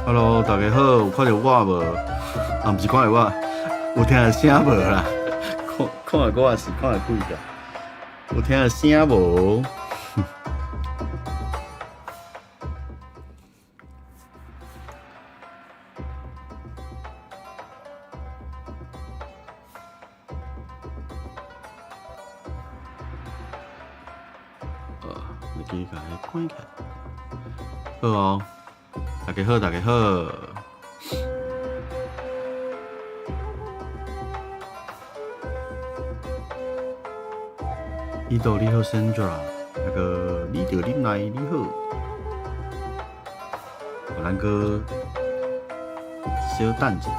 Hello，大家好，有看著我無？啊，毋是看著我，有聽著聲無啦？看看著我是看著鬼㗎？有聽著聲無？你共伊關起來。好哦，大家好，大家好。伊豆你好，Sandra，那個你著恁來你好。咱閣小等者。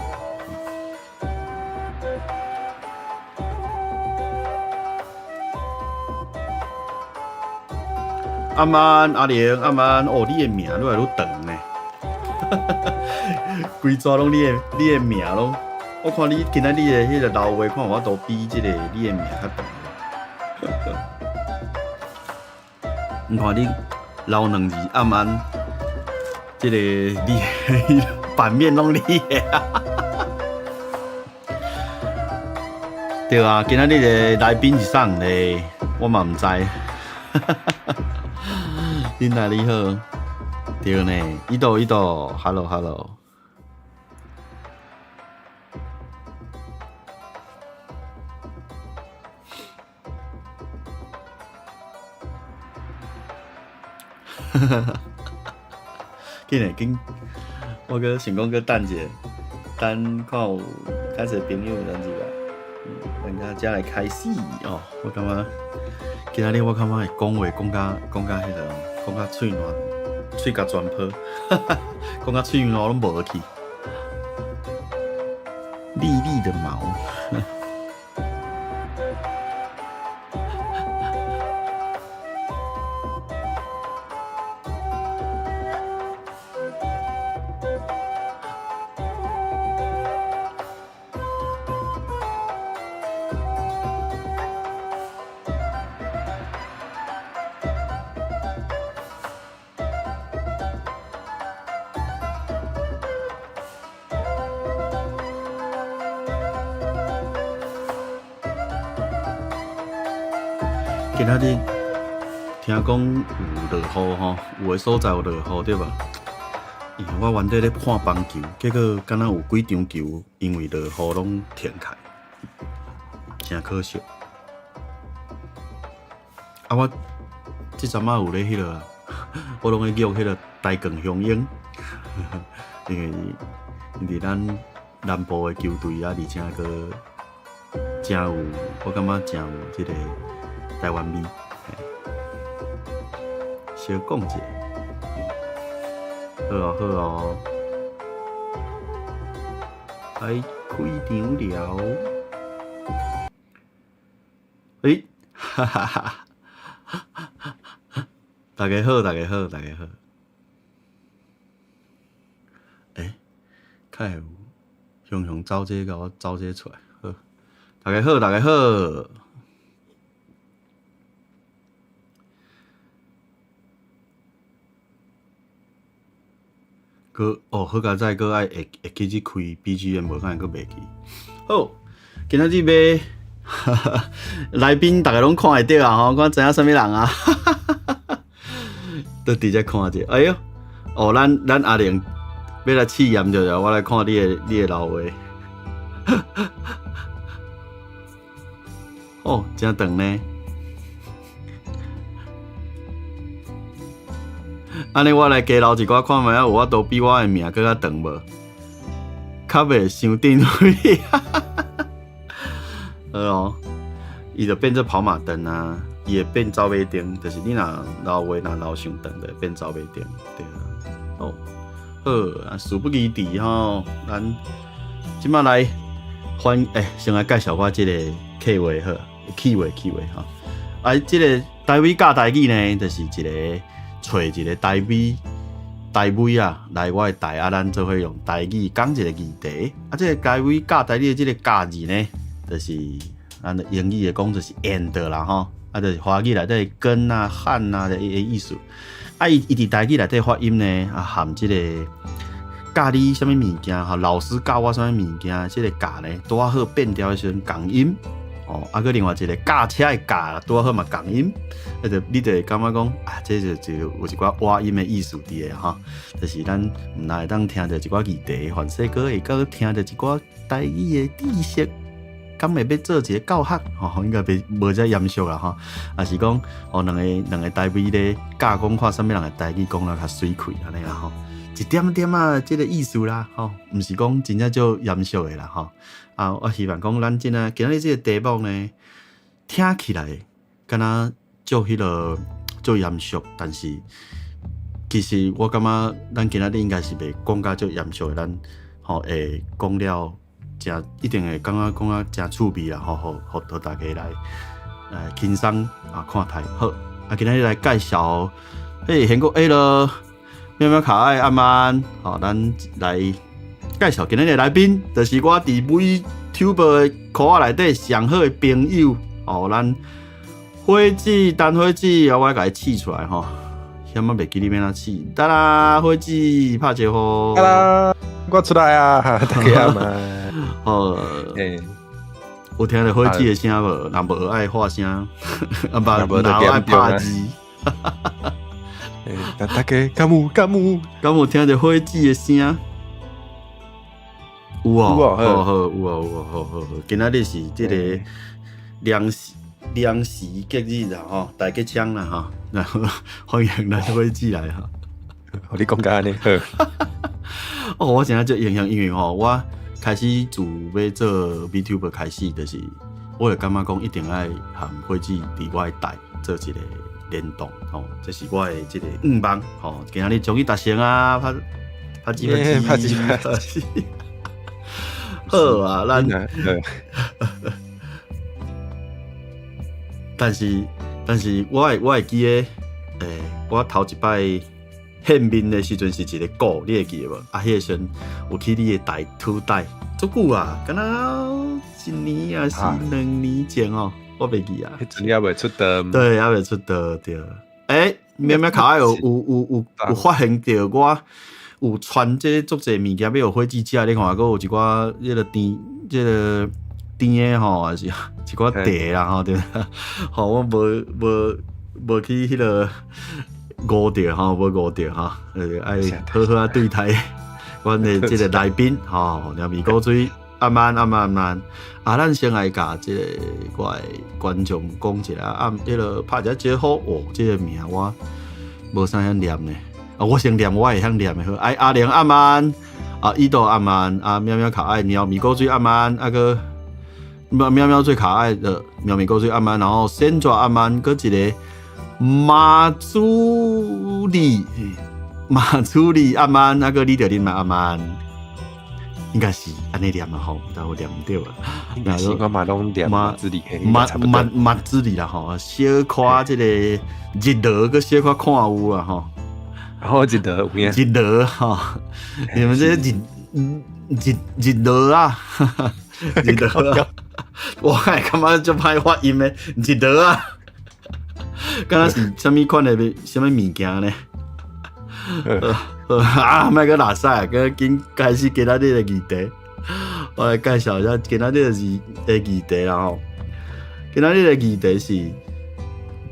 阿曼阿玲阿曼，哦，你的名愈來愈長呢，規逝攏你的名攏，我看你今仔日的彼個留話，看有法度比這個你的名較長。你看你留兩字阿曼，這個你版面攏你的。對啊，今仔日的來賓是啥人咧？我嘛毋知。恁來你好，對呢，伊豆伊豆，Hello Hello。哈哈哈！緊來緊，我閣想講閣等者，等看有較濟朋友等一下，咱才來開始哦。我感覺今仔日我感覺會講話講甲講甲彼個，講甲喙瀾，喙共全破，講甲喙瀾攏無去。麗麗的毛。今仔日聽講有落雨吼，有的所在有落雨對吧？因為我原底咧看棒球，結果敢若有幾場球因為落雨攏停開，誠可惜。啊，我這陣仔有咧彼個，我攏咧約彼個台鋼雄鷹，因為伊佇咱南部的球隊啊，而且閣誠有，我感覺誠有這個台灣味。小講者，好哦好哦，來開場了。欸，哈哈哈！大家好，大家好，大家好。欸，較會有雄雄走這個，共我走這出來，好。大家好，大家好。閣哦，好佳哉，閣愛會會記去開 BGM，無可能閣袂記。好，今仔日欲來賓，逐家攏看會著啊吼，看知影啥物人啊？都直接看者。哎喲，哦，咱阿玲欲來試驗著了，我來看你的留話。哦，誠長呢。按呢，我來加留一寡看覓仔，有法度比我的名閣較長無？較袂傷定位。好哦，伊就變做跑馬燈啊，伊會變走馬燈，就是你若留話若留傷長，就會變走馬燈，對啊。哦，好啊，事不宜遲吼，咱這擺來歡欸，先來介紹我這個客話好，氣話氣話吼。啊，這個台語教台語呢，就是一個揣一個台妹啊，來我的台啊，咱做伙用台語講一個議題。啊，這個台語教台語的這個教字呢，就是咱的英語的講就是 and 啦吼，啊，就是華語內底跟啊、和啊的意思。啊，伊佇台語內底發音呢，啊，含這個教你啥物物件吼，老師教我啥物物件，這個教呢，拄仔好變調的時陣仝音，哦，啊，閣另外一個駕車的駕，拄仔好嘛仝音，啊，就你就會感覺講啊，這就有一寡倚音的意思佇个吼，就是咱毋但會當聽著一寡議題，凡說閣會閣聽著一寡台語的知識，敢會欲做一個教學，吼，應該袂無遮嚴肅啦吼，抑是講哦，兩個台語咧教講看啥物人的台語講得較媠氣按呢啦吼。一點點仔這個意思啦，吼，毋是講真正足嚴肅的啦，吼。啊，我希望講咱這呢今仔日這個題目呢，聽起來敢若足彼個足嚴肅，但是其實我感覺咱今仔日應該是袂講甲足嚴肅的，咱吼會講了誠一定會感覺講啊誠趣味啦，吼，予予大家來輕鬆啊看待。好，啊今仔日來介紹，嘿，韓國 A 咯。喵喵可愛阿曼，好，咱來介紹今日的來賓，就是我佇 VTuber 的箍仔內底上好的朋友，哦，咱火子陳火子，啊，我來共伊試出來吼，遐仔袂記你欲按怎試，得啦，火子拍招呼，得啦，我出來啊，大家好嘛，好，有聽著火子的聲無？若無愛發聲，啊，無若愛拍字。大家敢有敢有敢有聽著火子的聲？有哦，好好有哦有哦，好好好。今仔日是這個涼時節日啦吼，大吉槍啦吼，然後歡迎咱火子來哈。你講甲按呢好。哦，我真正足影響，因為吼，我開始自欲做 VTuber 開始，就是我會感覺講一定愛和火子佇我的台做一個聯動吼，這是我的這個願望吼。今仔日終於達成啊！拍拍子拍子拍子。好啊，咱。但是，我會記得，我頭一擺見面的時陣是一個鼓，你會記得無？啊，彼個時陣有去你的台土台，足久啊，敢若一年抑是2年前哦，我袂記啊。彼陣猶未出道。對，猶未出道對。喵喵可愛有發現著我有傳這足濟物件欲予火子食，你看閣有一寡彼個甜，這個甜的吼，抑是一寡茶啦吼，對。吼，我無去彼個誤著吼，無誤著吼，愛好好仔對待阮的這個來賓吼，貓咪古錐阿曼阿曼阿曼，啊，咱先來共這個我的觀眾講一下，啊，彼個拍一下招呼，哦，這個名我無啥曉念呢，啊，我先念，我會曉念的好，哎，阿玲阿曼，啊，伊豆阿曼，啊，喵喵可愛，貓咪古錐阿曼，啊閣喵喵最可愛的喵咪古錐阿曼，然後仙爪阿曼，閣一個馬祖里馬祖里阿曼，啊閣李德林嘛阿曼，應該是按呢念嘛吼，但有念毋著啊。應該是我嘛攏念馬子里，馬馬馬子里啦吼，小可這個日落閣小可看有啊吼。好日落有影。日落吼，你們這日日日落啊，日落啊，我會感覺足歹發音的，日落啊，敢若是啥物款的啥物物件呢？啊，莫閣拉屎，閣緊開始今仔日的議題，我來介紹一下今仔日的議題啦吼。今仔日的議題是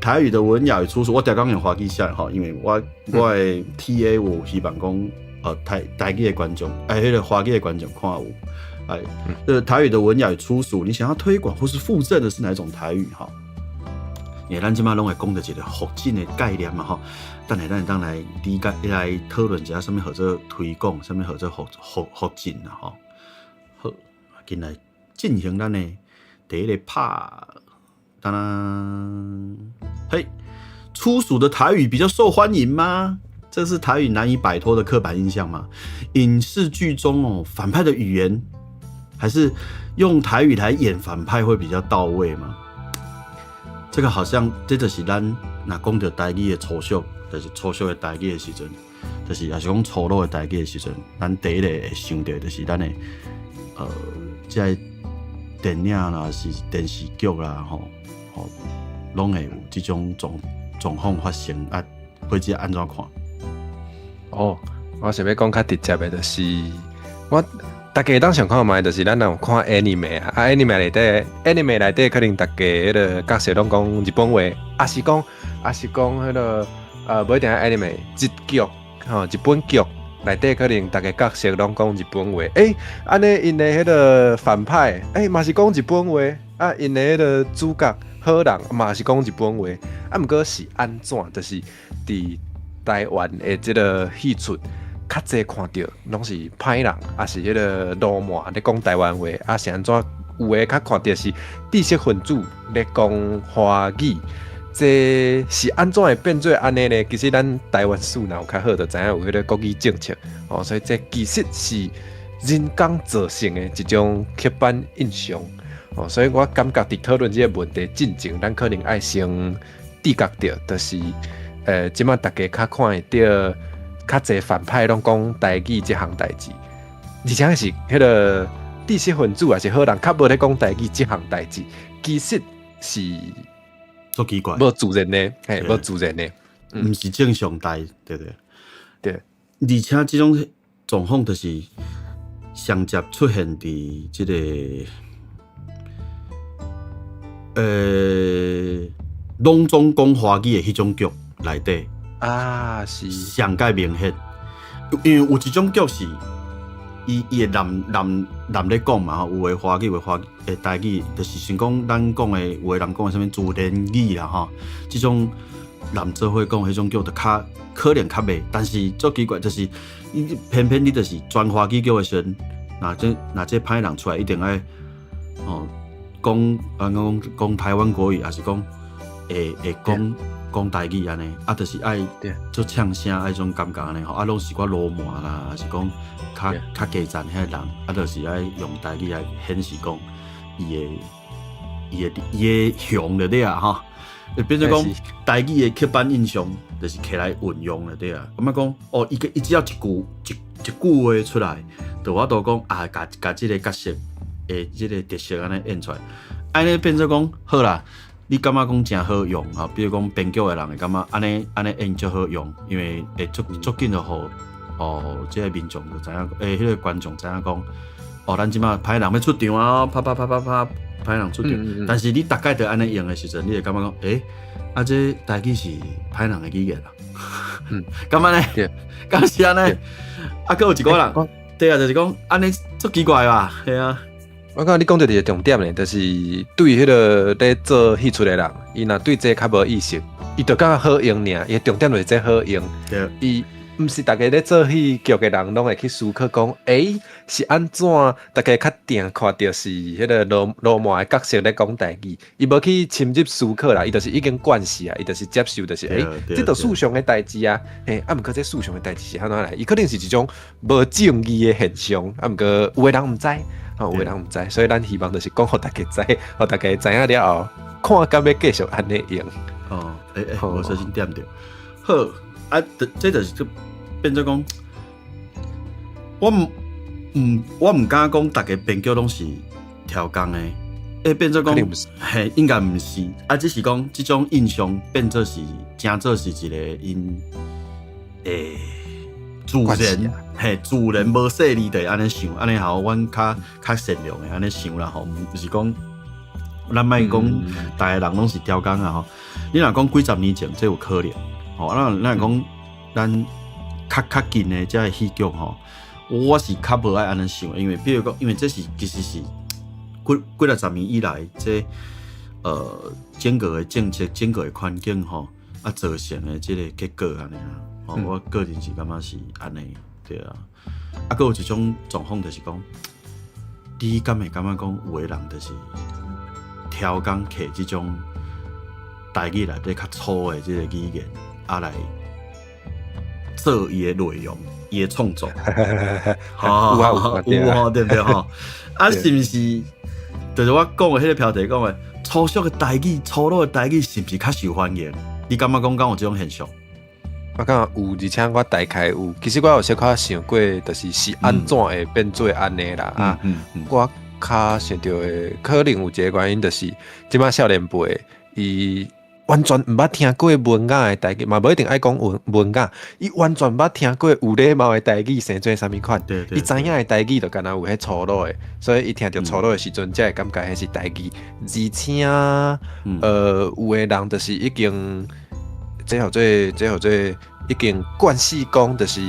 台語的文雅與粗俗，我逐工用華語寫吼，因為我的 TA 有希望講，台語的觀眾，彼個華語的觀眾看有，哎，台語的文雅與粗俗，你想要推廣或是附贈的是哪種台語？哈，因為咱這擺攏會講著一個福建的概念嘛，吼。等下咱會當來理解、來討論一下，啥物號做推廣，啥物號做福建啦，吼。好，緊來進行咱的第一個 part，當當，嘿，粗俗的台語比較受歡迎嗎？這是台語難以擺脫的刻板印象嗎？影視劇中哦，反派的語言還是用台語來演反派會比較到位嗎？這個好像這就是咱若講著台語的粗俗，就是粗俗的台語的時陣，就是也是講粗魯的台語的時陣，咱第一個會想著就是咱的這個電影啦，是電視劇啦，吼吼，攏會有這種狀況發生啊，或者按怎看？哦，我想欲講較直接的，就是我逐家會當想看覓，就是咱若有看 anime 啊，啊 anime 內底，anime 內底可能逐家彼个角色攏講日本話，抑是講彼个無一定愛 anime 日劇吼，日本劇內底可能逐家角色攏講日本話，欸，按呢𪜶的彼个反派，欸嘛是講日本話，啊𪜶的彼个主角好人嘛是講日本話，啊毋過是按怎，就是佇台灣的這个戲出，較濟看著攏是歹人，抑是彼个流氓咧講台灣話，啊是按怎？有的較看著是知識分子咧講華語，這是按怎會變做按呢呢？其實咱台灣史若有較好，就知影有彼个國語政策哦，所以這其實是人工造成的一種刻板印象哦，所以我感覺佇討論這个問題進前，咱可能愛先知覺著，就是這擺逐家較看會著。較濟反派攏講台語這項代誌，而且是彼个知識分子抑是好人較無咧講台語這項代誌，其實是足奇怪，無自然的，嘿，無自然的，毋是正常代，對不對？對。而且這種狀況就是上接出現佇這个，攏總講華語的彼種劇內底。啊，是上蓋明顯，因為有一種劇是，伊會濫濫濫咧講嘛，有的華語，有的華的台語，就是像講咱講的，有的人講的啥物自然語啦吼，這種濫做伙講彼種劇就較可能較袂，但是足奇怪，就是你偏偏你就是全華語劇的時陣，若這歹人出來，一定愛哦講啊講講台灣國語，抑是講會講。講台語按呢，啊，就是愛做嗆聲，愛種感覺按呢吼，啊，攏是寡流氓啦，抑是講較較低層彼个人，啊，就是愛用台語來顯示講伊的雄就對啊吼，就變做講台語的刻板印象，就是摕來運用就對啊。感覺講哦，伊只要一句一一句話出來，就有法度講啊，共共這个角色的這个特色按呢演出來，按呢變做講好啦。你感覺講誠好用吼？比如講編劇的人會感覺按呢按呢演足好用，因為會足足緊就予哦，這个民眾就知影，欸，彼个觀眾知影講，哦，咱這擺歹人欲出場啊，啪啪啪啪啪，歹人出場。但是你逐擺都按呢用的時陣，你會感覺講，欸，啊，這台語是歹人的語言啊？感覺呢？敢是按呢？啊，閣有一寡人，對啊，就是講按呢足奇怪吧？嘿啊。我感覺你講著一個重點咧，就是對彼个咧做戲出的人，伊若對這較無意識，伊就感覺好用爾，伊的重點就是這好用。伊毋是逐家咧做戲劇的人，攏會去思考講，欸，是按怎？逐家較定看著是彼个流氓的角色咧講台語，伊無去深入思考啦，伊就是已經慣勢啊，伊就是接受，就是欸，這著世上的代誌啊，嘿，啊，毋過這世上的代誌是按怎來？伊可能是一種無正義的現象，啊，毋過有的人毋知。哦，有的人毋知，所以咱希望就是講予逐家知，予逐家知影了後，看敢欲繼續按呢用。哦，欸欸，無小心點著。好，啊，這就是就變做講，我毋敢講逐个編劇攏是超工的，欸，變做講，嘿，應該毋是，啊，只是講這種印象變做是，誠做是一個𪜶，欸。自然，嘿，自然無細膩就會按呢想，按呢好，阮較較善良的按呢想啦吼，毋是講，咱莫講，逐个人攏是刁工啊吼。你若講幾十年前，這有可能，吼，咱若講咱較較近的這个戲劇吼，我是較無愛按呢想，因為比如講，因為這是其實是幾幾若十年以來，這整個的政策、整個的環境吼，啊造成的這个結果按呢啊。哦，我個人是感覺是按呢，對啊。啊，閣有一種狀況就是講，你敢會感覺講有的人就是刁工摕這種台語內底較粗的這个語言啊來做伊的內容，伊的創作。有啊有啊，有吼，對毋對吼？啊，是毋是？就是我講的彼个標題講的，粗俗的台語、粗魯的台語是毋是較受歡迎？你感覺講敢有這種現象？我感覺有，而且我大概有，其實我有小可想過，就是是按怎會變做按呢啦啊。我較想著的可能有一個原因，就是這擺少年輩伊完全毋捌聽過文雅的台語，嘛無一定愛講文文雅，伊完全毋捌聽過有禮貌的台語生做啥物款。伊知影的台語就敢若有彼粗魯的，所以伊聽著粗魯的時陣，才會感覺彼是台語。而且，有的人就是已經，這號做已經慣勢講，就是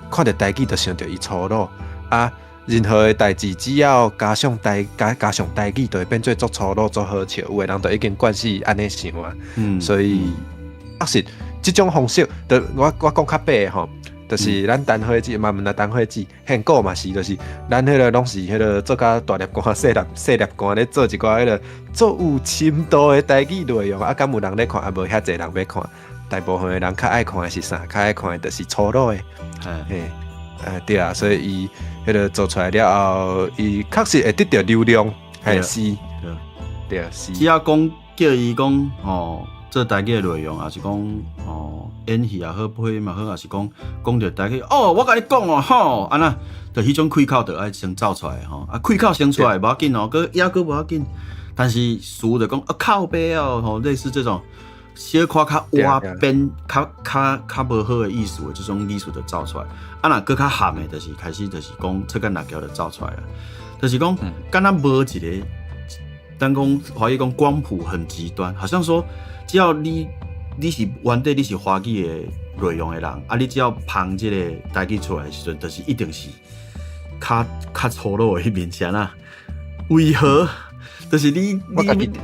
看著台語就想著伊粗魯啊。任何的代誌，只要加上台語，就會變做足粗魯、足好笑。有的人就已經慣勢按呢想啊，所以確實這種方式，就我講較白的吼，就是咱單火子嘛，毋若單火子，現古嘛是，就是咱彼個攏是彼個做甲大粒汗、細粒細粒汗咧做一寡彼個足有深度的台語內容，啊，敢有人咧看？啊，無遐濟人欲看。大部分的人較愛看的是啥？較愛看的就是粗魯的，嘿，對啊，所以伊彼個做出來了後，伊確實會得著流量，嘿是，對啊，是。只要講叫伊講吼，做台語的內容，抑是講哦演戲也好，配音也好，抑是講講著台語，哦，我共你講哦，吼，按呢，就彼種開口就愛先走出來吼，啊，開口先出來無要緊哦，閣抑閣無要緊，但是詞就講啊靠北哦，吼，類似這種。小可較挖邊、較無好的意思的這種意思就走出來。啊，若閣較含的，就是開始就是講出干辣椒就走出來啊。就是講，敢若無一個，咱講華語講光譜很極端，好像說只要你是原底你是華語的內容的人，啊，你只要捧這個台語出來的時陣，就是一定是較粗魯的彼面是按怎？為何？就是你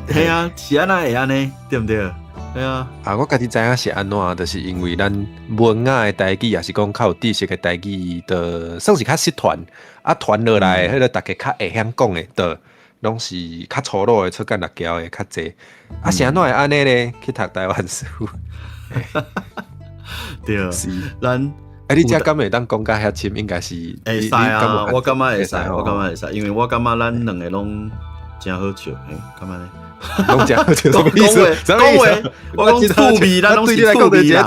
嘿啊，是按怎會按呢？對毋對？對啊，啊，我家己知影是按怎，就是因為咱文雅的台語，抑是講較有知識的台語，就算是較失傳，啊傳落來，彼個逐家較會曉講的，就攏是較粗魯的、粗干辣椒的較濟。啊，是按怎會按呢咧？去讀台灣史。對，是咱。啊，你遮敢會當講甲遐深？應該是會使啊，我感覺會使，我感覺會使，因為我感覺咱兩個攏誠好笑，嘿，感覺呢？攏誠好笑，什麼意思？講話，我講趣味，咱攏是趣味人。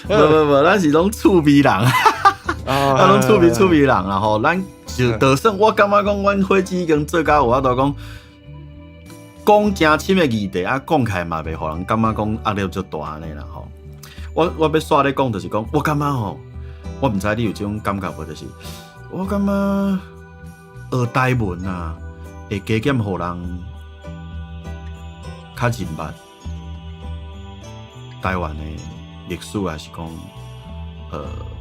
無無無，咱是攏趣味人，咱攏趣味人啊吼！咱就算我感覺講，阮伙計已經做甲有法度講，講誠深的議題啊，講起來嘛袂予人感覺講壓力足大按呢啦吼。我欲煞咧講，就是講，我感覺吼，我毋知你有這種感覺無？就是我感覺學台文啊，會加減予人較認捌台灣的歷史，還是講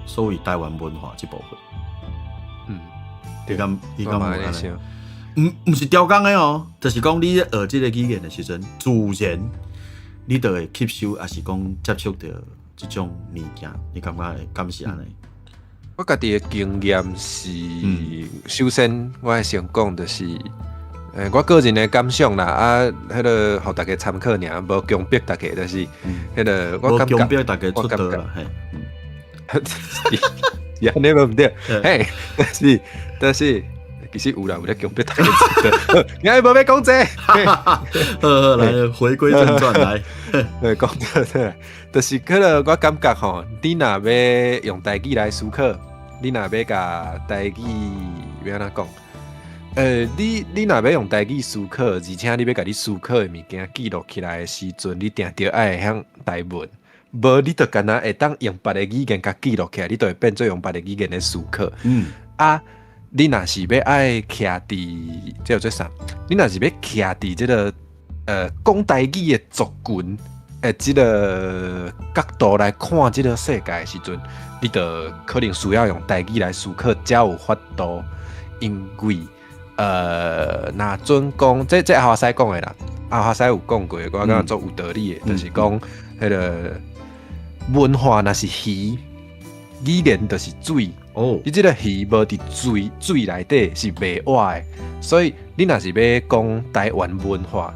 所謂台灣文化這部分。你敢有按呢？毋是刁工的哦，就是講你學這個語言的時陣，自然你就會吸收，抑是講接觸著這種物件，你感覺會敢是按呢？我家己的經驗是，首先我會先講就是，我個人的感想啦，啊，彼個予大家參考爾，無強迫大家，就是，彼個我感覺，無強迫大家出道啦，嘿，是按呢無毋對，嘿，但是其實有啦，有咧強迫大家出道，你還無欲講這個，好好來，回歸正傳來，對，講對對，就是可能我感覺吼，你若欲用台語來思考，你若欲共台語欲按怎講？你若欲用台語思考，而且你欲共你思考的物件記錄起來的時陣，你定著愛會曉台文，無你就敢若會當用別的語言共記錄起來，你就會變做用別的語言咧思考。啊，你若是欲愛徛佇這叫做啥？你若是欲徛佇這個講台語的族群的這個角度來看這個世界的時陣，你就可能需要用台語來思考，才有法度，因為若準講，這阿華西講的啦，阿華西有講過，我感覺足有道理的，就是講彼個文化若是魚，語言就是水。你這個魚無佇水內底是袂活的，所以你若是欲講台灣文化，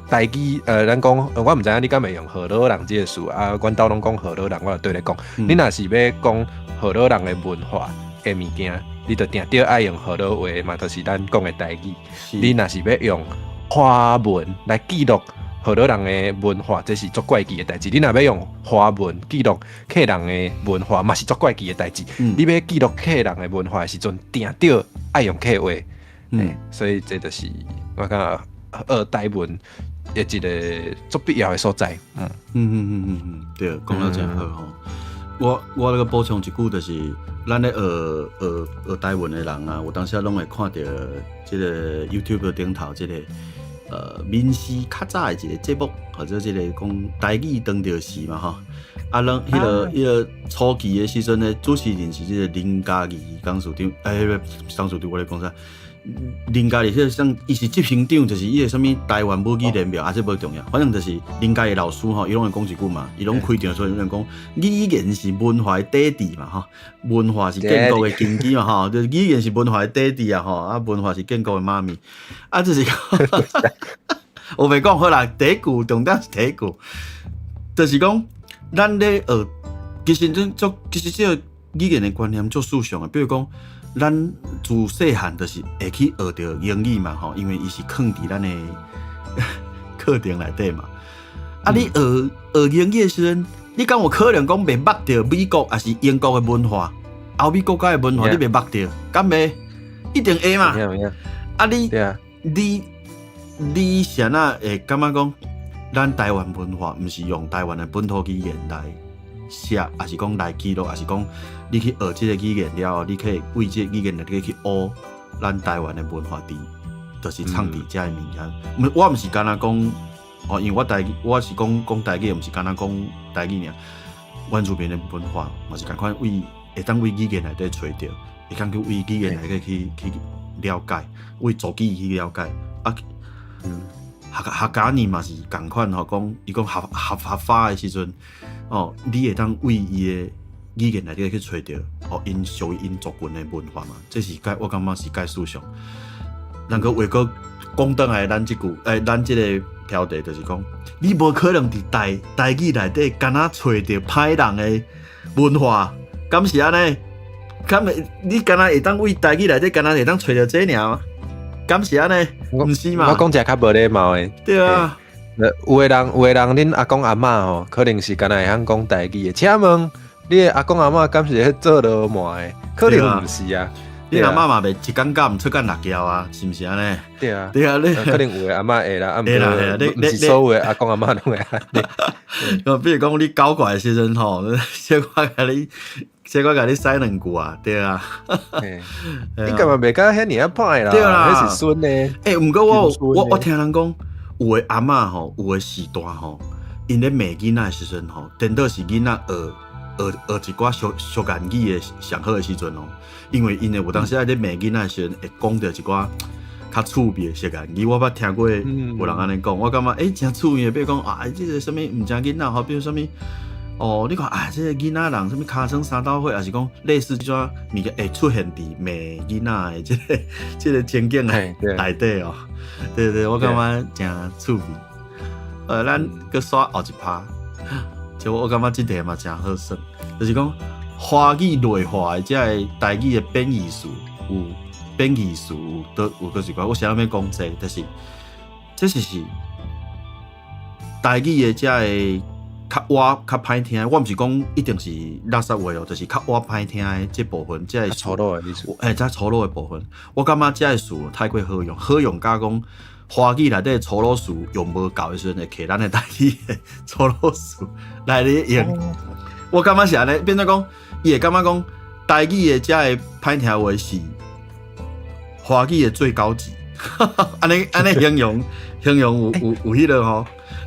台語，咱講，我毋知影你敢會用河洛人這個詞啊，阮兜攏講河洛人，我就對你講，你若是欲講河洛人的文化的物件，你就定著愛用河洛話嘛，就是咱講的台語。你若是欲用華文來記錄河洛人的文化，這是足怪奇的代誌。你若欲用華文記錄客人的文化，嘛是足怪奇的代誌。你欲記錄客人的文化的時陣，定著愛用客話。所以這就是我感覺學台文的一个足必要的所在。對，講得真好吼。我閣補充一句，就是咱咧學台文的人啊，有當時攏會看著這个 YouTube 頂頭這个民視較早的一個節目，或者這个講台語當著時嘛吼。啊，攏彼个初期的時陣的主持人是這个林嘉義董事長，欸，董事長我咧講啥？林嘉義彼个啥，伊是執行長，就是彼个啥物台灣母語聯盟，啊，這無重要，反正就是林嘉義老師吼，伊攏會講一句嘛，伊攏開場的時陣講，語言是文化的底底嘛，吼，文化是建國的根基嘛，吼，就是語言是文化的底底啊，吼，啊，文化是建國的媽咪，啊，就是我袂講好啦，第一句重點是第一句，就是講咱咧學，其實這足，其實這个語言的觀念足抽象的，比如講，咱自細漢就是會去學著英語嘛，吼，因為伊是囥佇咱的課程內底嘛。啊，你學英語的時陣，你敢有可能講袂捌著美國抑是英國的文化？歐美國家的文化你袂捌著？敢袂？一定會嘛。啊你，你啥若會感覺講，咱台灣文化毋是用台灣的本土語言來寫，抑是講來記錄，抑是講你去學這个語言了後，你可以為這个語言來去學咱台灣的文化佇，就是藏佇遮的物件。毋，我毋是干焦講，哦，因為我台語，我是講講台語，毋是干焦講台語爾。原住民的文化嘛是仝款，為會當為語言內底揣著，會當去為語言內底去了解，為族語去了解。啊，客家語嘛是仝款吼，講伊講合法的時陣，哦，你會當為伊的語言內底去揣著，哦，𪜶屬於𪜶族群的文化嘛，這是蓋我感覺是蓋思想。人閣話閣講轉來，咱這句，欸，咱這个標題就是講，你無可能佇台語內底干焦揣著歹人的文化，敢是按呢？敢會你干焦會當為台語內底干焦會當揣著這爾？敢是按呢？毋是嘛？我講一个較無禮貌的。對啊。有的人，恁阿公阿嬤吼，可能是干焦會曉講台語的。請問你的阿公阿嬤敢是咧做鱸鰻的？可能毋是啊。你阿嬤嘛袂一工到毋出干辣椒啊？是毋是按呢？對啊。對啊，你可能有的阿嬤會啦，啊，會啦，會啦，你毋是所有的阿公阿嬤攏會按呢。比如講你搞怪的時陣吼，小可共你使兩句啊，對啊。你幹嘛袂甲遐爾仔歹啦？對啦，彼是孫呢。欸，毋過我聽人講，有的阿嬤吼，有的時代吼，𪜶咧罵囡仔的時陣吼，顛倒是囡仔學一寡俗俗言語的上好的時陣哦。因為𪜶會有當時仔咧罵囡仔的時陣，會講著一寡較趣味的俗言語。我捌聽過有人按呢講，我感覺欸誠趣味的，比如講啊，這个啥物毋正囡仔吼，比如啥物。哦，你看啊，這个囡仔人啥物尻川三斗火，抑是講類似這種物件會出現佇罵囡仔的這个情景內底哦。對對，我感覺誠趣味。咱閣煞後一趴，就我感覺這題嘛誠好耍，就是講華語內化的這个台語的貶義詞有貶義詞有倒有閣一寡，我啥物欲講這個，就是這是台語的這个較倚較歹聽，我毋是講一定是垃圾話哦，就是較倚歹聽的這部分，這个粗魯的意思。欸，這粗魯的部分，我感覺這个詞太過好用，好用甲講華語內底粗魯詞用無夠的時陣，會摕咱的台語的粗魯詞來咧用。我感覺是按呢，變做講，伊會感覺講台語的這个歹聽話是華語的最高級，按呢按呢形容有彼个吼。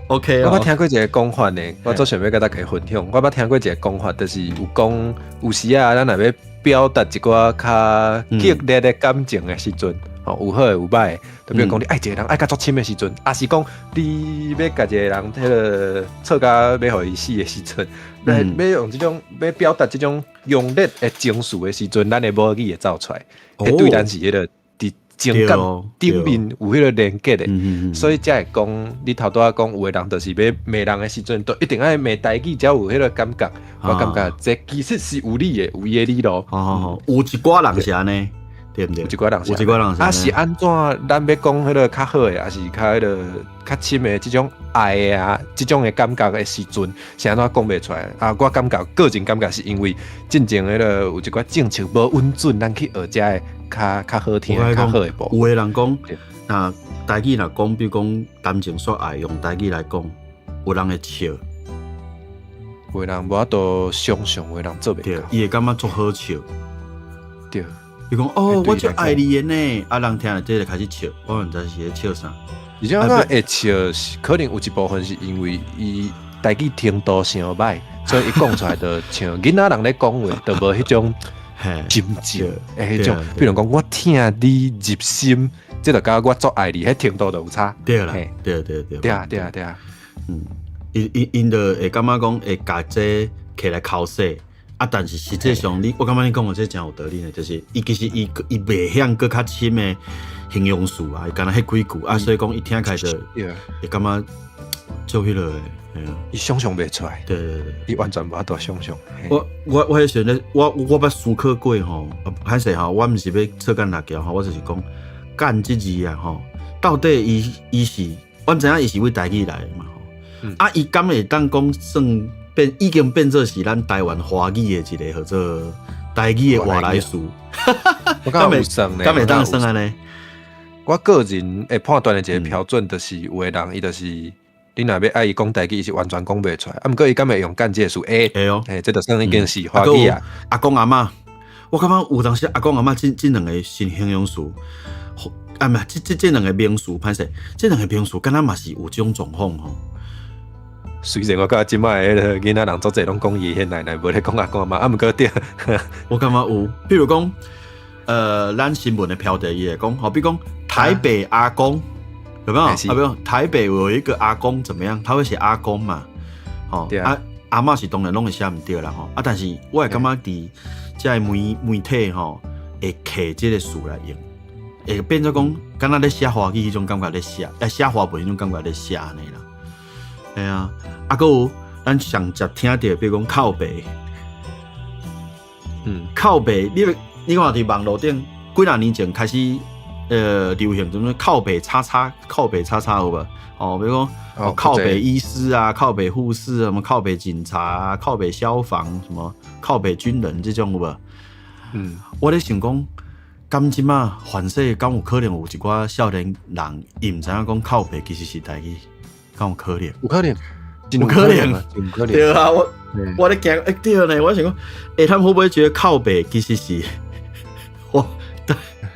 OK，我捌聽過一个講法呢，我足想欲共大家分享。我捌聽過一个講法，就是有講有時啊，咱若欲表達一寡較激烈的感情的時陣，吼，有好的有歹的，就比如講你愛一个人愛甲足深的時陣，抑是講你欲共一个人彼个吵甲欲予伊死的時陣，欲用這種欲表達這種強烈的情緒的時陣，咱的母語會走出來，彼對咱是彼个佇情感頂面有彼个連結的，所以才會講你頭拄仔講有的人就是欲罵人的時陣，都一定愛罵台語，才有彼个感覺。我感覺這其實是有理的，有伊的理路。好，有一寡人是按呢，對毋對？有一寡人，有一寡人是。啊，是按怎？咱欲講彼个較好的，抑是較彼个較深的這種愛的啊，這種的感覺的時陣，是按怎講袂出來？啊，我感覺個人感覺是因為進前彼个有一寡政策無允准咱去學這个較好聽、較好的部。有的人講，若台語若講，比如講談情說愛，用台語來講，有人會笑。有人無法度想象，有人做袂到。伊會感覺足好笑。伊講哦，我足愛你的呢，啊，人聽著這就開始笑，我毋知是咧笑啥。而且我感覺會笑是可能有一部分是因為伊台語程度傷歹，所以伊講出來就像囡仔人咧講話，就無彼種真正的彼種。比如講，我疼你入心，這就佮我足愛你，彼程度就有差。對啦，對對對。對啊對啊對啊。伊𪜶就會感覺講會共這摕來剾洗，啊，但是實際上你，我感覺你講的這誠有道理呢，就是伊其實伊袂曉閣較深的形容詞啊，伊干焦彼幾句啊，所以講伊聽起來就會感覺做彼落的，嘿啊。伊想象袂出來。對對對。伊完全無法度想象。我彼時陣咧，我捌思考過吼，歹勢吼，我毋是欲臭干辣椒吼，我就是講幹這字啊吼，到底伊是，阮知影伊是對台語來的嘛吼，啊，伊敢會當講算變已經變做是咱台灣華語的一個號做台語的外來詞。我感覺有算呢。敢會當算按呢？我個人會判斷的一個標準，就是有的人伊就是你若欲愛伊講台語，伊是完全講袂出來。啊，毋過伊敢會用幹這個詞？會。會哦。嘿，這就算已經是華語啊。阿公阿嬤，我感覺有當時阿公阿嬤這兩個新形容詞，啊，毋係，這兩個名詞，歹勢，這兩個名詞敢若嘛是有這種狀況吼。雖然我感覺這擺彼个囡仔人足濟攏講爺爺奶奶，無咧講阿公阿嬤，啊，毋過對。我感覺有，比如講，咱新聞的標題伊會講，好比講台北阿公，有沒有？啊，比如台北有一個阿公怎麼樣？他會寫阿公嘛？吼，啊，阿嬤是當然攏會寫毋對啦吼。啊，但是我會感覺佇這个媒體吼，會摕這個詞來用，會變做講，敢若咧寫華語彼種感覺咧寫，寫華文彼種感覺咧寫按呢啦。嘿啊，啊，閣有咱上捷聽著，比如講靠北，靠北，你看佇網路頂幾若年前開始，流行什麼靠北叉叉，靠北叉叉有無？哦，比如講靠北醫師啊，靠北護士啊，什麼靠北警察啊，靠北消防，什麼靠北軍人這種有無？我咧想講，敢這馬凡勢敢有可能有一寡少年人，伊毋知影講靠北其實是台語，敢有可能？有可能，有可能，有可能。對啊，我咧驚，欸，對呢，我想講，欸，他們會不會覺得靠北其實是我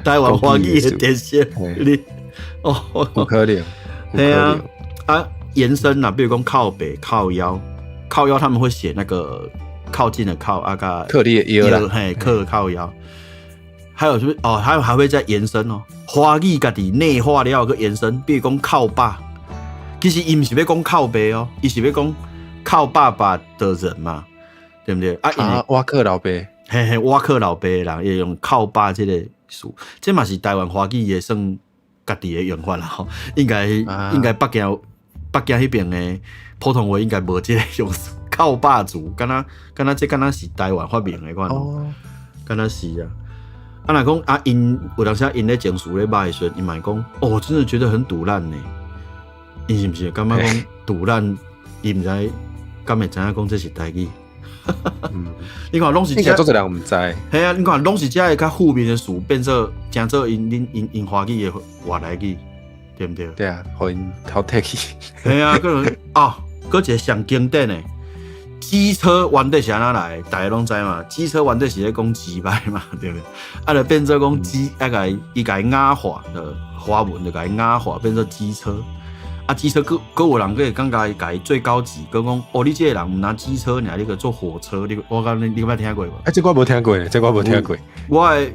台灣華語的特色？你哦，有可能，對啊，啊，延伸啊，比如講靠北、靠腰、靠腰，他們會寫那個靠近的靠，啊個靠你的腰啦，嘿，靠腰。還有就是哦，還會再延伸哦，華語家己內化了閣延伸，比如講靠爸，其實伊毋是欲講靠爸哦，伊是欲講靠爸爸的人嘛，對毋對？啊，倚靠老爸，嘿嘿，倚靠老爸的人，會用靠爸這個詞，這嘛是台灣華語的算家己的用法啦吼，應該北京彼邊的普通話應該無這個用詞，靠爸族，敢若這敢若是台灣發明的款，敢若是啊。啊，若講啊，𪜶有當時𪜶咧情緒咧罵的時陣，𪜶嘛會講，哦，我真的覺得很賭爛呢。𪜶是毋是感覺講賭爛？伊毋知敢會知影講這是台語？你看攏是應該足濟人毋知。嘿啊，你看攏是這个較負面的詞，變做成做𪜶恁𪜶𪜶華語的外來語，對毋對？對啊，予𪜶偷提去。嘿啊，閣有哦，閣一個上經典的，機車原底是按怎來？大家攏知嘛？機車原底是咧講機掰嘛，對毋對？啊，就變做講機，啊，共伊共伊雅化，就華文就共伊雅化，變做機車。啊，機車閣有人閣會感覺伊共伊最高級，閣講哦，你這個人毋若機車爾，你閣坐火車，你我講你你捌聽過無？欸，這我無聽過，這我無聽過。我的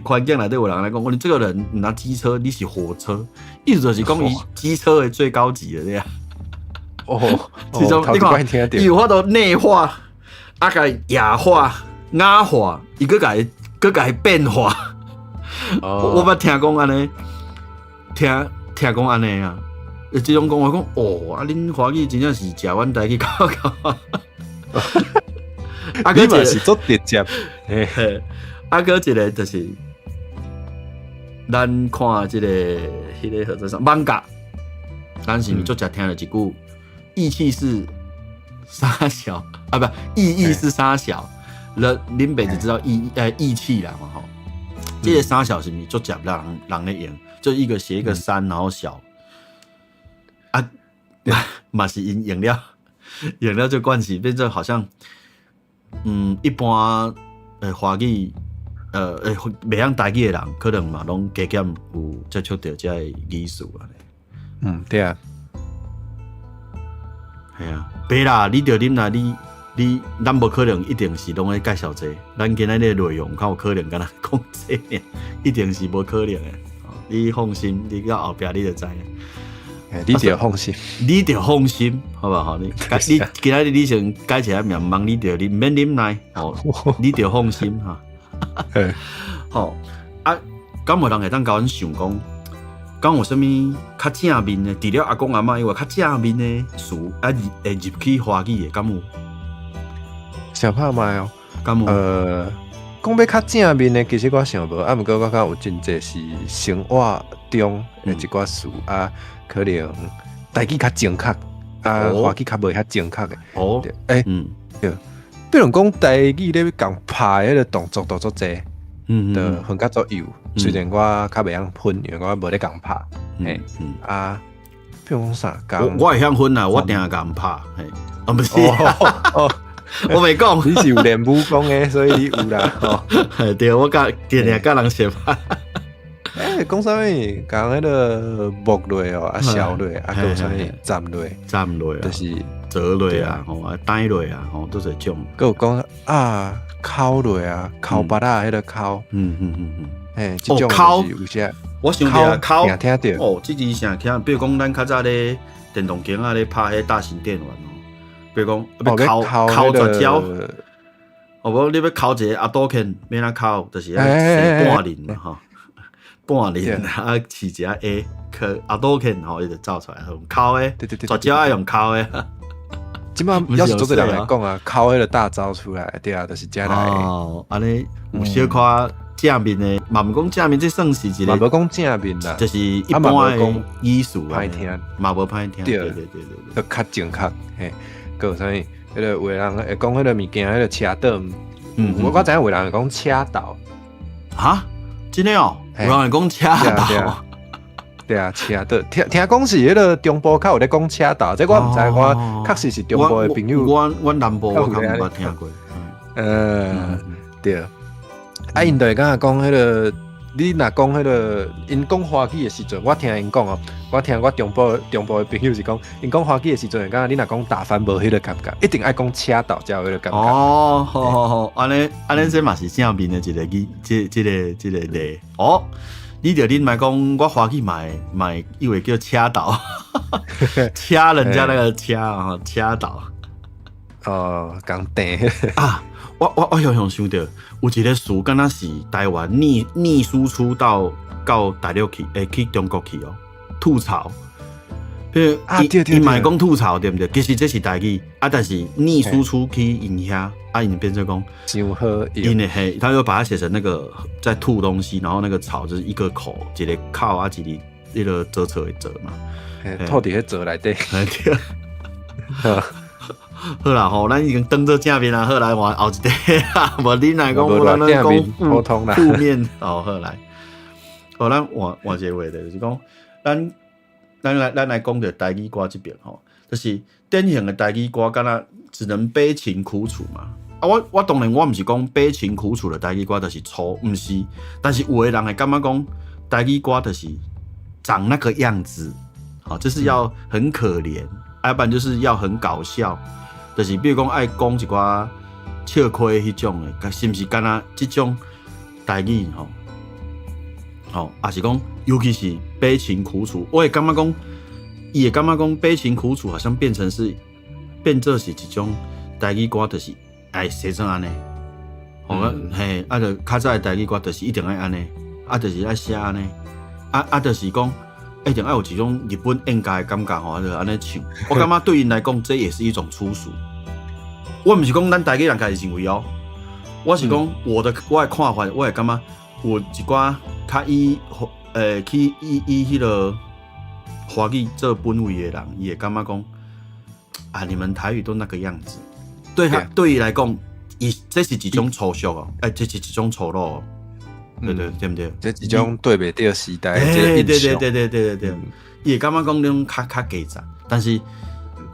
環境內底有人來講，你這個人毋若機車，你是火車，意思就是講伊機車的最高級的這樣。哦，這種你看，伊有法度內化，啊，共雅化、雅化，伊閣共伊閣共伊變化。我捌聽講按呢，聽聽講按呢啊。這種講我講哦，啊，恁華語真正是食阮台語搞搞。啊，閣一個是足直接，嘿，啊，閣一個就是，咱看這個彼個號做啥？艋舺，咱是毋是足常聽著一句義氣是啥小啊？不，意義是啥小？恁恁爸就知道義氣啦嘛吼。這個啥小是毋是足捷人人咧用？就一個寫一個山，然後小啊，嘛是𪜶用了這關係，變成好像一般華語袂曉台語的人，可能嘛攏加減有接觸著這个語詞啊。嗯，對啊。係啊，袂啦，你著啉啦，你咱無可能一定是攏咧介紹這個，咱今仔日內容較有可能敢若講這個爾，一定是無可能的。你放心，你到後壁你就知影。你著放心，你著放心，好無吼？你今仔日你先改一下名，毋你著你毋免忍耐，哦，你著放心哈。好啊，敢有人會當共阮想講，敢有啥物較正面的？除了阿公阿嬤以外，較正面的詞啊，會入去華語的，敢有？想看覓哦，敢有？講欲較正面的，其實我想無，啊，毋過我感覺有真濟是生活中的一寡詞啊，可能台語較正確，啊，華語較無遐正確的。欸，對，比如講台語咧共拍彼个動作都足濟，就分較足幼。雖然我較袂曉分，因為我無咧共拍。嘿，啊，比如講啥？我會曉分啊，我定共拍。嘿，啊，毋是，我袂講，你是有練武功的，所以你有啦。吼，對，我共定定佮人相拍。欸，講啥物？講彼个木落哦，啊，燒落，啊，閣有啥物？斬落，斬落，就是折落啊，吼，啊，呆落啊，吼，都是種。閣有講啊，摳落啊，摳腹仔彼个摳。欸，這種摳有啥？我想著摳，聽著。哦，這字成聽，比如講咱較早咧電動機仔咧拍彼大型電玩哦，比如講欲摳摳絕招，哦無你欲摳一個阿多肯，欲按怎摳，就是愛射半輪嘛吼。半輪啊，飼一下 A，去阿多肯吼，伊就走出來，用摳的，絕招愛用摳的。這擺要是做這人來講啊，摳彼个大招出來，對啊，就是這來。哦，按呢有小可正面的，嘛毋講正面，這算是一個。嘛無講正面啦，就是一般的意思歹聽，嘛無歹聽。對對對對對，較正確。嘿，閣有啥物？彼个有的人會講彼个物件，彼个車道，我知影有的人會講車道。哈？真的哦？有人會講車道。對啊，車道聽聽講是彼个中部較有咧講車道，這我毋知，我確實是中部的朋友。我南部我較毋捌聽過。對。啊，𪜶就會感覺講彼个，你若講彼个，𪜶講華語的時陣，我聽𪜶講哦，我聽我中部的朋友是講，𪜶講華語的時陣，會感覺你若講打翻無彼个感覺，一定愛講車道才有彼个感覺。哦，好好好，按呢按呢，這嘛是正面的一個語，這個例。哦，你著恁莫講，我華語嘛會以為叫車道，掐人家那個掐啊，掐道。哦，共定啊！我常常想著有一个詞，敢若是台灣逆輸出到大陸去，欸，去中國去哦，吐槽。比如伊嘛會講吐槽對毋對？其實這是台語啊，但是逆輸出去𪜶遐，啊，𪜶變做講，傷好𪜶會嘿，他就把它寫成那個在吐東西，然後那個槽就是一個口，一個口啊，一個彼个遮槽的槽嘛，吐佇彼槽內底。對。好啦吼，咱已經當做正面啦，好來換後一個，無你若講，咱講負面哦，好來，好咱換換一個話題，就是講，咱來講著台語歌這邊吼，就是典型的台語歌，敢若只能悲情苦楚嘛。啊，我當然我毋是講悲情苦楚的台語歌就是錯，毋是，但是有的人會感覺講台語歌就是長那個樣子，好，就是要很可憐，啊，不然就是要很搞笑。就是比如講愛講一寡笑詼彼種的，是毋是敢若這種台語吼？吼，抑是講，尤其是悲情苦楚，我會感覺講，伊會感覺講悲情苦楚，好像變成是變做是一種台語歌，就是愛寫成按呢。吼，嘿，啊，就較早的台語歌，就是一定愛按呢，啊，就是愛寫按呢，啊啊，就是講一定愛有一種日本演家的感覺吼，就按呢唱。我感覺對𪜶來講，這也是一種粗俗。我毋是講咱台語人家己認為哦，我是講我的看法，我會感覺有一寡較以去以彼个華語做本位的人，伊會感覺講啊，你們台語都那個樣子，對他對伊來講，伊這是一種粗俗哦，欸，這是一種粗魯哦。對對對毋對？這一種對袂著時代。欸，對對對對對對對，伊會感覺講那種較較低層，但是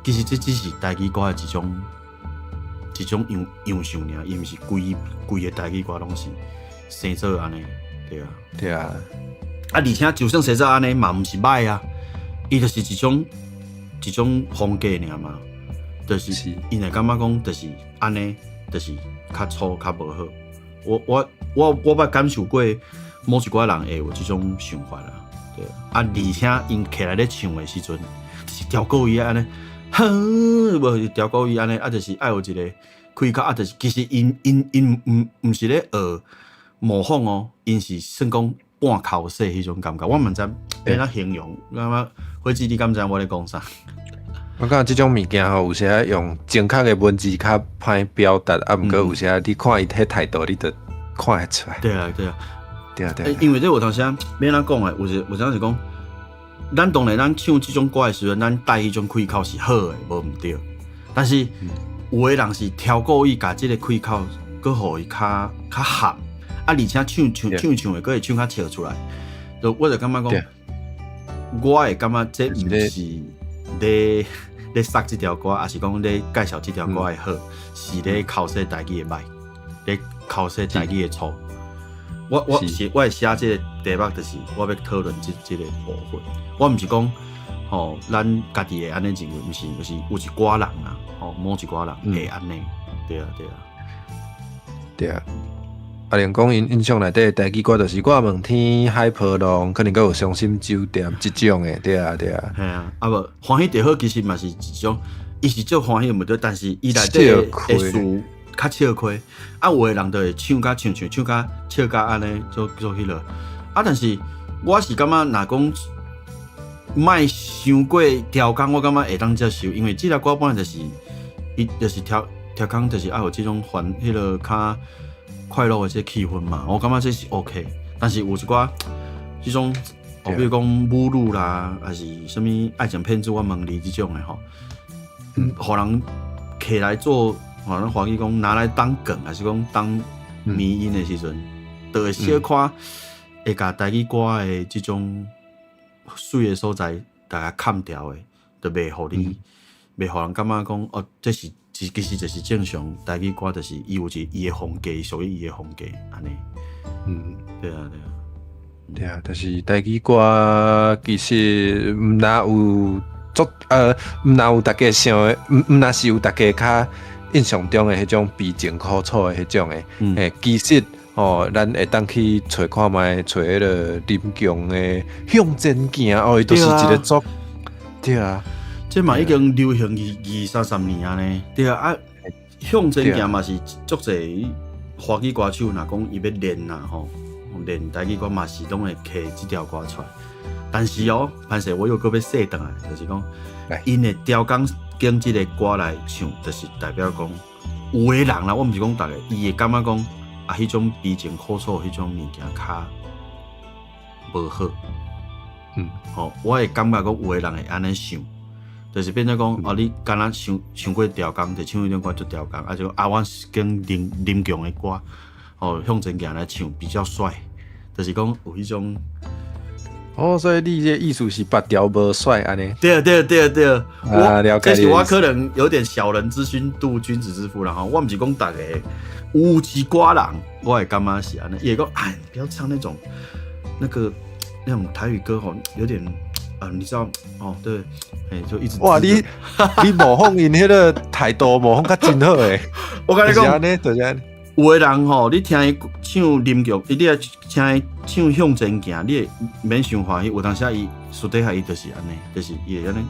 其實這只是台語歌的一種樣式爾，伊毋是規規个台語歌攏是生做按呢，對啊。對啊。啊，而且就算生做按呢嘛，毋是䆀啊，伊就是一種風格爾嘛，就是𪜶會感覺講就是按呢，就是較粗較無好。我捌感受過某一寡人會有這種想法啦，對啊，而且𪜶起來咧唱的時陣，就是調故意按呢，哼，無是調故意按呢，啊，就是愛有一個開口，啊，就是其實𪜶毋是咧學模仿哦，𪜶是算講半剾洗彼種感覺，我毋知欲按怎形容，感覺火子你敢知我咧講啥？我感覺這種物件吼，有時用正確的文字較歹表達，啊，毋過有時你看伊彼態度，你就看會出來。對啊，對啊，對啊，對啊。因為這有當時欲按怎講的，有時有陣是講，咱當然咱唱這種歌的時陣，咱帶彼種開口是好的，無毋對。但是有的人是超故意共這個開口，閣予伊較較含，啊，而且唱唱唱唱的，閣會唱較笑出來。就我就感覺講，我會感覺這毋是咧殺這條歌，抑是講咧介紹這條歌的好，是咧剾洗台語的䆀，咧剾洗台語的粗。我會寫這個題目，就是我欲討論這個部分。我毋是講吼，咱家己會按呢認為，毋是，就是有一寡人啊，吼，某一寡人會按呢，對啊，對啊，對啊。啊，連講𪜶印象內底台語歌，就是我問天海波浪，可能閣有傷心酒店這種的，對啊，對啊。嘿啊，啊無歡喜就好，其實嘛是一種，伊是足歡喜毋對，但是伊內底的詞較笑虧，啊，有的人就會唱甲唱唱唱甲笑甲按呢，做做彼落。啊，但是我是感覺，若講莫傷過刁工，我感覺會當接受，因為這條歌本來就是伊就是刁刁工，就是愛有這種煩彼個較快樂的這個氣氛嘛，我感覺這是 OK。但是有一寡這種，哦，比如講侮辱啦，還是啥物愛情騙子，我問你這種的吼，予人摕來做，吼，咱華語講拿來當梗，還是講當迷因的時陣，就會小可會共台語歌的這種媠的所在，共砍掉的，就袂予你，袂予人感覺講哦，這是。其實就是正常台語歌，就是伊有一伊的風格，屬於伊的風格，按呢。對啊，對啊，對啊，但是台語歌其實毋若有足毋若有大家想的，毋若是有大家較印象中的彼種悲情苦楚的彼種的。欸，其實吼，咱會當去揣看覓，揣彼個林強的向前行，哦，伊就是一個足，對啊。這嘛已經流行二二三十年啊呢，對啊，啊向前行嘛是足濟華語歌手，若講伊欲練啊吼，練台語歌嘛是攏會摕這條歌出來。但是哦，歹勢我又閣欲說轉來，就是講，𪜶會刁工揀這個歌來唱，就是代表講有的人啦，我毋是講逐个，伊會感覺講啊，彼種悲情苦楚彼種物件較無好。吼，我會感覺講有的人會按呢想。就是變做講，哦，你敢若傷傷過刁工，就唱彼種歌足刁工，啊就啊，我揀林強的歌，哦，向前行來唱比較帥，就是講有彼種。哦，所以你這意思是別條無帥按呢？對對對對，我這是我可能有點小人之心度君子之腹啦吼，我毋是講逐个，有一寡人，我會感覺是按呢，伊會講，哎，不要唱那種那個那種台語歌吼，有點。啊，你知道哦？對，哎，就一直哇，你模仿𪜶彼個態度模仿較真好誒。我共你講，就是有的人吼，你聽伊唱林強，你來聽伊唱向前行，你會免傷歡喜。有當時伊私底下伊就是按呢，就是伊會按呢，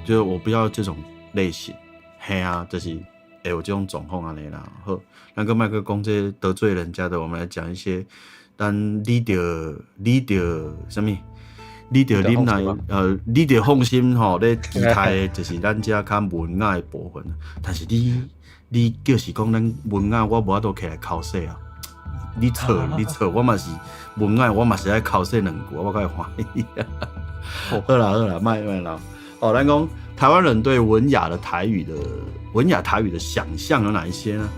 就我不要這種類型，嘿啊，就是會有這種狀況按呢啦。好，咱閣莫閣講這得罪人家的，我們來講一些，咱你著啥物？你著忍耐，你著放心吼，咧期待的就是咱遮較文雅的部分。但是你就是講咱文雅，我無法度起來剾洗啊！你錯，你錯，我嘛是文雅，我嘛是愛剾洗兩句，我較會歡喜。好啦好啦，莫莫鬧。哦，咱講台灣人對文雅的台語的文雅台語的想象有哪一些呢？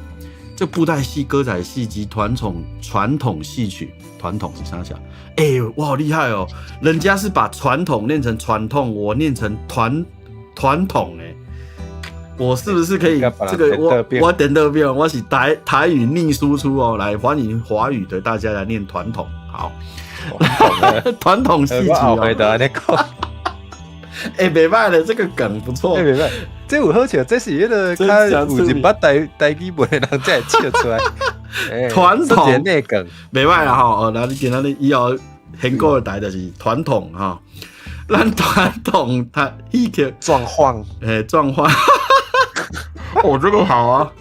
這布袋戲、歌仔戲及傳統傳統戲曲，傳統是啥小？欸，我好厲害哦！人家是把傳統念成傳統，我念成團團統欸。我是不是可以？這個我點得變，我是台語逆輸出哦。來，歡迎華語的大家來念傳統，好，傳統戲曲哦。欸，袂䆀的，這個梗不錯。欸，袂䆀，這有好笑，這是彼个較有一捌台語文的人才會笑出來。傳統內梗，袂䆀啦吼。哦，那你今仔日以後現過的台就是傳統吼。咱傳統他戲曲狀況，欸，狀況。哦，這個好啊。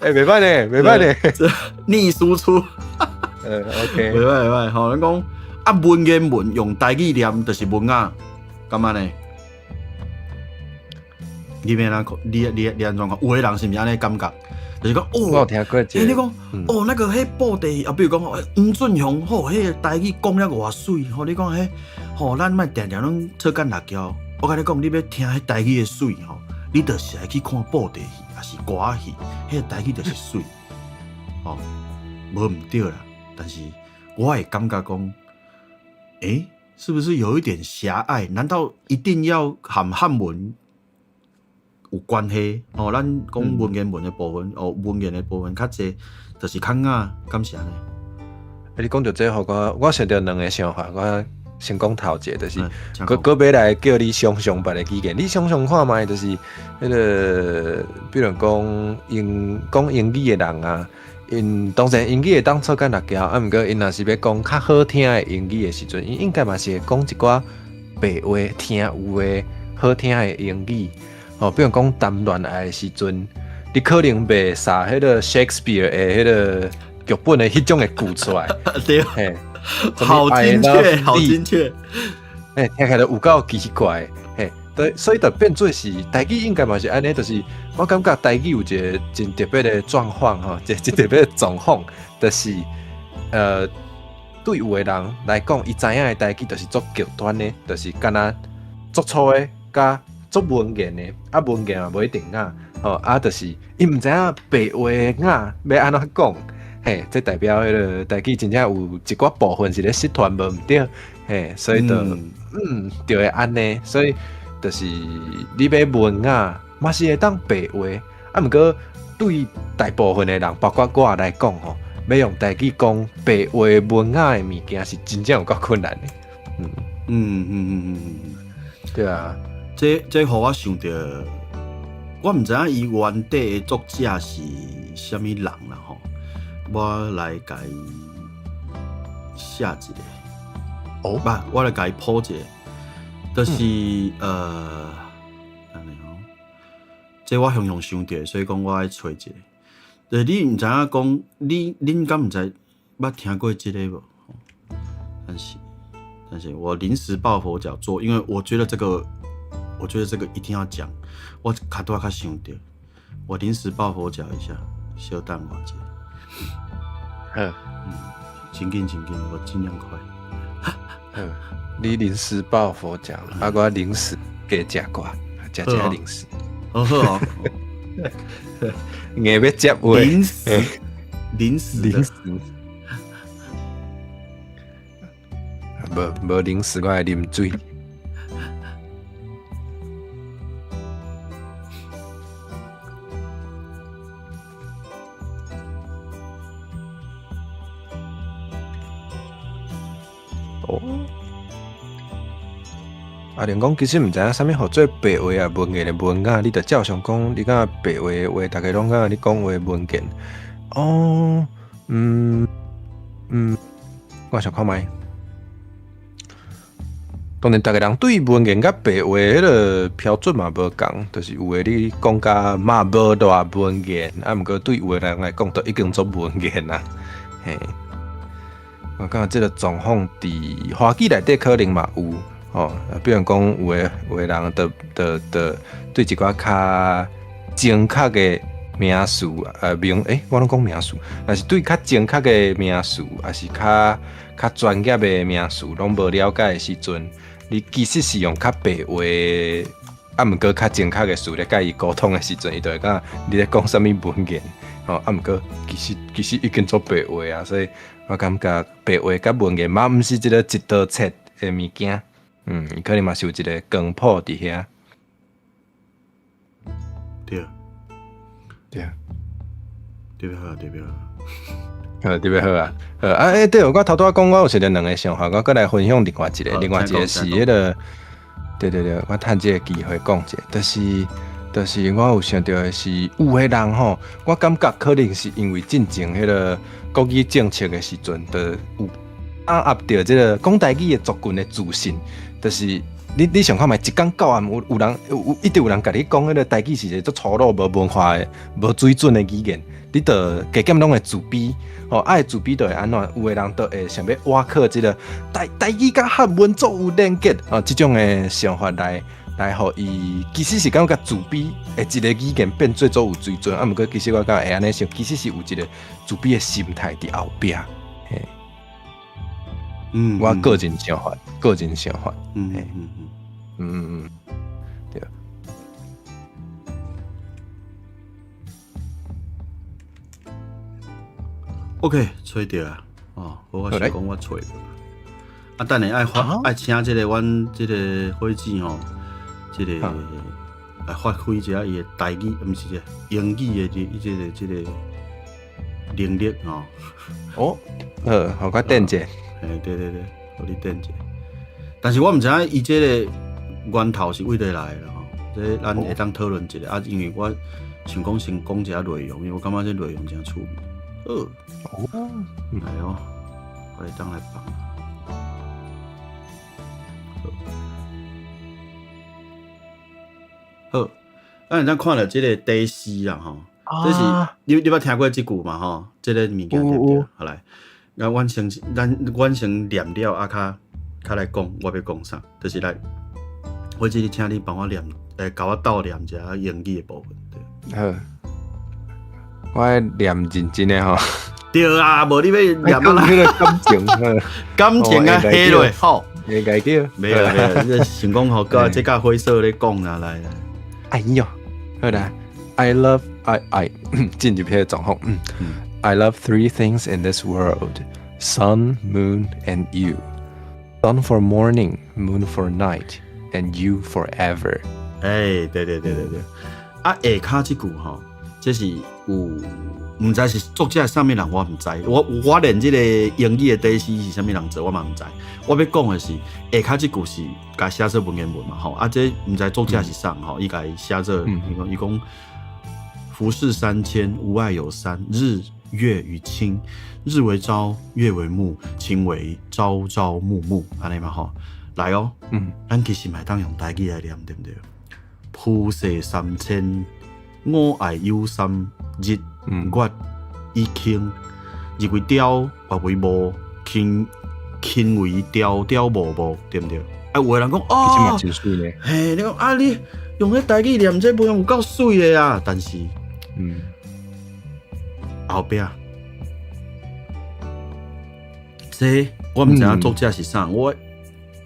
欸，袂䆀呢，袂䆀呢，這逆輸出。OK。袂䆀袂䆀，吼，咱講啊，文言文用台語念就是文雅，敢按呢？你欲按怎看？你按怎看？有的人是毋是按呢感覺？就是講哦，我有聽過這個。欸，你講哦，那個彼布袋啊，比如講黃俊雄，吼，彼個台語講了偌媠，吼，你講彼，吼，咱莫定定攏做干辣椒。我共你講，你欲聽彼台語的媠吼，你就是愛去看布袋戲，抑是歌仔戲，彼個台語就是媠。吼，無毋對啦，但是我會感覺講，欸，是不是有一點狹隘？難道一定要含漢文有關係？哦，咱講文言文的部分，哦，文言的部分較濟，就是較雅，敢是按呢？欸，你講著這個，我想著兩個想法，我先講頭一個，就是閣閣欲來叫你想象別个語言，你想象看覓，就是彼個，比如講英講英語的人啊，𪜶當然英語會當做干辣椒，啊，毋過𪜶若是欲講較好聽的英語的時陣，𪜶應該嘛是會講一寡白話聽有的好聽的英語。哦，比如講談戀愛的時陣，你可能袂撒彼個 Shakespeare 的彼個劇本的彼種的句出來。對，嘿，好精確，好精確。欸，聽起來有夠奇怪，嘿，對，所以就變做是台語應該嘛是按呢，就是我感覺台語有一個真特別的狀況吼，一個真特別的狀況，就是對有的人來講，伊知影的台語就是足極端的，就是敢若足粗的，佮足文言的，啊文言嘛無一定雅，吼啊，就是伊毋知影白話雅欲按怎講，嘿，這代表彼個台語真正有一寡部分是咧失傳無毋對，嘿，所以就就會按呢，所以就是你欲文雅嘛是會當白話，啊，毋過對大部分的人，包括我來講吼，欲用台語講白話文雅的物件是真正有夠困難的。對啊。這予我想著，我毋知影伊原底的作者是啥物人啦吼，我來共伊寫一个，哦，不，我來共伊鋪一个，就是，按呢吼，這我常常想著，所以講我愛揣一个。就是你毋知影講，你恁敢毋知捌聽過這個無？但是我臨時抱佛腳做，因為我覺得這個。我覺得這個一定要講，我較拄仔較想著，我臨時抱佛腳一下，小等我一下。好，真緊真緊，我盡量快。你臨時抱佛腳，啊，我臨時加食寡，食食零食。好好哦。硬欲接話。臨時，臨時，臨時。無無零食，我愛啉水。哦，阿玲講，其實毋知影啥物號做白話啊，文言的文雅，你著照常講，你感覺白話的話，逐家攏感覺你講話文言。哦，我想看覓。當然，逐个人對文言佮白話彼个標準嘛無仝，就是有的你講甲嘛無偌文言，啊，毋過對有的人來講，都已經足文言啊。嘿，我感覺這個狀況佇華語內底可能嘛有吼，比如講有的人就對一寡較精確的名詞，名，欸，我攏講名詞，但是對較精確的名詞，抑是較專業的名詞，攏無了解的時陣，你其實是用較白話，啊，毋過較正確的詞咧，佮伊溝通的時陣，伊就會感覺你咧講啥物文言，吼，啊，毋過其實已經做白話啊，所以我感覺白話佮文言嘛，毋是一個一刀切的物件，伊可能嘛是有一個光譜佇遐。對，對，特別好，特別好。好，特別好啊！好啊，欸，對，我頭拄仔講，我有一個兩個想法，我閣來分享另外一個，另外一個是彼個，對對對，我趁這個機會講者，就是我有想著的是，有的人吼，我感覺可能是因為進前彼個國語政策的時陣，就有壓著這個講台語的族群的自信，就是你想看覓，一工到暗有人有一直有人共你講彼個台語是一個足粗魯、無文化的、無水準的語言，你就加減攏會自卑，吼，啊會自卑就會按怎？有的人就會想欲倚靠這個台語佮漢文足有連結，哦，這種的想法來，予伊其實是感覺自卑的一個語言變做足有水準，啊，毋過其實我感覺會按呢想，其實是有一個自卑的心態佇後壁。嘿，我個人想法，個人想法，對。 OK，揣著啊，哦，我想講我揣著。啊，等下愛發愛請這個阮這個伙計吼，這個來發揮一下伊的台語，毋是這英語的這個能力吼。哦，好，予我等者。嘿，對對對，予你等者。但是我毋知影伊這個源頭是佗佗來的吼，這咱會當討論一下啊，因為我想講先講一下內容，因為我感覺這內容誠趣味。好，哦，來哦，我會當來放。好，咱會當看著這個底詩啦吼，這是你捌聽過這句嘛吼？這個物件對毋對？好來，那阮先咱阮先念了啊，較來講我欲講啥，就是來，我這裡請你幫我念，共我鬥念一下英語的部分。對。好，我愛念認真的吼。對啊，無你欲念啊？彼個感情，感情啊，下落好。會家叫，沒有沒有，你想講吼，佮這佮灰色咧講啊，來來。哎喲，好啦，I love I 進入彼個狀況。I love three things in this world: sun, moon, and you. Sun for morning, moon for night, and you forever. 哎，對對對對對。啊，下跤這句吼，這是有毋知是作者是啥物人，我毋知。我連這個英語的底詩是啥物人做，我嘛毋知。我欲講的是下跤這句是共寫做文言文嘛吼，啊，這毋知作者是啥吼，伊共伊寫做，伊講浮世三千，吾愛有三：日、月與卿。日為朝，月為暮，卿為朝朝暮暮，按呢嘛吼。來哦，咱其實嘛會當用台語來念，對毋對？浮世三千，吾愛有三：日、月與卿。日為朝，月為暮，卿為朝朝暮暮，對毋對？啊，有的人講哦，嘿，你講啊，你用彼台語念這無用有夠媠的啊！但是，後壁，這我毋知影作者是啥，我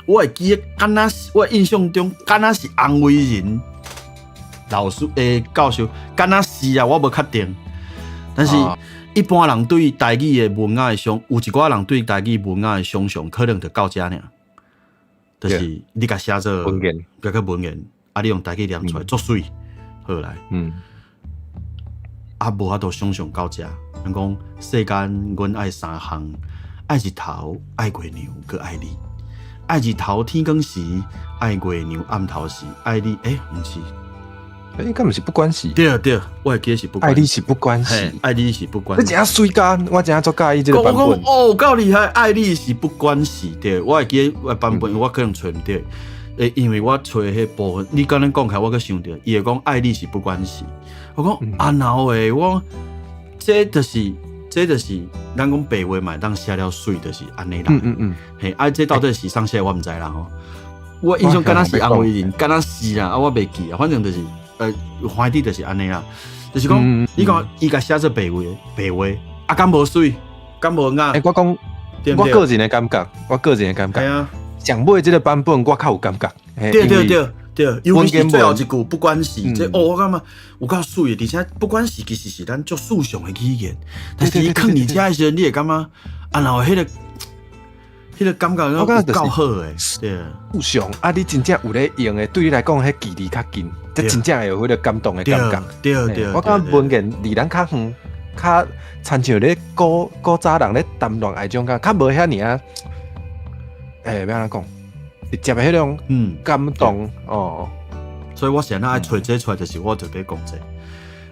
會記得，敢若是我印象中，敢若是洪維仁老師教授，敢若是啊，我無確定。但是，一般人對台語的文雅的想，有一寡人對台語文雅的想象，可能就到遮爾。就是你共寫做文言，共個文言，啊，你用台語念出來足媠，好來。啊，無法度想象到遮。人講世間，阮愛三項：愛日頭，愛月娘，閣愛你。愛日頭天光時，愛月娘暗頭時，愛你。欸，毋是。欸，敢毋是不關係？對對，我會記得是不關。愛你是不關係，愛你是不關。你真媠甲，我真足佮意這個版本。哦，夠厲害！愛你是不關係，對，我會記得我版本，我可能揣毋對。欸，因為我揣彼部分，你剛才講起來，我閣想著，伊會講愛你是不關係。我講啊，哪會？我這就是這就是咱講白話嘛，當寫了媠，就是按呢啦。嘿，啊，這到底是啥寫，我毋知啦吼。我印象敢若是洪維仁，敢若是啦，啊，我袂記啊，反正就是，反正就是按呢啦。就是講，你講伊共寫做白話，白話啊，敢無媠，敢無雅？欸，我講，我個人的感覺，我個人的感覺，啊，上尾這個版本我較有感覺。對對對。對，尤其是最後一句，不管是這哦，我感覺有夠媠的，而且不管是其實是咱足素常的語言，但是伊囥佇遮的時陣，你會感覺啊，然後彼個感覺有夠好的，對。素常啊，你真正有咧用的，對你來講，彼距離較近，這真正會有彼個感動的感覺。對對。我感覺文言離咱較遠，較親像咧古早人咧談戀愛種感，較無遐爾仔，欸，欲按怎講？直接的彼種感動哦。所以我現在愛揣這出來，就是我就欲講這個。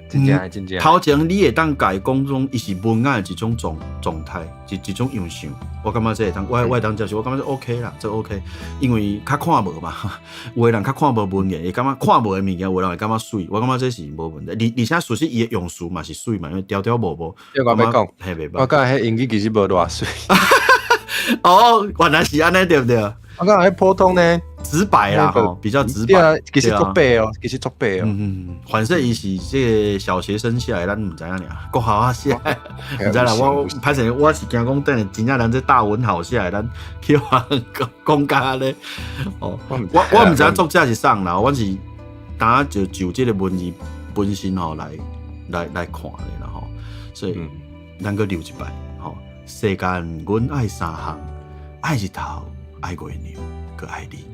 真正真正。頭前你會當共伊講講，伊是文雅的一種狀態，一種樣相。我感覺這會當，我會當接受，我感覺這 OK 啦，這 OK。因為較看無嘛，有的人較看無文言，會感覺看無的物件，有的人會感覺媠。我感覺這是無問題。而且事實伊的用詞嘛是媠嘛，因為條條無無。我欲講，我感覺彼英語其實無偌媠。哦，原來是按呢，對毋對？我感覺彼普通呢，直白啦，吼，比較直白。其實足白哦，其實足白哦。嗯，反正伊是這個小學生寫的，咱毋知影爾。國校仔寫，毋知啦。我歹勢，我是驚講等下真正人這大文豪寫的，咱去予人講甲按呢。哦，我毋知影作者是啥啦，我是單就這個文字本身吼來看的啦吼。所以咱閣溜一擺吼，世間阮愛三項，愛日頭，愛月娘，閣愛你。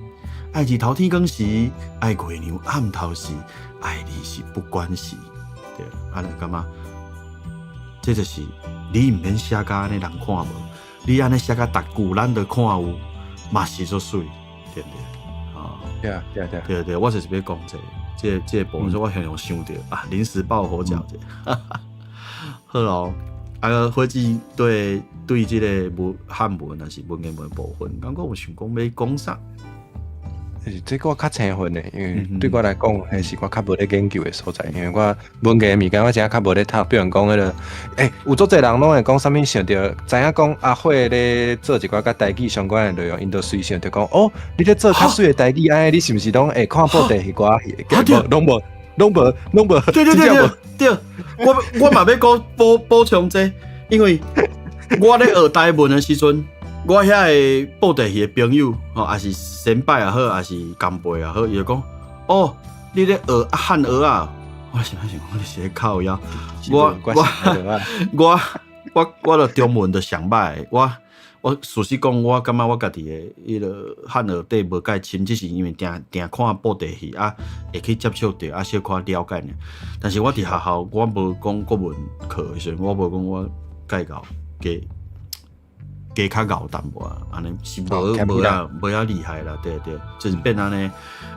愛日頭天光時，愛月娘暗頭時，愛你是不管時。對，按呢感覺，這就是你毋免寫甲按呢人看無，你按呢寫甲逐句咱都看有，嘛是足媠，對毋對？啊，對啊，對對對對，我就是欲講這個，這個部分，所以我常常想著啊，臨時抱佛腳者。好咯，啊，伙計對這個文漢文抑是文言文部分，感覺有想講欲講啥？這個我較生分的，因為對我來講，彼是我較無咧研究的所在。因為我文言的物件，我真正較無咧讀。比如講彼個，欸，有足濟人攏會講啥物想著，知影講阿火咧做一寡佮台語相關的內容，𪜶就隨想著講，哦，你咧做較媠的台語，按呢你是毋是攏會看布袋戲歌仔戲？攏無，攏無，攏無，對對對對對，我嘛欲閣補充這個，因為我咧學台文的時陣，我遐个布袋戲的朋友，吼，抑是先輩也好，抑是前輩也好，伊就講，哦，你咧學漢蚵仔，我想想，我是咧靠腰，我著中文著上歹，我事實講，我感覺我家己的彼个漢蚵底無蓋深，只是因為定定看布袋戲啊，會去接觸著啊，小可了解爾。但是我佇學校，我無講國文課的時陣，我無講我蓋𠢕加。加較𠢕淡薄仔，按呢是無無遐無遐厲害啦，對對，就是變按呢。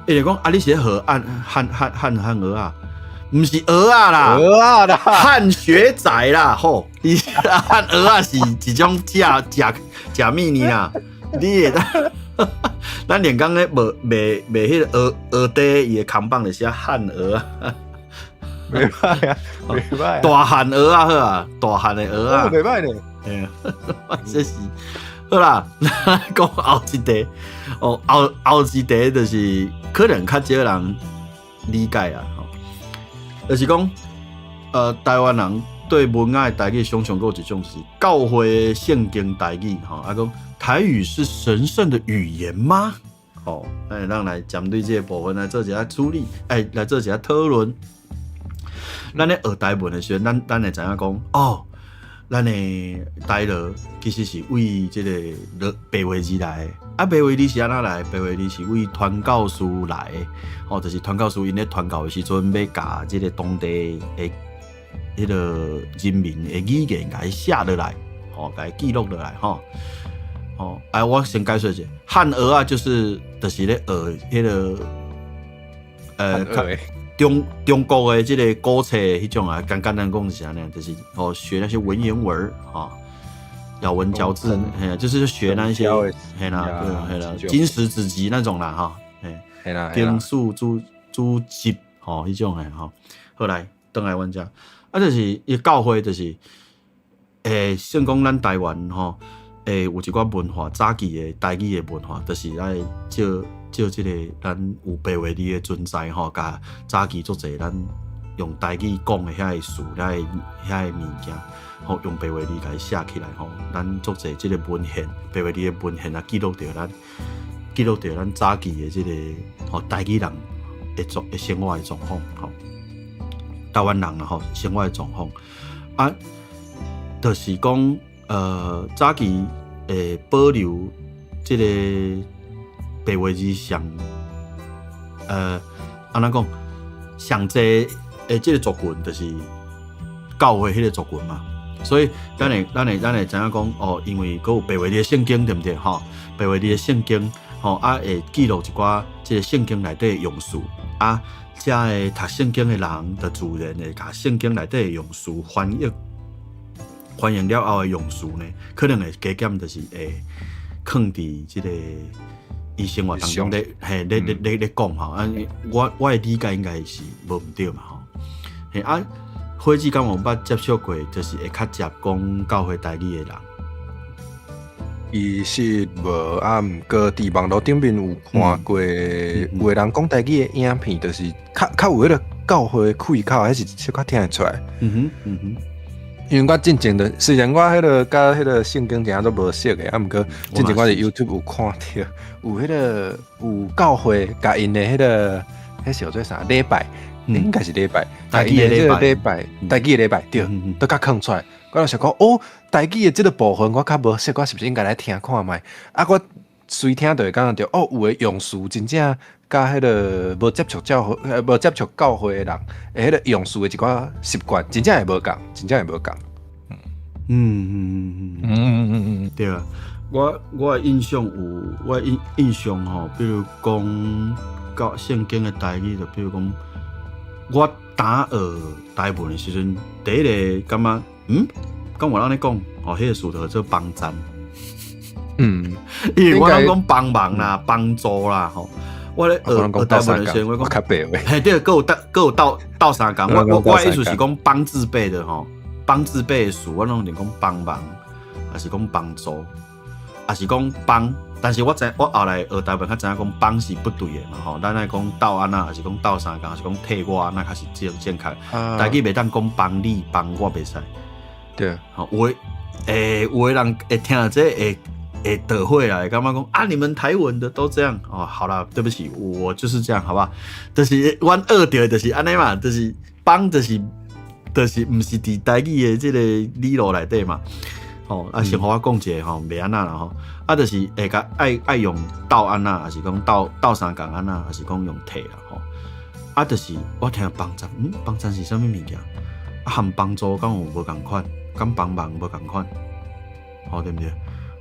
伊就講啊，你是咧學漢漢蚵仔，毋是蚵仔啦，蚵仔啦，漢學仔啦，吼，你漢蚵仔是一種食食食物呢啦，你會當，咱連講咧無賣賣彼个蚵蚵嗲，伊的扛棒就寫漢蚵仔，袂歹啊，袂歹，大漢蚵仔好啊，大漢的蚵仔，袂歹咧。嘿啊，這是好啦，講後一題哦，後一題就是可能較少人理解啦，吼，就是講，台灣人對文雅的台語想像閣有一種就是教會聖經台語，吼，啊講台語是神聖的語言嗎？吼，咱來針對這個部分來做一下處理，欸，來做一下討論。咱咧學台文的時陣，咱會知影講，哦。咱的台羅其實是為這个白話字來的，啊，白話字是按怎來的？白話字是為傳教士來的，吼，就是傳教士𪜶咧傳教的時陣，欲共這个當地的彼个人民的語言共伊寫落來，吼，共伊記錄落來，吼，吼，啊，我先解說一下，漢蚵仔就是咧學彼个，中國的這个古冊彼種啊，簡簡單講是按呢，就是哦學那些文言文吼，咬文嚼字，嘿，就是學那些，嘿啦，對，嘿啦，經史子集那種啦，哈，嘿啦，經史子集，吼，彼種的吼。後來轉來阮遮，啊，就是伊教會就是，欸，算講咱台灣吼，欸，有一寡文化，早期的台語的文化，就是愛借借這個咱有白話字的存在吼，共早期足濟咱用台語講的遐个詞、遐個物件，吼，用白話字共伊寫起來吼，咱足濟這個文獻，白話字的文獻啊，記錄著咱。記錄著咱早期的這個吼台語人的狀的生活的狀況吼，台灣人啦吼生活的狀況啊，就是講早期會保留這個白話字上按怎講上濟的這個族群，就是教會彼個族群嘛。所以咱會知影講哦，因為閣有白話字的聖經對毋對吼？白話字的聖經吼啊，會記錄一寡這個聖經內底的用詞啊，遮個讀聖經的人就自然會共聖經內底的用詞翻譯，翻譯了後的用詞呢，可能會加減就是會囥佇這個伊生活當中咧，嘿，咧講吼。啊，我的理解應該是無毋對嘛吼。嘿啊，火子敢有捌接觸過，就是會較捷講教會台語的人？其實無啊，毋過佇網路頂面有看過，有的人講台語的影片，就是較有彼個教會的氣口，彼是小可聽會出來。因為我進前的，雖然我彼個佮彼個聖經誠都無熟的，啊，毋過進前我佇 YouTube 有看著，有彼個有教會共𪜶的彼個，彼是叫做啥禮拜？應該是禮拜，台語的禮拜，台語的禮拜，對，都共囥出來。我就想講，哦，台語的這個部分我較無熟，我是毋是應該來聽看覓？啊，我隨聽就會感覺著，哦，有的用詞真正佮彼個無接觸教會、無接觸教會的人，彼個用詞的一寡習慣，真正會無仝，真正會無仝。對啊，我的印象有，我的印象吼，比如講教聖經的台語，就比如講，我當學台文的時陣，第一個感覺，敢有人按呢講，哦，彼個詞就叫做幫贊。因為我攏講幫忙啦、幫助啦，吼。我咧學學台文的時陣，我講，嘿，對，閣有鬥閣有鬥鬥相共。我的意思是講幫字輩的吼，幫字輩的詞，我攏連講幫忙，抑是講幫助，抑是講幫。但是我知我後來學台文，較知影講幫是不對的嘛吼。咱愛講鬥按怎，抑是講鬥相共，抑是講替我按怎較是正確。台語袂當講幫你幫我袂使。吼，有的有的人會聽著這個會倒火來，會感覺講啊，你們台文的都這樣哦。好啦，對不起，我就是這樣，好不好？就是阮學著的就是按呢嘛，就是幫，就是毋是佇台語的這個理路內底嘛。吼，啊，先予我講一下吼，袂按怎啦吼。啊，就是會共愛用鬥按怎，抑是講鬥鬥相共按怎，抑是講用替啦吼。啊，就是我聽幫贊，幫贊是啥物物件？啊，含幫助敢有無仝款？敢幫忙無仝款？吼，對毋對？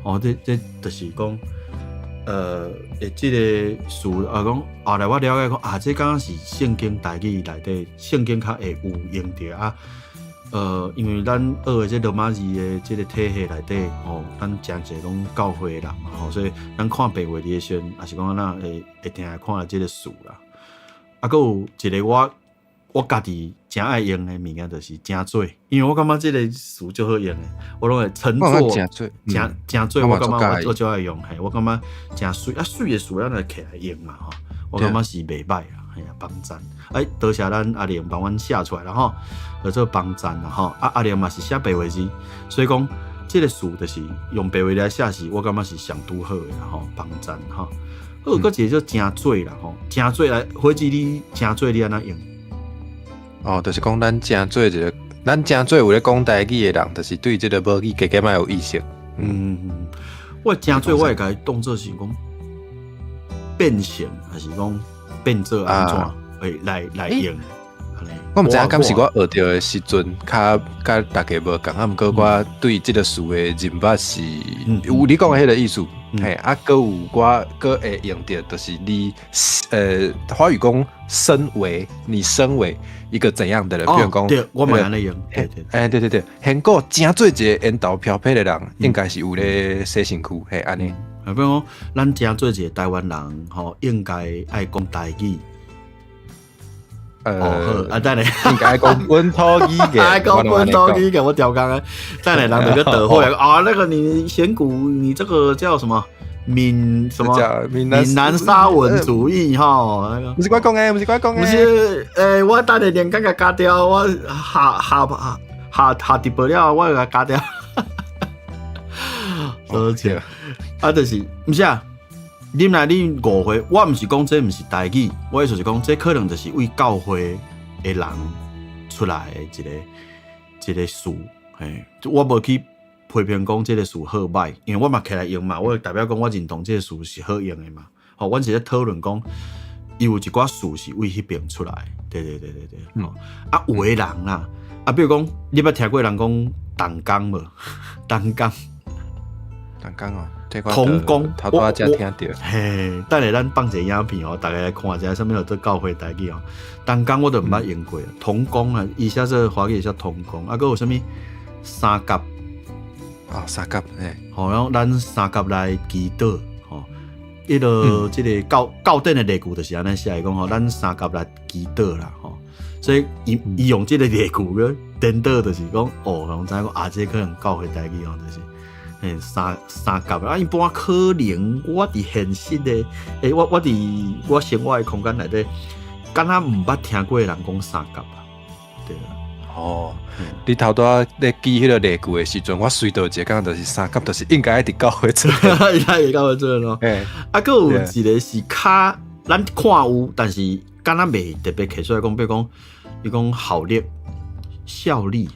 哦，這就是講，這個詞啊，講後來我了解講啊，這敢若是聖經台語內底，聖經較會有用著啊。因為咱學的這羅馬字的這個體系內底，吼，咱誠濟攏教會的人嘛，吼，所以咱看白話字的時陣，抑是講按怎會定會看著這個詞啦。啊，閣有一個我家己誠愛用的物件，就是誠做，因為我感覺這個詞足好用的，我攏會稱作誠做，我感覺我足愛用，嘿，我感覺誠媠啊，媠的詞咱來揢來用嘛，吼，我感覺是袂歹啦，嘿啊，幫贊，哎，多謝咱阿玲幫阮寫出來啦，吼，叫做幫贊啦，吼，啊，阿玲嘛是寫白話字，所以講這個詞就是用白話來寫是，我感覺是上拄好的啦，吼，幫贊吼。好，閣一個叫誠做啦，吼，誠做來，火子你誠做你按怎用？哦，就是講咱誠做一個，咱誠做有咧講台語的人，就是對這個母語加減仔有意識。我誠做我會共伊當做是講變成，抑是講變做按怎，會來用。我毋知影敢是我學著的時陣，較佮大家無仝，啊，毋過我對這個詞的認捌是有你講的彼個意思，嘿，啊，閣有我閣會用著，就是你，華語講身為你身為一個怎樣的人，比如講，對，我嘛按呢用，對對，欸，對對對，現過誠做一個緣投飄撇的人，應該是有咧洗身軀，嘿，按呢。啊，比如講，咱誠做一個台灣人，吼，應該愛講台語。哦，好，啊，等下應該講本土語言，愛講本土語言，我調工啊。等下人就去倒火啊，那個你選股，你這個叫什麼？閩什麼？閩南沙文主義哈？那個毋是我講的，毋是我講的，毋是，欸，我等下連講共加掉，我下下下下直播了，我共加掉。抱歉，啊，就是毋是啊？你來你誤會，我毋是講這毋是台語，我意思是講，這可能就是為教會的人出來的一個一個詞，嘿，我無去批評講這個詞好歹，因為我嘛揢來用嘛，我代表講我認同這個詞是好用的嘛。吼，阮是咧討論講，伊有一寡詞是為彼邊出來，對對對對對。啊，有的人啦，啊，比如講，你捌聽過人講同工無？同工。同工哦，同工，頭拄仔才聽著。嘿，等下咱放一個影片哦，逐家來看一下，啥物叫做教會台語哦。同工我都毋捌用過，同工啊，伊寫做華語寫同工，啊，閣有啥物三甲？哦，三甲，嘿，吼，然後咱三甲來祈禱，吼，彼個這個教教典的例句就是按呢寫的，講吼，咱三甲來祈禱啦，吼，所以伊伊用這個例句去顛倒，就是講，哦，攏知影講啊，這可能教會台語哦，就是。嘿，三三甲啊，一般可能我佇現實的，欸，我我佇我生活的空間內底，敢若毋捌聽過人講三甲啊，對啊。哦，你頭拄仔咧記彼個例句的時陣，我隨到一個感覺就是三甲，就是應該佇教會出現，應該佇教會出現咯。啊，閣有一個是較咱看有，但是敢若袂特別提出來講，比如講，伊講效力、效力。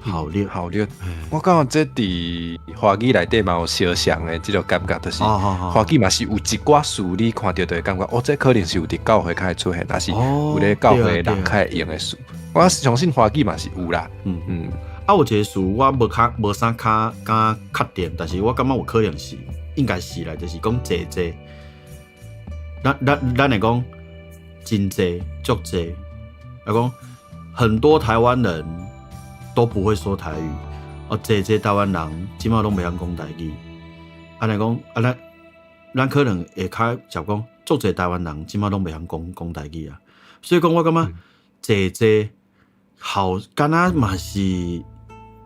效力，效力，我感覺這佇華語內底嘛有相像的這個感覺，就是華語嘛是有一寡詞你看著就會感覺，哦，這可能是有佇教會較會出現，抑是有咧教會人較會用的詞。我相信華語嘛是有啦。嗯嗯。啊，有一個詞我無較無啥較敢確定，但是我感覺有可能是，應該是啦，就是講濟濟。咱咱咱會講真濟足濟，啊講很多台灣人都不會說台語，哦，濟濟台灣人這馬攏袂曉講台語。按呢講，啊，咱咱可能會較直講，足濟台灣人這馬攏袂曉講講台語啊。所以講，我感覺濟濟好，敢若嘛是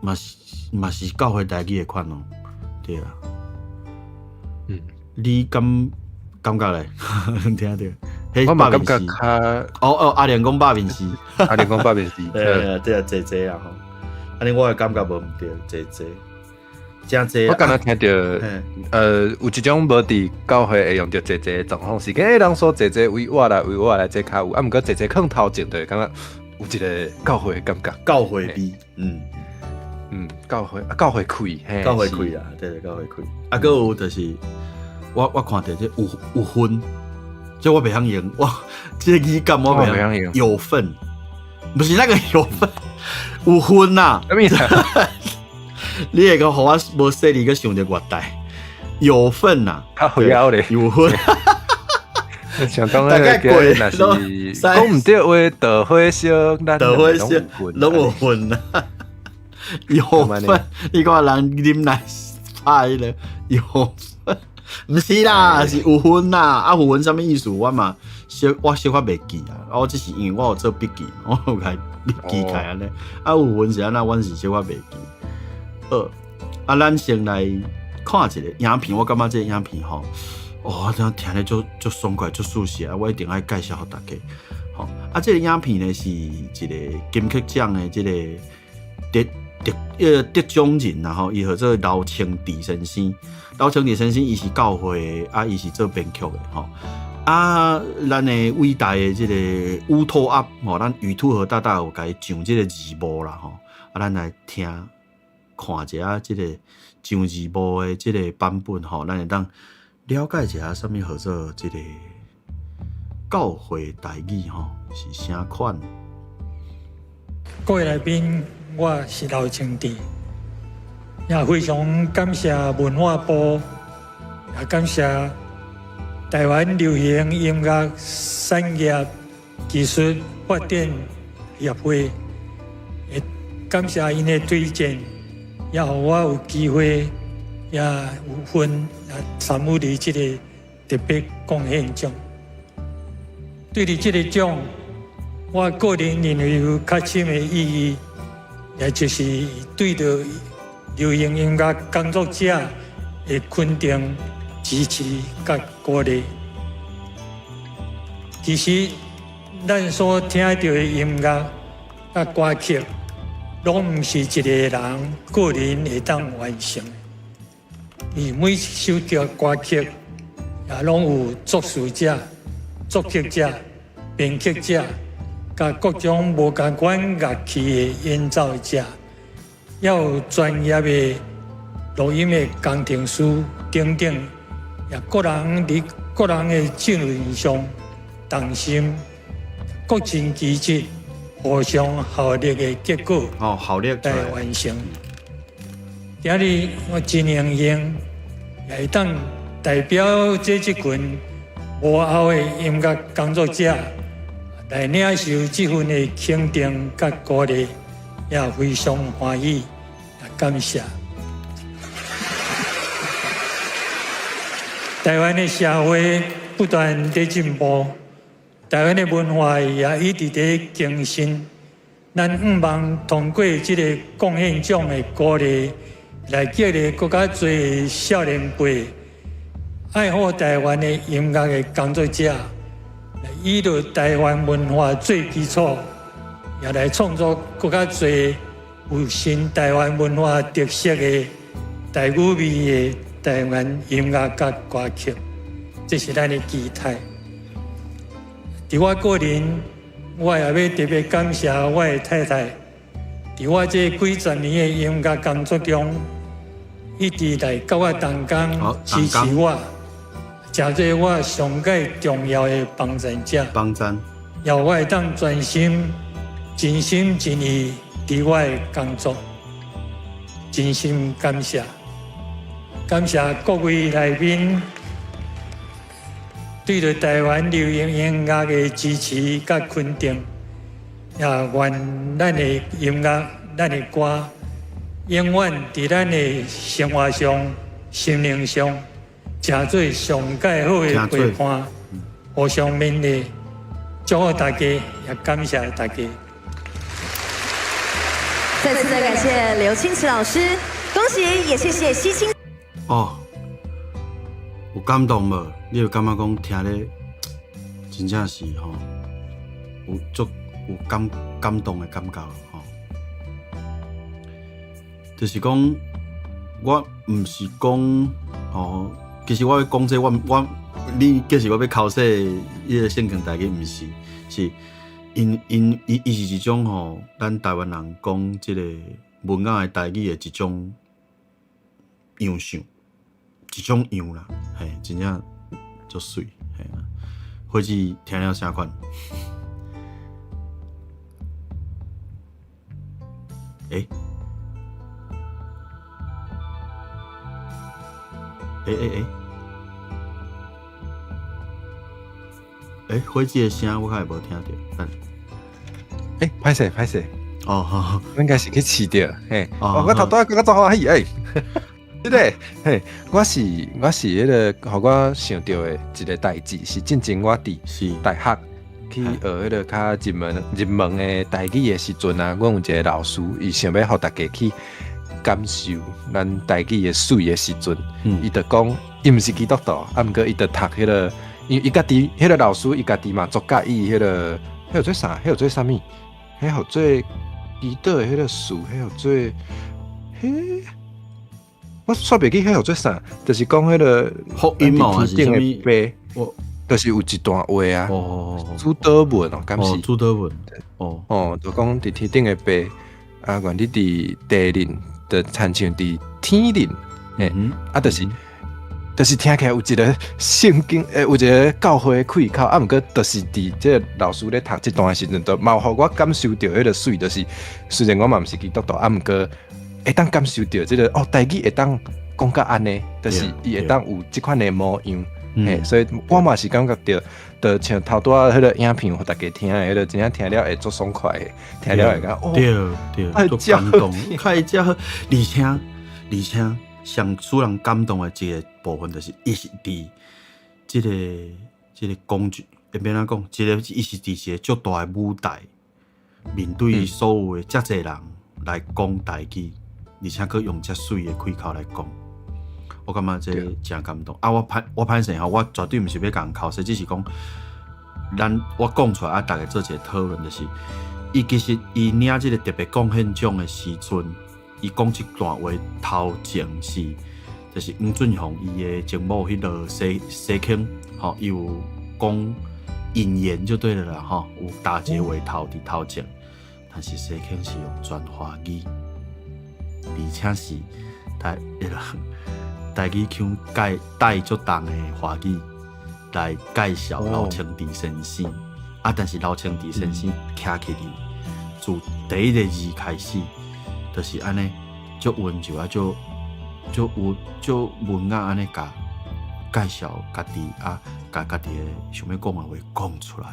嘛是嘛是教會台語的款哦，對啊。你敢感覺咧？聽著？我嘛感覺較哦哦，阿蓮講百面絲，阿蓮講百面絲，對啊對啊，濟濟啊吼。按呢我的感覺無毋對，濟濟，誠濟。我敢若聽著，有一種無佇教會會用著濟濟的狀況，是講人說濟濟為我來為我來，這較有，啊，毋過濟濟囥頭前，就會感覺有一個教會的感覺。教會味，嗯嗯，教會啊，教會氣，教會氣啊，對對，教會氣。啊，閣有就是，我我看著這有有份，這我袂曉用，我這個語感我袂曉用。有份，毋是那個有份。有份呐，啥物意思？你會閣予我無細膩閣想著月台，有份呐，較會曉咧，有份。想講那個，若是講毋對話，導火燒，導火燒，攏有份啊。有份，你看人啉來拍咧，有份，毋是啦，是有份啦。啊，有份啥物意思？我嘛小我小可袂記啊。我只是因為我有做筆記，我有共筆記起按呢。啊，有份是按怎？阮是小可袂記。好，啊，咱先來看一個影片。我感覺這個影片吼，哦，我這聽咧足足爽快，足舒適啊！我一定愛介紹予大家。吼，啊，這個影片呢是一個金曲獎的這個得得得獎人啦吼，伊號做劉清智先生。劉清智先生伊是教會的，啊，伊是做編曲的吼。啊，咱的偉大的這個烏托鴨吼，咱玉兔和大大有共伊上這個字幕啦吼。啊，咱來聽看一下這個上字幕的這個版本吼，咱會當了解一下啥物號做這個教會台語吼是啥款。各位來賓，我是劉清智，也非常感謝文化部，也感謝台灣流行音樂產業技術發展協會，也感謝𪜶的推薦，也予我有機會，也有份來參與佇這個特別貢獻獎。對佇這個獎，我個人認為有較深的意義，也就是對著流行音樂工作者的肯定、支持佮鼓勵。其實，咱所聽著的音樂佮歌曲，攏毋是一個人個人會當完成的。而每一首歌歌曲也攏有作詞者、作曲者、編曲者，佮各種無仝款樂器的演奏者，也有專業的錄音的工程師等等，也各人佇各人的責任上同心，各盡其職，互相效力的結果。哦，效力來完成。今日我真榮幸，也會當代表這這群幕後的音樂工作者來領受這份的肯定佮鼓勵，也非常歡喜，也感謝。台灣的社會不斷佇進步，台灣的文化也一直佇更新。咱向望通過這個貢獻獎的鼓勵，來激勵閣較濟少年輩愛好台灣的音樂的工作者，來依著台灣文化做基礎，也來創作閣較濟有新台灣文化特色的台語味的台灣音樂佮歌曲，這是咱的期待。佇我個人，我也欲特別感謝我的太太，佇我這幾十年的音樂工作中，一直來佮我同工支持我，成做我上蓋重要的幫贊者。幫贊，予我會當專心、真心真意佇我的工作，真心感謝，感謝各位來賓對著台灣流行音樂的支持佮肯定，也願咱的音樂、咱的歌，永遠佇咱的生活上、心靈上，成做上蓋好的陪伴，互相勉勵，祝福大家，也感謝大家。再次的感謝劉清奇老師，恭喜，也謝謝西青。哦，有感動無？你有感覺講聽咧，真正是吼，有足有感動的感覺吼。就是講，我毋是講吼，其實我欲講這個，我你其實我欲剾洗彼個聖經台語，毋是，是𪜶𪜶伊伊是一種吼，咱台灣人講這個文雅的台語的一種樣相，一種樣啦，嘿，真正足媠，嘿啊。火子聽了啥款？欸？欸欸欸！欸，火子的聲我較會無聽著，欸，歹勢歹勢。哦，好好，應該是去試著，嘿，哦，我頭拄仔閣較足歡喜，欸，這個，嘿，我是彼個，予我想著的一個代誌，是進前我佇大學去學彼個較入門的台語的時陣啊，阮有一個老師，伊想欲予大家去感受咱台語的媠的時陣，伊就講，伊毋是基督徒，啊，毋過伊就讀彼個，因為伊家己彼個老師，伊家己嘛足佮意彼個，彼叫做啥？彼叫做啥物？彼叫做祈禱的彼個詞，彼叫做，彼，我煞袂記彼叫做啥，就是講彼個福音哦，還是啥物？我就是有一段話啊，主禱文哦，敢是？主禱文，哦哦，就講佇天頂的爸，啊，願你佇地裡，就親像佇天頂，嘿，啊，就是聽起來有一個聖經，欸，有一個教會的開口，啊，毋過就是佇這個老師咧讀這段的時陣，就嘛有予我感受著彼個媠，就是雖然我嘛毋是基督徒，啊，毋過會當感受著這個哦，台語會當講甲按呢，就是伊會當有這款的模樣，嘿，所以我嘛是感覺著，就像頭拄仔彼個影片，予大家聽的，彼個真正聽了會足爽快的，聽了會感覺哦，對對，足感動，開遮好，而且上使人感動的一個部分，就是伊是佇這個工具，會欲按怎講？這個伊是佇一個足大的舞台，面對所有的遮濟人來講台語，而且閣用遮媠的開口來講，我感覺這誠感動。啊，我歹勢吼，我絕對毋是欲共人剾洗，只是講，咱我講出來啊，大家做一個討論，就是伊其實伊領這個特別貢獻獎的時陣，伊講這段話頭前是，就是黃俊雄伊的前某彼个西西坑，吼，伊有講引言就對了啦，吼，有打結尾頭佇頭前，但是西坑是用全華語，而且是台彼个台語腔帶帶足重的華語來介紹劉清治先生。啊，但是劉清治先生徛起來，自第一个字開始，就是按呢，足溫柔啊，足足溫足文雅按呢，共介紹家己啊，共家己的想欲講的話講出來。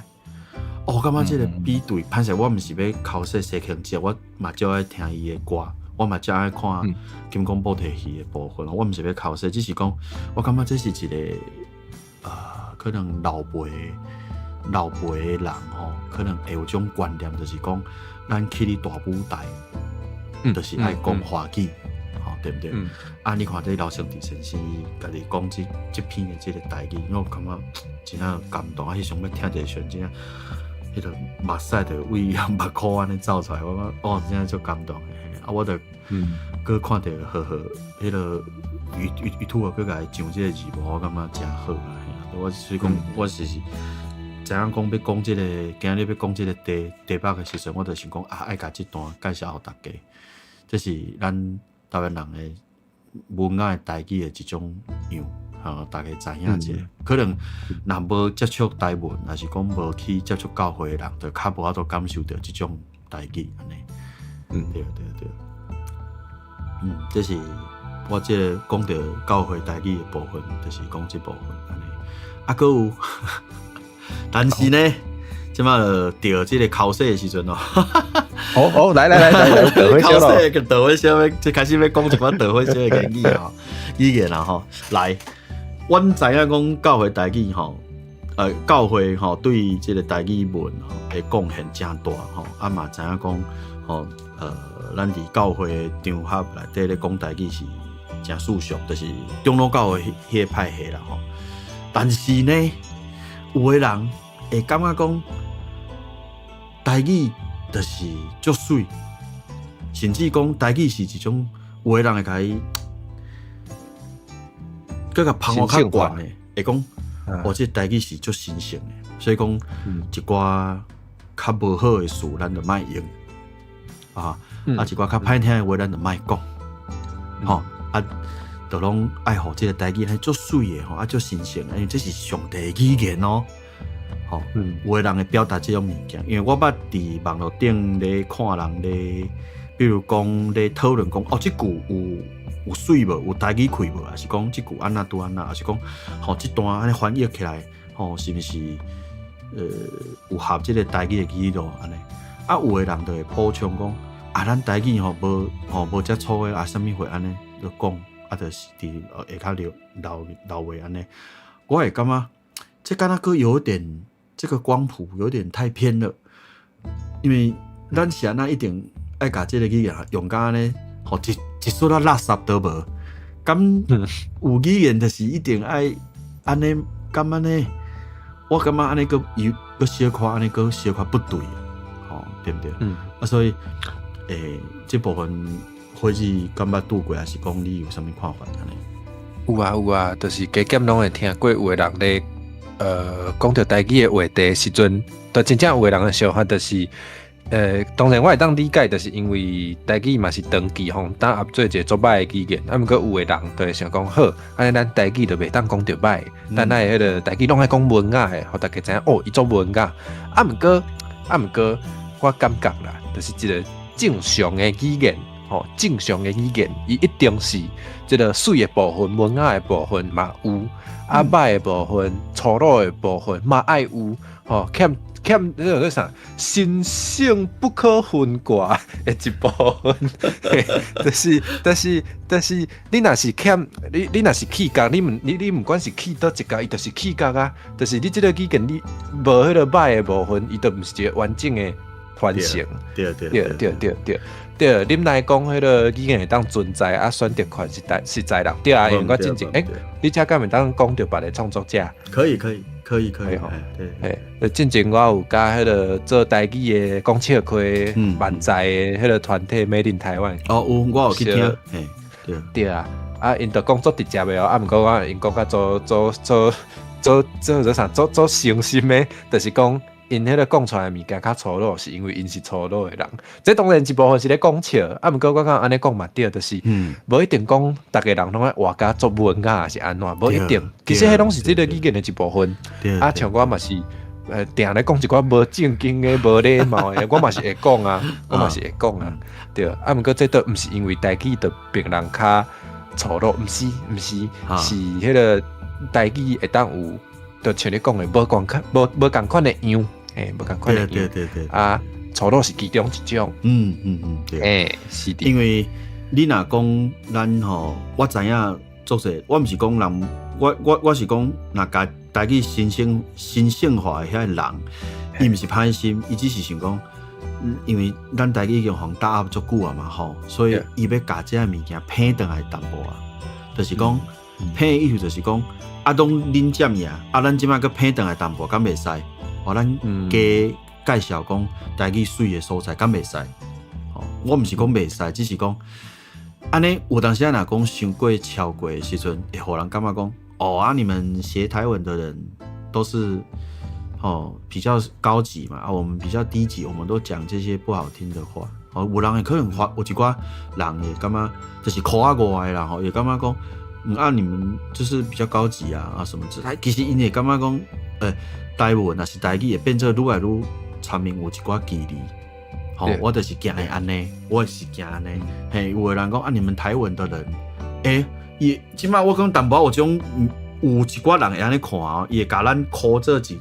哦，我感覺這個比對，歹勢，我毋是欲剾洗西坑節，我嘛足愛聽伊的歌，我嘛足愛看金剛布袋戲的部分。我毋是欲剾洗，只是講我感覺這是一個可能老輩的人吼，可能會有種觀念，就是講咱去咧大舞台，就是愛講華語，吼，對毋對？啊，你看這劉清治先生家己講這篇的這個台語，我感覺真正感動。啊，彼時欲聽這個時陣，真正彼個目屎就為目箍按呢走出來，我感覺哦，真正足感動的。啊，我就閣看著呵呵，彼個伊伊伊拄仔閣共伊上這個字幕，我感覺誠好啊。我所以講，我是知影講欲講這個，今日欲講這個題目的時陣，我就想講啊，愛共這段介紹予大家。這是咱台灣人的文雅的台語的一種樣，吼，大家知影者。可能若無接觸台文，抑是講無去接觸教會的人，就較無法度感受著這種台語按呢。對對對。這是我這個講著教會台語的部分，就是講這部分按呢。啊，閣有，但是呢，這擺就著這個剾洗的時陣咯。哦哦，來來來來來，導火線咯。剾洗導火線欲，這開始欲講一寡導火線的言語吼，語言啦吼。來，阮知影講教會台語吼，教會吼對這個台語文吼的貢獻誠大吼，啊嘛知影講吼，咱佇教會場合內底咧講台語是誠順暢，就是長老教會彼個派系啦吼。但是呢，有的人會感覺講台語就是足媠，甚至講台語是一種有的人會共伊，閣共捧予較懸的，會講哦，這台語是足神聖的，所以講一寡較無好的詞，咱就莫用啊，啊一寡較歹聽的話，咱就莫講，吼啊，就攏愛予這個台語係足媠的吼，啊足神聖的，因為這是上帝的語言哦。吼，有的人會表達這種物件，因為我捌佇網路頂咧看人咧，比如講咧討論講，哦，這句有媠無？有台語氣無？抑是講這句按怎拄按怎？抑是講，吼，這段按呢翻譯起來，吼，是毋是有合這個台語的語路按呢？啊，有的人就會補充講，啊，咱台語吼無吼無遮粗的啊，啥物貨按呢就講，啊，就是佇下跤流流流話按呢。我會感覺這敢若閣有點這個光譜有點太偏了，因為咱是按怎一定愛共這個語言用甲按呢，予一撮仔垃圾都無，敢有語言就是一定愛按呢，敢按呢？我感覺按呢閣有閣小可按呢閣小可不對，吼，對毋對？啊，所以，這部分或是敢捌拄過，抑是講你有啥物看法按呢？有啊有啊，就是加減攏會聽過有的人咧，講著台語的話題時陣，就真正有的人的想法就是，當然我會當理解，就是因為台語嘛是長期予打壓做一個足歹的語言，啊，毋過有的人就會想講好，按呢咱台語就袂當講著歹，咱愛彼個台語攏愛講文雅的，予大家知影哦，伊足文雅。啊，毋過，我感覺啦，就是一個正常的語言，吼，正常的語言，伊一定是這個媠的部分、文雅的部分嘛有，啊歹的部分、粗魯的部分嘛愛有，吼，欠欠彼個叫啥？神聖不可分割的一部分，就是，但是，但是，你若是欠你，你若是去角，你毋管是去佗一角，伊就是去角啊。就是你這個語言，你無彼個歹的部分，伊就毋是一個完整的完成。對對對對對對對，恁來講彼個語言會當存在啊，選擇權是在人對啊，因為我進前你遮敢會當講著別个創作者？可以可以。可以可以吼，嘿，進前我有佮彼個做台語的講笑話漫才的彼個團體 Made in 台灣。哦，有，我有去聽。嘿，對。對啊，啊，𪜶就講足直接的哦，啊，毋過我𪜶講較做做做做做做啥做做誠心的，就是講𪜶彼個講出來的物件較粗魯，是因為𪜶是粗魯的人。這當然一部分是咧講笑，啊，毋過我感覺按呢講嘛對，就是無一定講逐个人攏愛活甲足文雅，抑是按怎，無一定。其實彼攏是這个語言的一部分。啊，像我嘛是，定咧講一寡無正經的、無禮貌的，我嘛是會講啊，我嘛是會講啊，對。啊，毋過這都毋是因為台語就別人較粗魯，毋是，毋是，是彼个台語會當有，就像你講的，無仝款、無無仝款的樣，欸，無仝款的樣。啊，粗魯是其中一種。欸，是的。因為你若講咱吼，我知影做勢，我毋是講人，我是講，若共台語神聖神聖化的遐个人，伊毋是歹心，伊只是想講，因為咱台語已經予人打壓足久啊嘛吼，所以伊欲共這个物件捧轉來淡薄仔，就是講捧的意思就是講，啊，攏恁佔贏，啊，咱這擺閣捧轉來淡薄，敢袂使？哦，咱加介紹講台語媠的所在，敢袂使？吼，我毋是講袂使，只是講按呢有當時仔若講傷過超過的時陣，會予人感覺講，哦啊，你們學台文的人都是哦比較高級嘛，啊，我們比較低級，我們都講這些不好聽的話。哦，有人會可能發，有一寡人會感覺就是箍仔外的啦吼，會感覺講，啊，你們就是比較高級啊啊什麼之類，其實𪜶會感覺講，台文抑是台語會變做愈來愈親民，有一寡距離。吼，我就是驚會按呢，我是驚按呢。嘿，有的人講啊，你們台文的人，欸，伊這擺我講淡薄仔有種有一寡人會按呢看哦，伊會共咱箍做一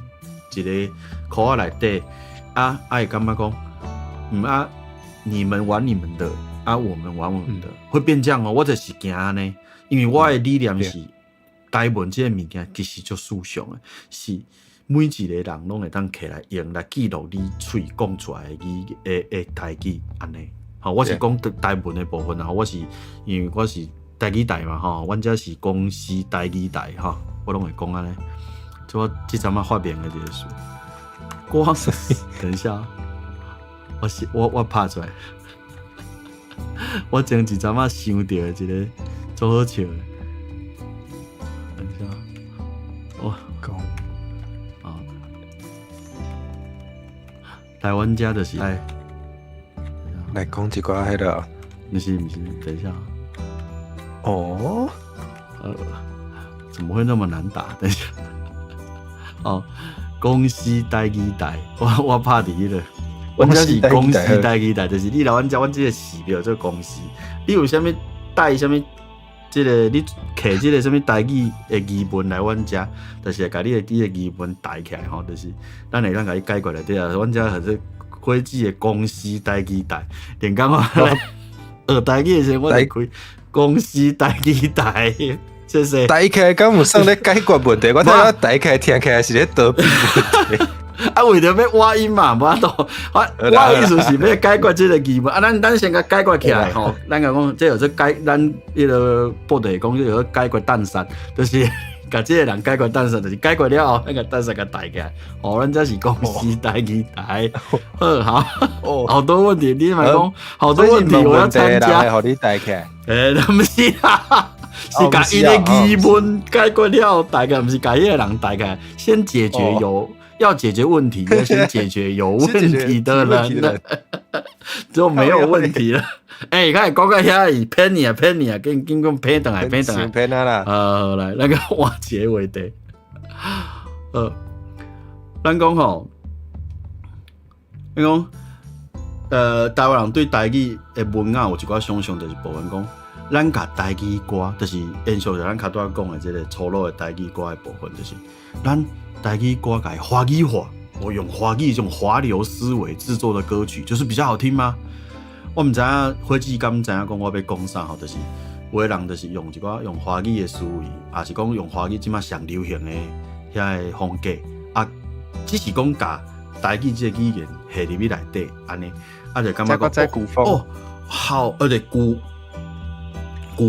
一个箍仔內底，啊啊會感覺講，啊，你們玩你們的，啊，我們玩我們的，會變這樣哦。我就是驚按呢，因為我的理念是台文這个物件其實足抽象的，是每一个人攏會當摕來用來記錄你喙講出來的語的的台語按呢。吼，我是講台文的部分啊，我是因為我是台語台嘛吼，阮遮是公司台語台吼，我攏會講按呢。這我這陣仔發明的一个詞。光，等一下，我是我我拍出來，我前一陣仔想著的一个足好笑的。等一下，我講啊，台灣遮就是愛來講一寡彼个，毋是毋是，等一下，哦，怎麼會那麼難打？等一下，哦，公司台語台，我拍佇彼个，阮遮是公司台語台，就是你來阮遮，阮這个寺廟做公司，你有啥物帶啥物？這个你摕這个啥物台語的疑問來阮遮，就是會共你的這个疑問帶起來吼，就是咱會當共你解決來對啊。阮遮號做火子的公司台語台，連講我來學台語的時陣，我就開公司台語台，謝謝。帶起來敢有算咧解決問題？我聽講帶起來聽起來是咧逃避問題。啊，為著欲倚音嘛，無法度。我的意思是欲解決這个疑問啊，咱先共解決起來吼。咱共講，這叫做解，咱彼个部隊講，這叫做解決彈殺，就是共這个人解決彈殺，就是解決了後，咱共彈殺共帶起來。哦，咱這是公司台語台。好，好，好多問題，你嘛講好多問題，我要參加。予你帶起來。欸，毋是啦，是共𪜶的疑問解決了後帶起來，毋是共彼个人帶起來，先解決有。要解決問題，要先解決有問題的人，就沒有問題了。欸，看講到遐伊騙你啊，騙你啊，緊緊講騙轉來，騙轉來，騙啊啦。來，咱個換一个話題。咱講吼，咱講，台灣人對台語的文雅有一寡想像，就是部分講，咱共台語歌，就是延續著咱較拄仔講的這个粗魯的台語歌的部分，就是咱台語歌共華語化，我用華語這種華流思維製作的歌曲，就是比較好聽嗎？我毋知影火子敢知影講我欲講啥吼，就是有的人就是用一寡用華語的思維，抑是講用華語這擺上流行的遐个風格，啊，只是講共台語這个語言下入去內底，按呢，啊就感覺講哦，好，而且古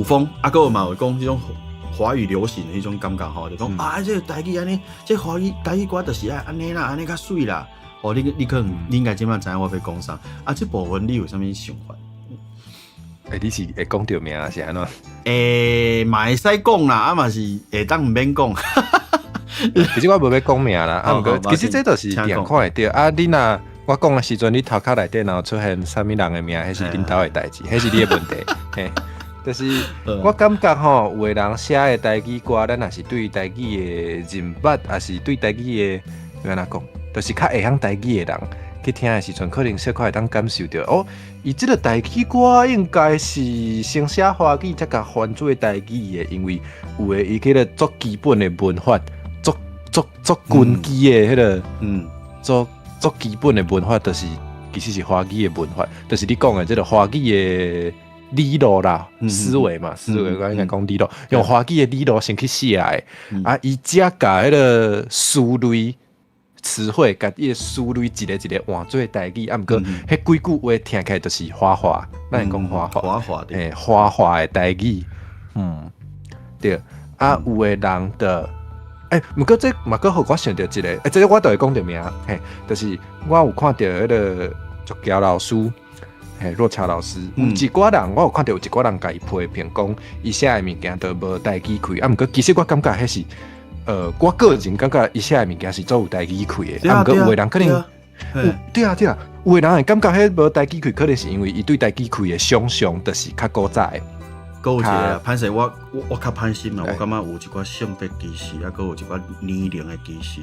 風，啊，閣有嘛有講這種華語流行的彼種感覺吼，就講啊，這个台語按呢，這華語台語歌就是愛按呢啦，按呢較媠啦。哦，你可能你應該這擺知影我欲講啥？啊，這部分你有啥物想法？欸，你是會講著名是按怎？欸，嘛會使講啦，啊嘛是會當毋免講。其實我無欲講名啦，啊，毋過其實這就是定看會著啊。你若我講的時陣，你頭殼內底若有出現啥物人的名，彼是恁兜的代誌，彼是你的問題。嘿，就是我感覺吼，有的人寫的台語歌，咱若是對台語的認捌，抑是對台語的欲按怎講，就是較會曉台語的人去聽的時陣，可能小可會當感受著哦，伊這个台語歌應該是先寫華語，才共翻做台語的，因為有的伊彼个足基本的文法，足足足根基的彼个，足足基本的文法，就是其實是華語的文法，就是你講的這个華語的理路啦，思維嘛，思維我應該講理路，用華語的理路先去寫的，啊，伊才共彼个詞類詞彙，共伊的詞類一个一个換做台語，啊，毋過彼幾句話聽起來就是華話，咱會講華話，華話的，華話的台語，嗯，對，啊，有的人的，欸，毋過這嘛閣予我想著一个，欸，這個我都會講著名，嘿，就是我有看著彼个竹橋老師，嘿，若橋老師，有一寡人，我有看著有一寡人共伊批評講，伊寫的物件都無台語氣，啊，毋過其實我感覺彼是，我個人感覺伊寫的物件是足有台語氣的，啊，毋過有的人可能，有，對啊對啊，有的人會感覺彼無台語氣，可能是因為伊對台語氣的想像就是較古早的。閣有一个，歹勢，我較歹心啦，我感覺有一寡性別歧視，啊，閣有一寡年齡的歧視，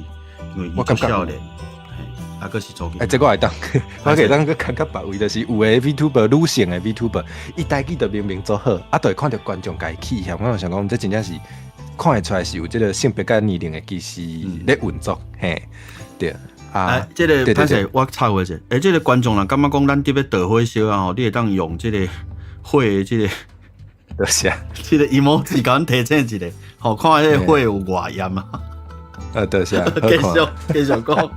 因為伊足少年，嘿，啊，閣是做。欸，這個會當，我會當閣感覺別位，就是有的 VTuber 女性的 VTuber，伊台語就明明足好，啊，就會看著觀眾共伊起嫌，我就想講，這真正是看會出來是有這个性別佮年齡的歧視咧運作，嘿，對。啊，這个歹勢，我插話者，欸，這个觀眾人感覺講咱佇咧導火燒啊吼，你會當用這个火的這个。多謝，這个 emoji 共阮提醒一下，吼，看彼个火有偌炎啊？啊，多謝，繼續繼續講。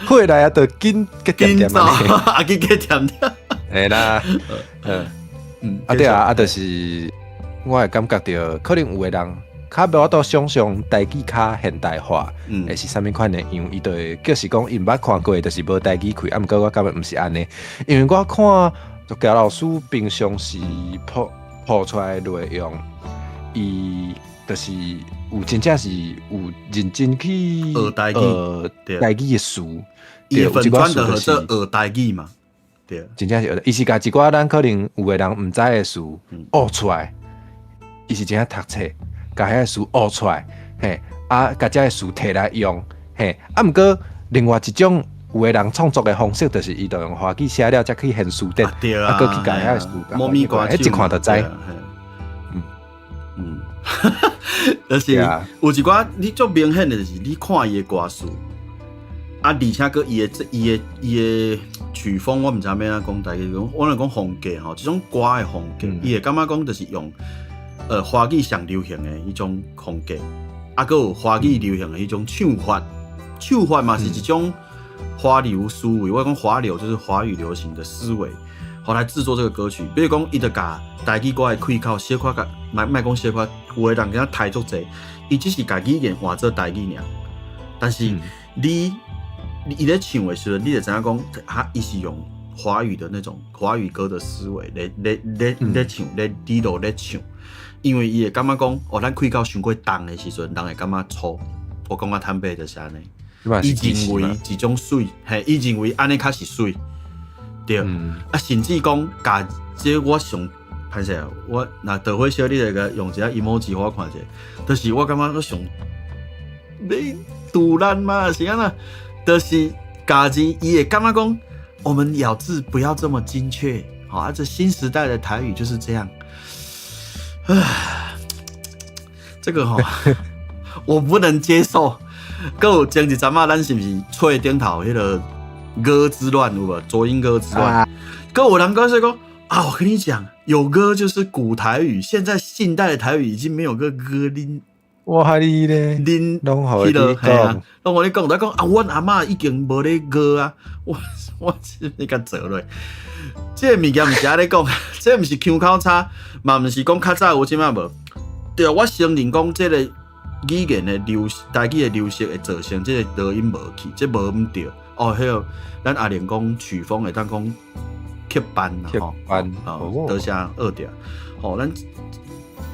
火來啊，就緊緊走，啊，緊結恬恬。會啦，嗯嗯，啊對啊，啊就是我會感覺著，可能有的人較無法度想像台語較現代化，會是啥物款的樣，伊就會就是講伊毋捌看過的，就是無台語氣。啊，毋過我感覺毋是按呢，因為我看竹橋老師平常時鋪出來的內容，伊就是有真正是有認真去學台語，台語的詞，伊粉專就學做學台語嘛，對，真正是學，伊是共一寡咱可能有的人毋知的詞學出來，伊是真正讀冊，共彼个詞學出來，嘿，啊，共這个詞提來用，嘿，啊，毋過另外一種有的人創作的方式，就是伊就用華語寫了，才去現辭典，啊，閣去共彼个詞，貓咪歌，彼一看就知。嗯嗯，就是有一寡你足明顯的，就是你看伊的歌詞，啊，而且閣伊的曲風，我毋知欲按怎講台語，我來講風格吼，這種歌的風格，伊會感覺講就是用華語上流行的彼種風格，啊，閣有華語流行的彼種唱法，唱法嘛是一種華流思維，我講華流就是華語流行的思維，予來製作這個歌曲。比如講，伊就共台語歌的開口小可共，莫莫講小可，有的人敢刣足濟，伊只是共語言換做台語爾。但是你伊咧唱的時陣，你就知影講，他伊是用華語的那種華語歌的思維咧咧咧咧唱，咧理路咧唱，因為伊會感覺講，哦，咱開口傷過重的時陣，人會感覺粗。我感覺坦白就是按呢。伊認為這種媠，嘿，伊認為按呢較是媠，對。啊，甚至講，共這我上歹勢啊，我若導火燒，你來共用一下 emoji 予我看者，就是我感覺我上你賭爛嘛，是按怎？就是家己伊會感覺講，我們咬字不要這麼精確，好啊，這新時代的台語就是這樣。唉，這個吼，我不能接受。閣有前一陣仔，咱是毋是吹頂頭彼个歌之亂有無？濁音歌之亂。閣有人講說講啊，我跟你講，有歌就是古台語，現在現代的台語已經沒有個歌恁。哇你咧，恁攏予你講，攏予你講，就講啊，阮阿嬤已經無咧歌啊，我是欲共做落。這個物件毋是按呢講，這毋是腔口差，嘛毋是講較早有這擺無。對，我承認講這个語言的流，台語的流失會造成這個濁音無去，這無毋對。哦，彼个咱阿玲講曲風會當講曲班啦吼，哦，多谢学著。吼，咱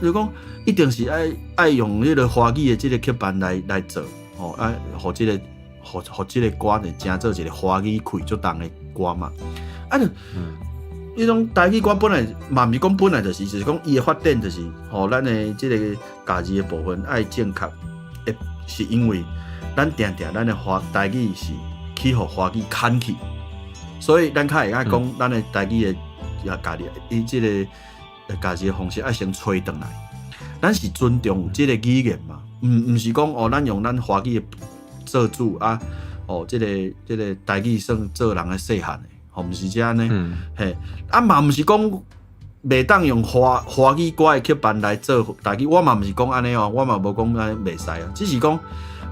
就講一定是愛用彼个華語的這个曲班來做，吼，愛予這个予這个歌呢，成做一个華語氣足重的歌嘛。啊，就彼種台語歌本來嘛毋是講本來就是，就是講伊的發展就是，吼，咱的這个咬字的部分愛正確，會是因為咱定定咱的華台語是去予華語牽去，所以咱較會愛講咱的台語的咬字，伊這个咬字的方式愛先揣轉來。咱是尊重這个語言嘛，毋是講哦，咱用咱華語的做主啊，哦，這个台語算做人的細漢的，吼，毋是這按呢，嘿，啊嘛毋是講袂當用華語歌的曲範來做台語，我嘛毋是講按呢哦，我嘛無講按呢袂使啊，只是講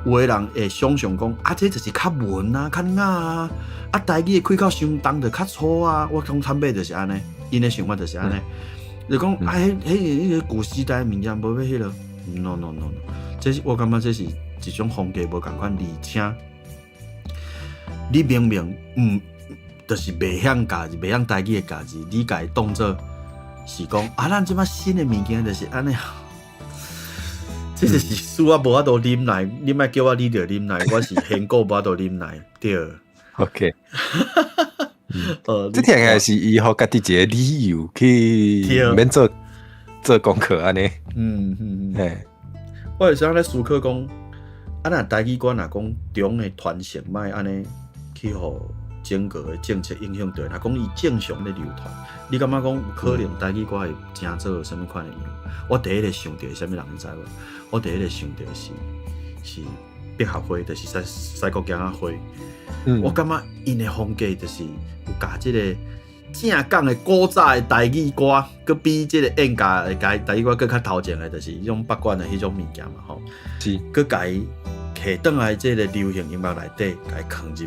有的人會想像講啊，這就是較文啊，較雅啊，啊台語的開口傷重就較粗啊，我講坦白就是按呢，𪜶的想法就是按呢。就講啊，彼個古時代物件無欲彼個，no no no no，這是我感覺這是一種風格無仝款，而且你明明毋就是袂曉咬字，袂曉台語的咬字，你共伊當做是講啊，咱這擺新的物件就是按呢，這就是輸我無法度忍耐，你莫叫我你著忍耐，我是現果無法度忍耐，對。 OK。這聽起來是伊予家己一個理由去免做做功課按呢。嘿，我會時咧思考講，啊若台語歌若講中的傳承，莫按呢去予整個的政策影響著。若講伊正常咧流傳，你感覺講有可能台語歌會成做啥物款的樣？我第一个想著是啥物人，你知無？我第一个想著是百合花，就是西國鏡仔花。我感覺𪜶的風格就是有共這个正港的古早的台語歌，閣比這个演價的台語歌閣較頭前的，就是彼種北管的彼種物件嘛吼。閣共伊提轉來這个流行音樂內底，共伊囥入去。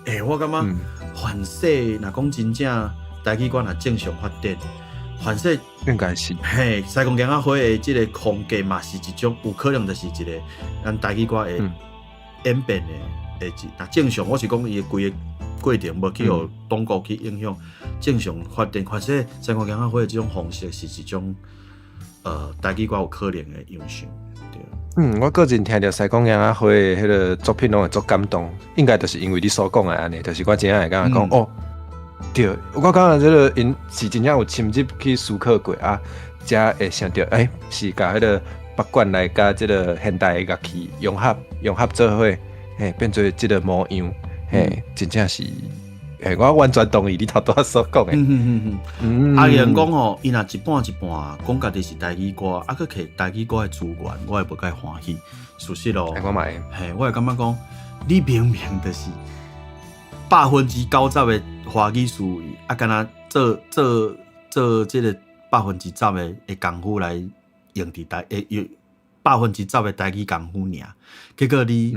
欸，我感覺凡勢若講真正台語歌若正常發展，凡勢應該是嘿，西貢鏡仔花的這个風格嘛是一種有可能就是一个咱台語歌會演變的。會若正常，我是講伊的規个過程無去予黨國去影響，正常發展，反正西貢鏡仔花的這種方式是一種台語歌有可能的樣式。對。嗯，我個人聽著西貢鏡仔花的彼个作品攏會足感動，應該就是因為你所講的按呢，就是我真正會感覺講哦，對，我感覺這个𪜶是真正有深入去思考過啊，才會想著欸，是共彼个北管來佮這个現代的樂器融合做伙，嘿，變做這个模樣，嘿，真正是，嘿，我完全同意你頭拄仔所講的。阿言講吼，伊若一半一半講家己是台語歌，啊，閣摕台語歌的資源，我會無介歡喜。事實咯，我嘛會，嘿，我會感覺講，你明明就是90%的華語思維，啊，敢若做這个10%的功夫來用佇台，用10%的台語功夫爾，結果你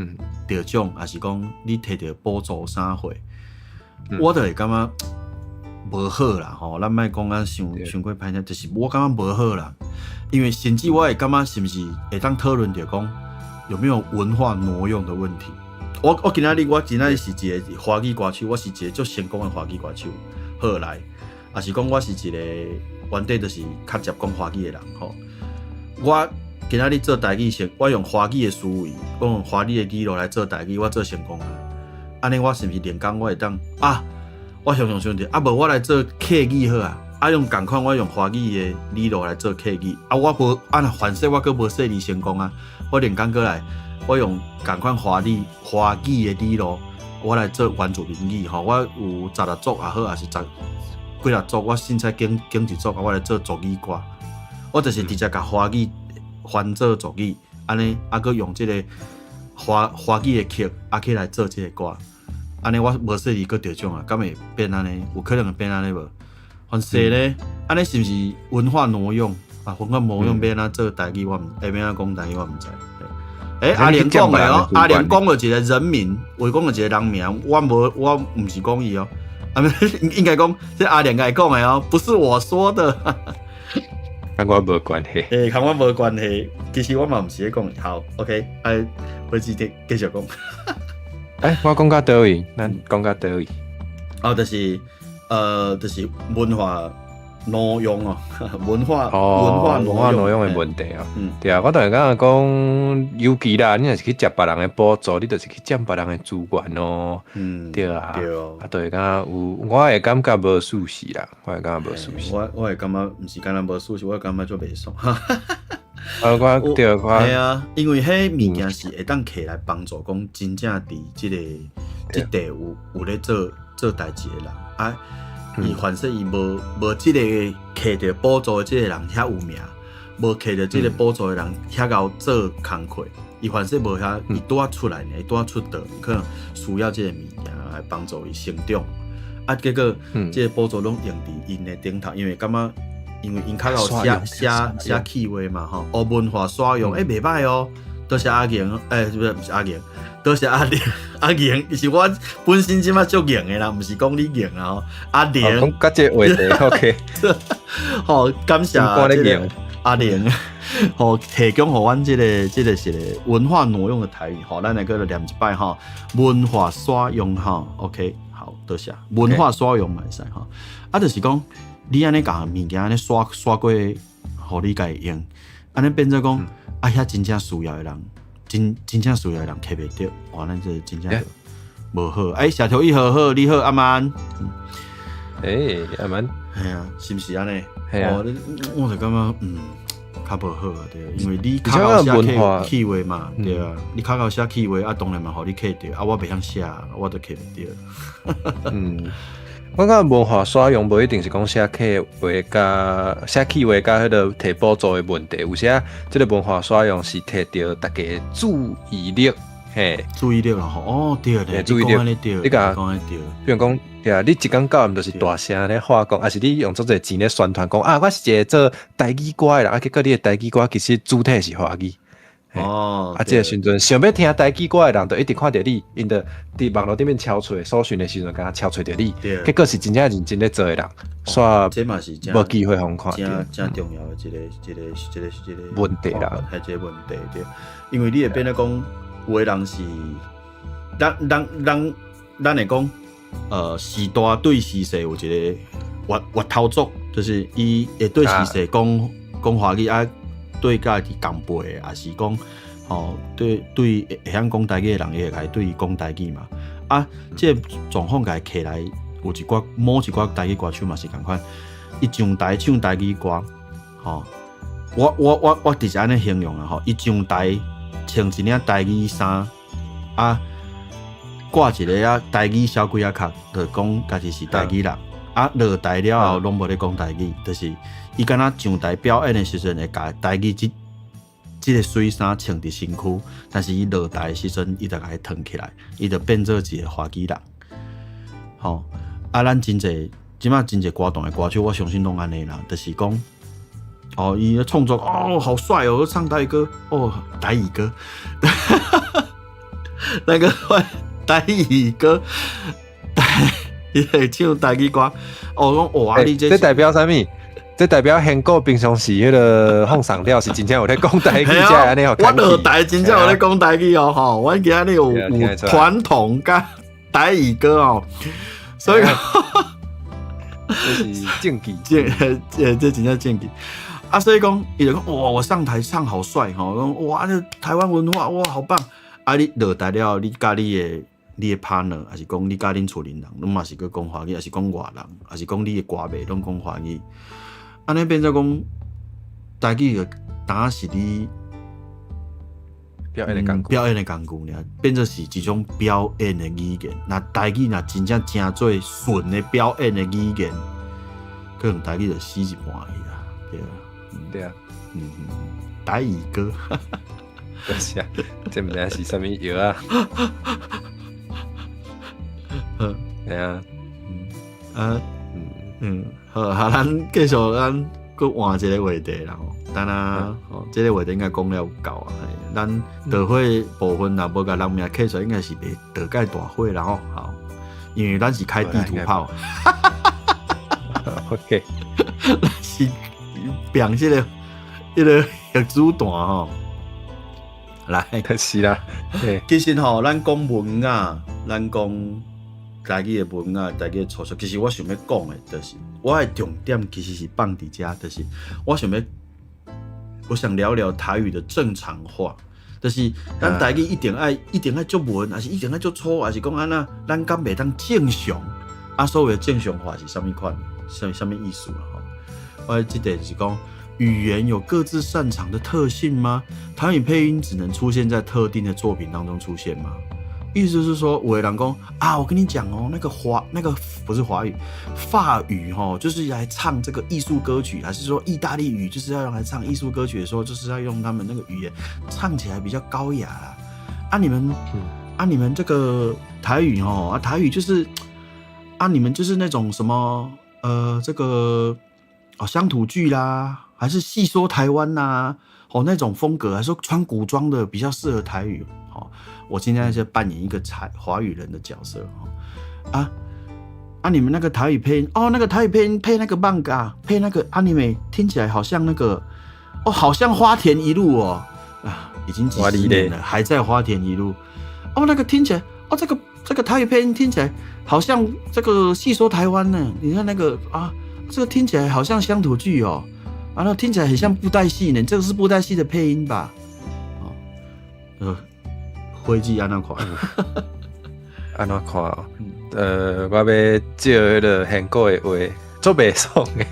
得獎，抑是講你摕著補助啥貨，我就會感覺無好啦吼。咱莫講啊，傷傷過歹聽，就是我感覺無好啦。因為甚至我會感覺是毋是會當討論著講有沒有文化挪用的問題。我今仔日是一个華語歌手，我是一个足成功的華語歌手。好來，抑是講我是一个原底就是較捷講華語的人吼。我今仔日做台語成，我用華語的思維，我用華語的語路來做台語，我做成功啊。按呢，我是毋是連工我會當啊？我常常想著啊，無我來做客語好啊。啊，用仝款我用華語的語路來做客語。啊，我無啊，反正我閣無說你成功啊。我連工過來，我用仝款華語的語路，我來做原住民語吼。我有十六族也好，抑是十幾若族，我凊彩揀揀一族，我來做族語歌。我就是直接共華語翻做族語，按呢啊，閣用這个華語的曲啊去來做這个歌。按呢我無說你閣得獎啊，敢會變按呢？有可能會變按呢無？凡勢咧，按呢是毋是文化挪用啊？文化挪用欲按怎做台語，我毋會欲按怎講台語，我毋知。欸，阿蓮講的哦，阿蓮講了一个人名，話講了一个人名，我無，我毋是講伊哦，啊，應該講這阿蓮共伊講的哦，不是我說的。佮我無關係。欸，佮我無關係。其實我嘛毋是咧講。好，OK，哎，回去繼續講。欸，我講到佗位？咱講到佗位？哦，就是就是文化挪用哦，文化哦，文化挪用的嘿問題哦。對啊，我當然感覺講，尤其啦，你若是去食別人的補助，你就是去佔別人的資源咯。對啊，對啊，對，敢若有，我會感覺無舒適啦，我會感覺無舒適。我會感覺毋是干焦無舒適，我會感覺足袂爽。啊，我對我係啊，因為彼物件是會當摕來幫助講真正佇這個這塊有咧做做代誌的人啊，伊凡說伊無這個摕著補助的這個人遐有名，無摕著這個補助的人遐𠢕做工課，伊凡說無遐，伊拄仔出來呢，伊拄仔出道，可能需要這個物件來幫助伊成長。啊，結果這個補助攏用佇𪜶的頂頭，因為感覺因為𪜶較𠢕寫寫寫企劃嘛吼，哦文化使用，欸袂䆀哦，多謝阿英，欸不是毋是阿英，多謝阿玲阿英，其實我本身這馬足硬的啦，毋是講你硬啊吼，阿玲，講佮這個話題，OK，好感謝這個阿玲，吼提供予阮這個這個是個文化挪用的台語，吼，咱來閣來唸一擺吼，文化使用吼，OK，好，多謝，文化使用嘛會使吼，啊，就是講你按呢共物件按呢刷刷過，予你家己用，按呢變做講，啊遐真正需要的人，真真正需要的人摕袂著，哇，咱這真正無好。欸，謝條一好好，你好，阿曼。欸，阿曼。係啊，是毋是按呢？係啊。我就感覺，較無好啊，對，因為你較𠢕寫企劃嘛，對啊，你較𠢕寫企劃啊，當然嘛，予你摕著，啊，我袂曉寫，我就摕袂著。我感覺文化使用無一定是講寫企劃佮寫企劃佮彼個提補助的問題，有時這個文化使用是提著大家注意力，嘿，注意力啊，哦，對對，注意力，你講得對，比如講，對啊，你一工到晚就是大聲咧話講，抑是你用足濟錢咧宣傳講啊，我是一個做台語歌的人，啊，結果你的台語歌其實主體是華語。哦，啊，這個時陣想欲聽台語歌的人，就一直看著你，𪜶就佇網路頂面敲揣搜尋的時陣，共敲揣著你，結果是真正認真咧做的人，煞這嘛是無機會予人看著，真重要的一個一個一個一個問題啦，係這個問題對，因為你會變做講，有的人是，咱咱咱咱會講，時代對時勢有一個越越頭族，就是伊會對時勢講講華語啊。對家己共輩的，抑是講，吼，對對會曉講台語的人，伊會共對伊講台語嘛。啊，這個狀況共伊揢來，有一寡某一寡台語歌手嘛是仝款，伊上台唱台語歌，吼，我直接按呢形容啊，吼，伊上台穿一領台語衫，啊，掛一个啊台語小鬼仔殼，就講家己是台語人，啊，落台了後攏無咧講台語，就是伊敢若上台表演的時陣會共台語這這个媠衫穿佇身軀，但是伊落台的時陣，伊就共伊脫起來，伊就變做一个華語人。吼，啊，咱真濟這馬真濟歌壇的歌手，我相信攏按呢啦，就是講，哦，伊的創作哦，好帥哦，唱台語歌，哦，台語歌，那個台語歌，伊會唱台語歌，哦，講哇，你這這代表啥物？這代表憲哥平常時彼個放鬆了是真正有咧講台語，才會按呢予。我落台真正有咧講台語哦，吼，阮今日有有傳統佮台語歌哦，所以講這是證據，這這這真正證據。啊，所以講，伊就講哇，我上台唱好帥吼，講哇，這台灣文化哇，好棒。啊，你落台了，你佮你的你的 partner，抑是講你佮恁厝裡人，攏嘛是閣講華語，抑是講外人，抑是講你的歌迷攏講華語。按呢變做講，台語就當是你表演的工具，表演的工具爾，變做是一種表演的語言。若台語若真正成做純的表演的語言，可能台語就死一半去啊，對啊，對啊，台語歌，是啊，這毋知影是啥物藥啊？對啊，啊，嗯，好，好，咱繼續，咱閣換一個話題啦吼。等下，吼，這個話題應該講了有夠啊。咱導火部分若無共人名刻出來，應該是袂導蓋大火啦吼。好，因為咱是開地圖炮。 OK，咱是變這個彼個核子彈吼。來，是啦。其實吼，咱講文雅，咱講台語的文啊，台語的粗俗，其實我想欲講的，就是我的重點其實是放佇遮，就是我想欲，我想聊聊台語的正常化，就是咱台語一定愛足文，還是一定愛足粗，還是講按怎，咱敢袂當正常？啊，所謂的正常化是啥物款？啥物意思啊？吼，我這個就是講，語言有各自擅長的特性嗎？台語配音只能出現在特定的作品當中出現嗎？意思是說，有的人講啊，我跟你講哦，那個華那個不是華語，法語吼，就是來唱這個藝術歌曲，還是說意大利語，就是要用來唱藝術歌曲的時候，就是要用他們那個語言唱起來比較高雅啦。啊，你們，啊，你們這個台語吼，啊，台語就是，啊，你們就是那種什麼，這個哦鄉土劇啦，還是戲說台灣吶，哦那種風格，還是說穿古裝的比較適合台語。我今天在扮演一個台華語人的角色啊啊！你們那個台語配音哦，那個台語配音配那個漫畫，配那個 anime，聽起來好像那個哦，好像花田一路哦啊，已經幾十年了，還在花田一路哦，那個聽起來哦，這個台語配音聽起來好像這個戲說台灣呢。你看那個啊，這個聽起來好像鄉土劇哦，啊，那聽起來很像布袋戲呢，這個是布袋戲的配音吧？哦，飛機按怎看？按怎看？我欲借彼个現古的話，足袂爽的。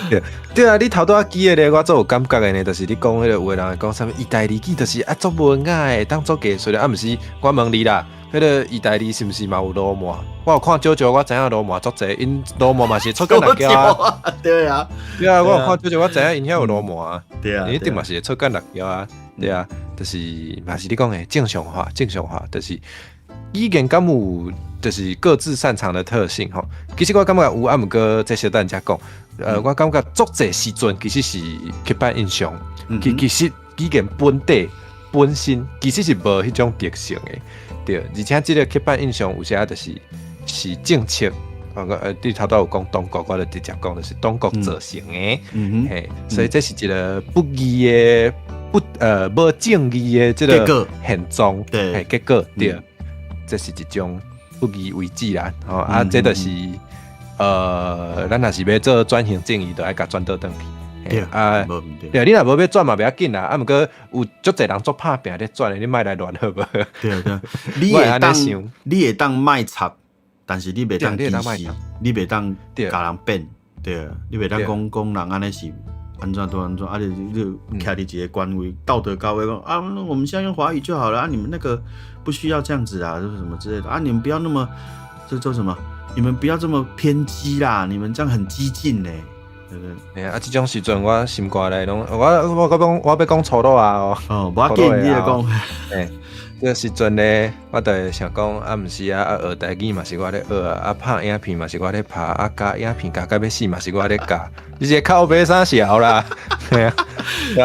對對啊，你頭拄仔記的咧，我足有感覺的呢，就是你講彼個有的人講啥物意大利語，就是啊足文雅的，當做藝術的，啊毋是，我問你啦，彼個意大利是毋是嘛有鱸鰻？我有看少少，我知影鱸鰻足濟，𪜶鱸鰻嘛是出干辣椒啊。對啊，對啊，我有看少少，我知影𪜶遐有鱸鰻啊。對啊，一定嘛是會出干辣椒啊。對啊，就是嘛是你講的正常化，正常化就是語言敢有就是各自擅長的特性吼。其實我感覺有，啊毋過這小等才講。我感覺足濟時陣其實是刻板印象，其實語言本底本身其實是無彼種特性的，對。而且這個刻板印象有時就是政策，你頭拄有講中國，我就直接講就是中國造成的，嘿，所以這是一個不義的。不無正義的這個現狀，對，結果對，這是一種不義為止啦。吼啊，這就是咱若是欲做轉型正義，就愛共轉倒轉去。對啊，對，你若無欲轉嘛，袂要緊啦。啊，毋過有足濟人足拍拚咧轉的，你莫來亂好無？對對，你會當莫插，但是你袂當歧視，你袂當共人變，對，你袂當講講人按呢是。按怎都按怎，啊你你徛佇一個權威道德高位講啊，我們現在用華語就好了啊，你們那個不需要這樣子啊，就是什麼之類的啊，你們不要那麼這叫什麼？你們不要這麼偏激啦，你們這樣很激進呢，對不對？啊，這種時陣我心肝內攏，我講我欲講粗魯啊，哦，無要緊，你來講。欸，這個時陣呢，我就會想講啊，毋是啊，啊學台語嘛是我咧學啊，啊拍影片嘛是我咧拍，啊加影片加甲欲死嘛是我咧加，你是靠北啥小啦？對啊，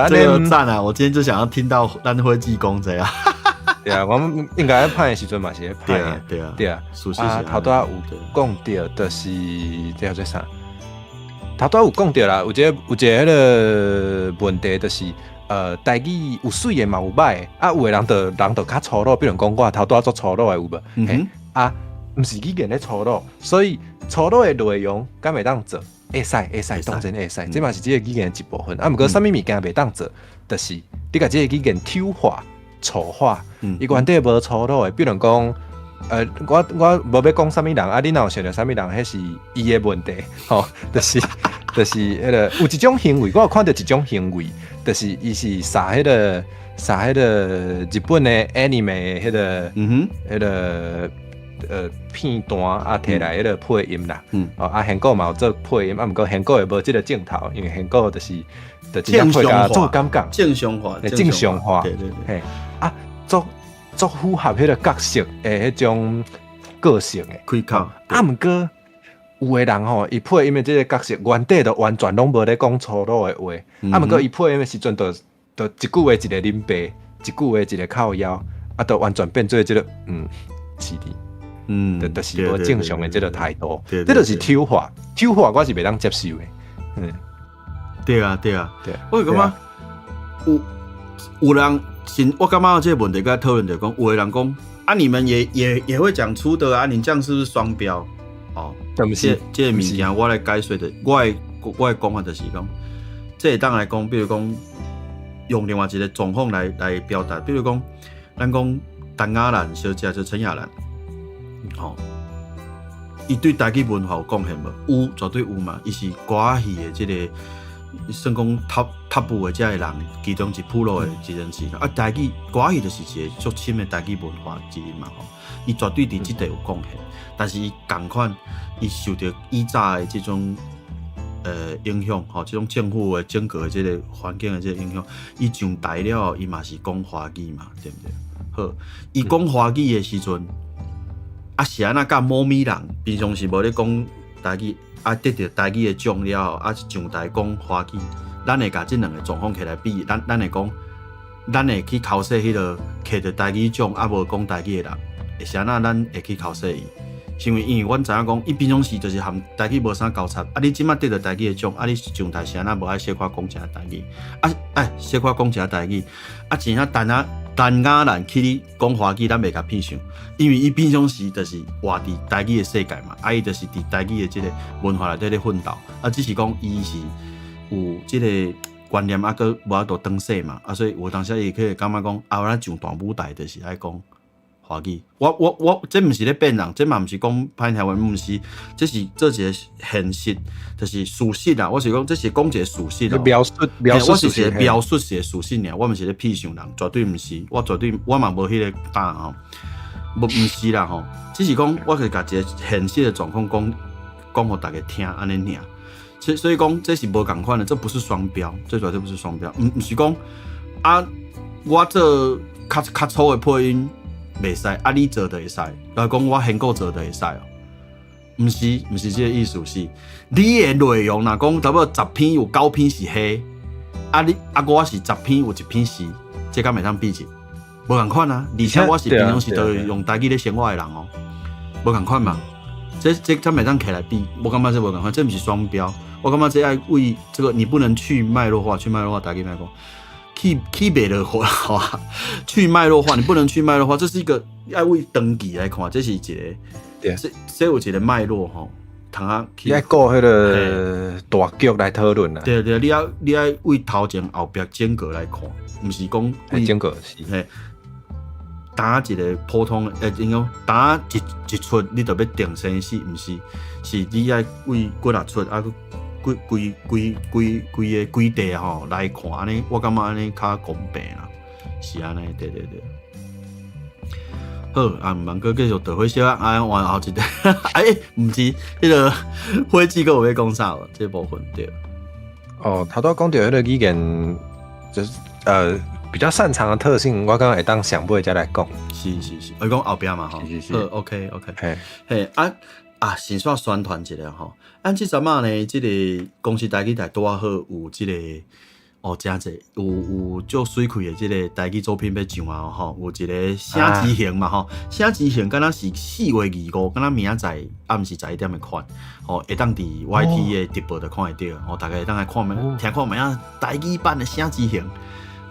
這個讚啊！我今天就想要聽到咱伙計講這樣。對啊，我們應該拍的時陣嘛是咧拍的，對啊，對啊。啊，頭拄仔有講著，就是這叫做啥？頭拄仔有講著啦，有一個彼個問題，就是台語有媠的嘛有歹的，啊，有的人就較粗魯，比如講我頭拄仔足粗魯的有無？嘿，啊，毋是語言咧粗魯，所以粗魯的內容敢會當做？會使會使，當然會使，這嘛是這個語言的一部分。啊，毋過啥物物件袂當做？就是你共這個語言醜化、醜化，伊原底無粗魯的，比如講，我無欲講啥物人，啊，你若有想著啥物人，彼是伊的問題，吼，就是彼個有一種行為，我有看著一種行為，就是伊是撒彼個日本的 anime 彼個，彼個片段啊，摕來彼個配音啦，哦，啊，現古嘛有做配音，啊，毋過現古會無這個鏡頭，因為現古就是直接配共做感覺，正常化，正常化，對對對，嘿，啊，足符合彼個角色的彼種個性的，開口，啊，毋過有的人吼，伊配音的這個角色原底就完全攏無咧講粗魯的話，啊，毋過伊配音的時陣，就一句話一個啉白，一句話一個靠腰，啊，就完全變做這個是的，就是無正常的這個態度，這就是醜化，醜化我是袂當接受的，嗯，對啊對啊，對，我感覺有人先，我感覺這個問題共討論就講，有的人講。啊，你們也會講粗的啊，你這樣是不是雙標？哦，毋是。這個物件我來解說的，我的講法就是講，這會當來講，比如講用另外一個狀況來表達，比如講，咱講陳亞蘭小姐就陳亞蘭，吼，伊對台語文化有貢獻無？有，絕對有嘛。伊是歌仔戲的這個算講 top 的這个人，其中一鋪路的一人是啊，台語歌仔戲就是一個足深的台語文化之一嘛吼。伊絕對佇這塊有貢獻，但是伊仝款，伊受著以早的這種影響，吼，這種政府的整個的這個環境的這個影響，伊上台了後，伊嘛是講華語嘛，對毋對？好，伊講華語的時陣，啊是按怎佮某咪人平常時無咧講台語，啊得著台語的獎了後，啊上台講華語，咱會共這兩个狀況起來比，咱會講，咱會去剾洗彼个摕著台語獎啊無講台語的人，會是按怎咱會去剾洗伊？是因為阮知影講，伊平常時就是含台語無啥交叉，啊你這擺得著台語的獎，啊你上台是按怎無愛小可講一下台語？啊哎，小可講一下台語，啊真正陳亞蘭去你講華語，咱袂共片想，因為伊平常時就是活佇台語的世界嘛，啊伊就是佇台語的這個文化內底咧奮鬥，啊只是講伊是有這個觀念啊，閣無法度轉世嘛，啊所以有當時伊可會感覺講，啊咱上大舞台就是愛講華語，我這毋是咧變人，這嘛毋是講歹聽話，毋是，這是做一個現實，就是事實啦。我是講，這是講一個事實。描述描述，我是一個描述一個事實爾，我毋是咧痞想人，絕對毋是，我絕對我嘛無彼個膽吼，無毋是啦吼，只是講我是共一個現實的狀況講講予大家聽按呢爾。所以講這是無仝款的，這不是雙標，這絕對不是雙標，毋是講啊，我做較粗的配音袂使，啊你做就會使，來講我現股做就會使哦。毋是，毋是這個意思，是你的內容若講差不多10篇有9篇是彼，啊你啊我是10篇有1篇是，這敢會當比一？無仝款啊！而且我是平常時都用台語咧生活的人哦，無仝款嘛。這敢會當起來比？我感覺這無仝款，這毋是雙標。我感覺這愛為這個，你不能去脈絡化，去脈絡化，台語來講。去脈絡化，去脈絡化，你不能去脈絡化，這是一個愛為長期來看，這是一個，這有一個脈絡吼，通啊，你愛顧彼个大局來討論啦。對對，你愛為頭前後壁整個來看，毋是講整個是嘿，打一個普通的，應該打一出，你就欲定生死，毋是，是你愛為幾若出啊？規規規規規个規地吼來看按呢，我感覺按呢較公平啦，是按呢，對對對。好，啊，毋茫閣繼續倒火燒啊，啊，換後一個，哎，毋是，彼个火雞閣有欲講啥無？這部分對。哦，頭拄講著彼個語言，就是比較擅長的特性，我感覺會當上尾才來講。是是是，我講後壁嘛吼。是是是。好，OK OK。嘿，嘿啊。啊，先煞宣傳一下吼，按這陣仔呢，這個公視台語台拄仔好有這個哦，誠濟有足媠氣的這個台語作品欲上啊吼，有一個省之行嘛吼，省之行敢若是4月25，敢若明仔載暗時11點的款，吼，會當佇 YT 的直播就看會著，吼，大家會當來看覓，聽看覓啊，台語版的省之行，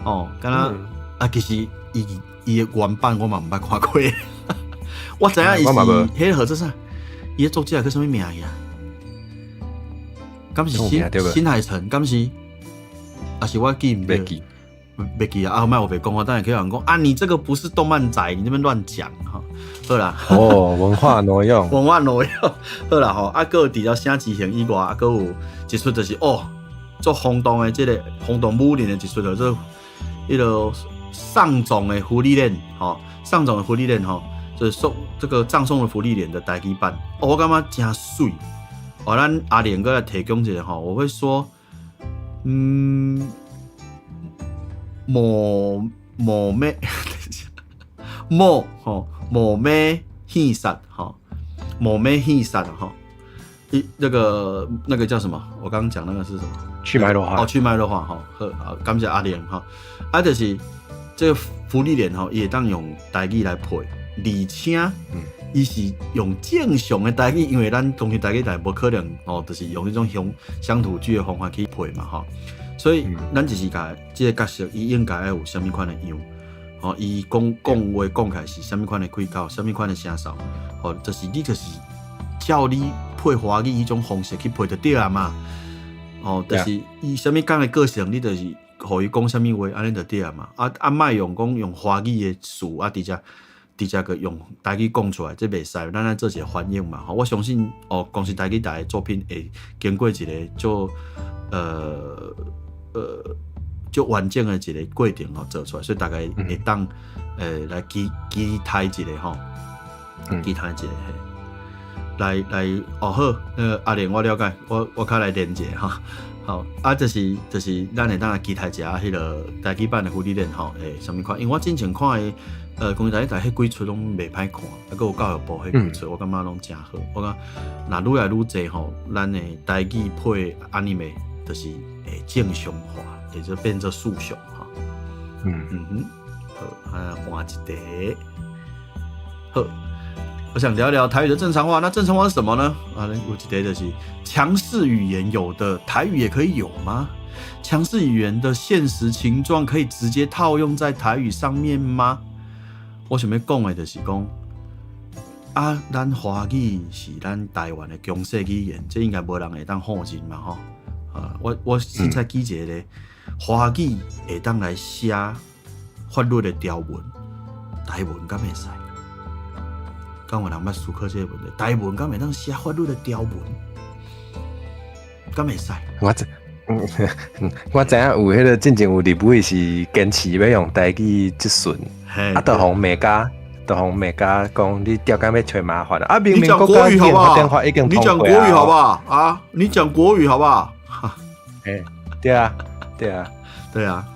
哦，敢若啊，其實伊伊的原版我嘛毋捌看過，我知影伊是彼個號做啥？伊的作者叫啥物名去啊？敢是新海誠？敢是？還是我記毋著？袂記啊！啊，莫烏白講，我等下去予人講啊！你這個不是動漫宅，你這邊亂講哈。好啦，哦，文化挪用，文化挪用。好啦吼，啊，閣有除了省之行以外，啊，閣有一出就是哦，足轟動的這個轟動武林的一出，叫做彼个葬送的芙莉蓮吼，葬送的芙莉蓮吼。就是送這個葬送的芙莉蓮的台語版，哦，我感覺誠媠。哦，咱阿蓮閣來提供一下吼，我會說，嗯，某某咩，某吼某咩戲殺吼，某咩戲殺吼，一那個叫什麼？我剛剛講那個是什麼？去脈絡化。哦，去脈絡化吼，好，好，感謝阿蓮吼。啊，就是這個芙莉蓮吼，伊會當用台語來配。而且，伊是用正常的台語，因為咱公視台語台無可能哦，就是用彼種鄉土劇的方法去配嘛，吼。所以，咱就是共這個角色，伊應該愛有啥物款的樣，吼，伊講講話講起來是啥物款的氣口，啥物款的聲調，吼，就是你就是照你配華語彼種方式去配就對啊嘛。哦，就是伊啥物款的個性，你就是予伊講啥物話，按呢就對啊嘛。啊啊，莫用講用華語的詞啊，直接直接閣用台語講出來，這袂使。咱愛做一個翻譯嘛。吼，我相信哦，公視台語台的作品會經過一個做足完整的一個過程吼做出來，所以大家會當來期期待一下吼，期待一下嘿。來來哦好，那個阿蓮我了解，我較來連結哈。好啊，就是咱會當來期待一下彼個台語版的芙莉蓮吼，會啥物款？因為我之前看的公視台語台彼幾齣攏袂歹看，啊，閣有教育部彼幾齣，我感覺攏誠好。我感覺若愈來愈濟吼，咱的台語配 anime 就是會正常化，會做變做事實吼。嗯哼，好，啊換一題，好。我想聊聊台語的正常化。那正常化是什麼呢？啊，有一題就是強勢語言有的台語也可以有嗎？強勢語言的現實情狀可以直接套用在台語上面嗎？我想欲講的就是講啊，咱華語是咱台灣的強勢語言，這應該無人會當否認嘛，吼。啊，我現在記一個華語會當來寫法律的條文，台文敢會使？敢有人捌思考這個問題？台文敢會當寫法律的條文？敢會使？我知影有彼個進前有立委是堅持欲用台語質詢，啊，就予罵甲，就予罵甲講你刁工欲揣麻煩啊！明明國家語言發展法已經你講國語好不好？啊，你講國語好不好？欸，對啊，對啊，對啊，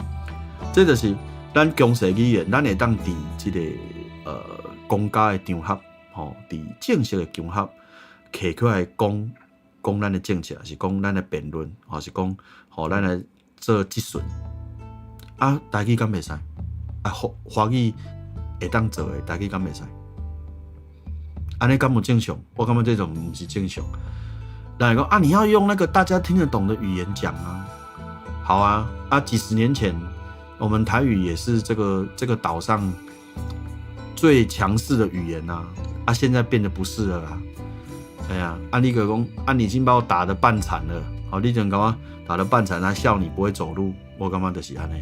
這就是咱強勢語言，咱會當佇這個公家的場合，吼，佇正式的場合，提起來講講咱的政策，還是講咱的辯論，還是講吼咱來做質詢。啊，台語敢袂使？啊，華華語會當做的，台語敢袂使？按呢敢有正常？我感覺這種毋是正常。人會講啊，你要用那個大家聽得懂的語言講啊。好啊，啊，幾十年前我們台語也是這個島上最強勢的語言啊，啊，現在變得不是了啦。哎呀，啊，你閣講，啊，你已經把我打得半殘了，好，你就共我打得半殘，他笑你不會走路，我感覺就是按呢。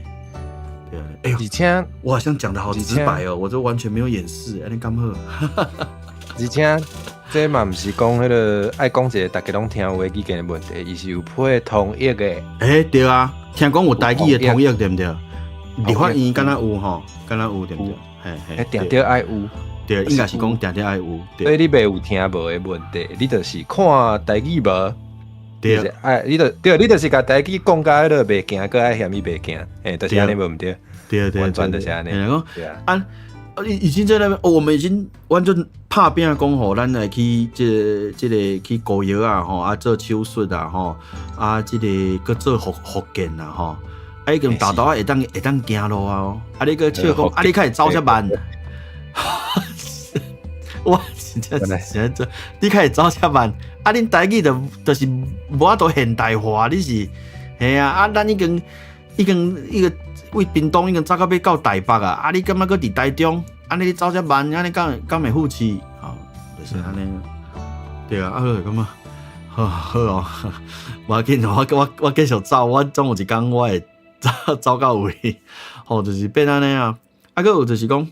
對啊，哎呦，而且我好像講得好直白哦，我這完全沒有掩飾，按呢敢好？而且這嘛毋是講彼個愛講一個大家攏聽有的語言的問題，伊是有配通譯的。欸，對啊，聽講有台語的通譯對毋對？立法院敢若有吼，敢若有對毋對？嘿嘿，定著愛有。對，應該是講定定愛有。所以你袂有聽無的問題，你就是看台語無。對，哎，你就對，你就是共台語講甲彼個袂行，閣愛嫌伊袂行，欸，就是按呢無毋對？對對，完全就是按呢。對啊，啊，已經在那邊，我們已經完全拍拚講吼，咱來去這個這個去割藥啊，吼啊做手術啊，吼啊這個閣做復健啊，吼啊已經沓沓仔會當行路啊，啊你閣笑講，啊你較會走遮慢？我真正是這，你較會走遮慢？啊恁台語就是無法度現代化，你是嘿啊？啊咱已經伊個為屏東已經走到欲到台北啊！啊你感覺閣佇台中？按呢你走遮慢，按呢敢會富市？吼，就是按呢。對啊，啊好感覺好好哦，無要緊，我繼續走，我總有一工我會走走到位。吼，就是變按呢啊。啊，閣有就是講，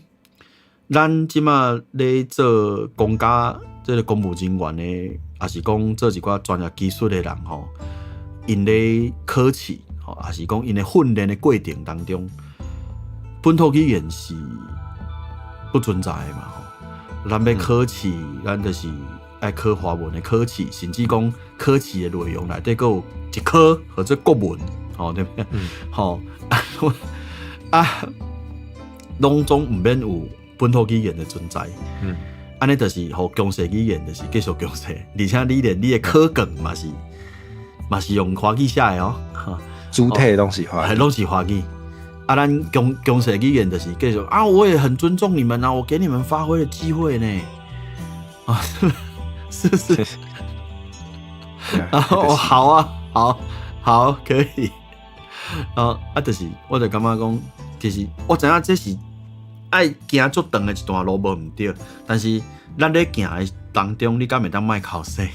咱這馬咧做公家這個公務人員的，抑是講做一寡專業技術的人吼，𪜶咧考試吼，抑是講𪜶的訓練的過程當中，本土語言是不存在的嘛吼。咱欲考試，咱就是愛考華文的考試，甚至講考試的內容內底閣有一科號做國文，吼對毋對？吼啊，攏總毋免有本土語言的存在。按呢就是予強勢語言就是繼續強勢，而且你連你的考卷嘛是用華語寫的哦，主體攏是華語，攏是華語。啊，咱強勢語言就是繼續啊，我也很尊重你們啊，我給你們發揮的機會呢。啊，是不是？然後好啊，好，好，可以。啊，就是，我就感覺講，其實我知影這是愛行足長的一段路無毋對，但是咱咧行的當中，你敢會當莫剾洗？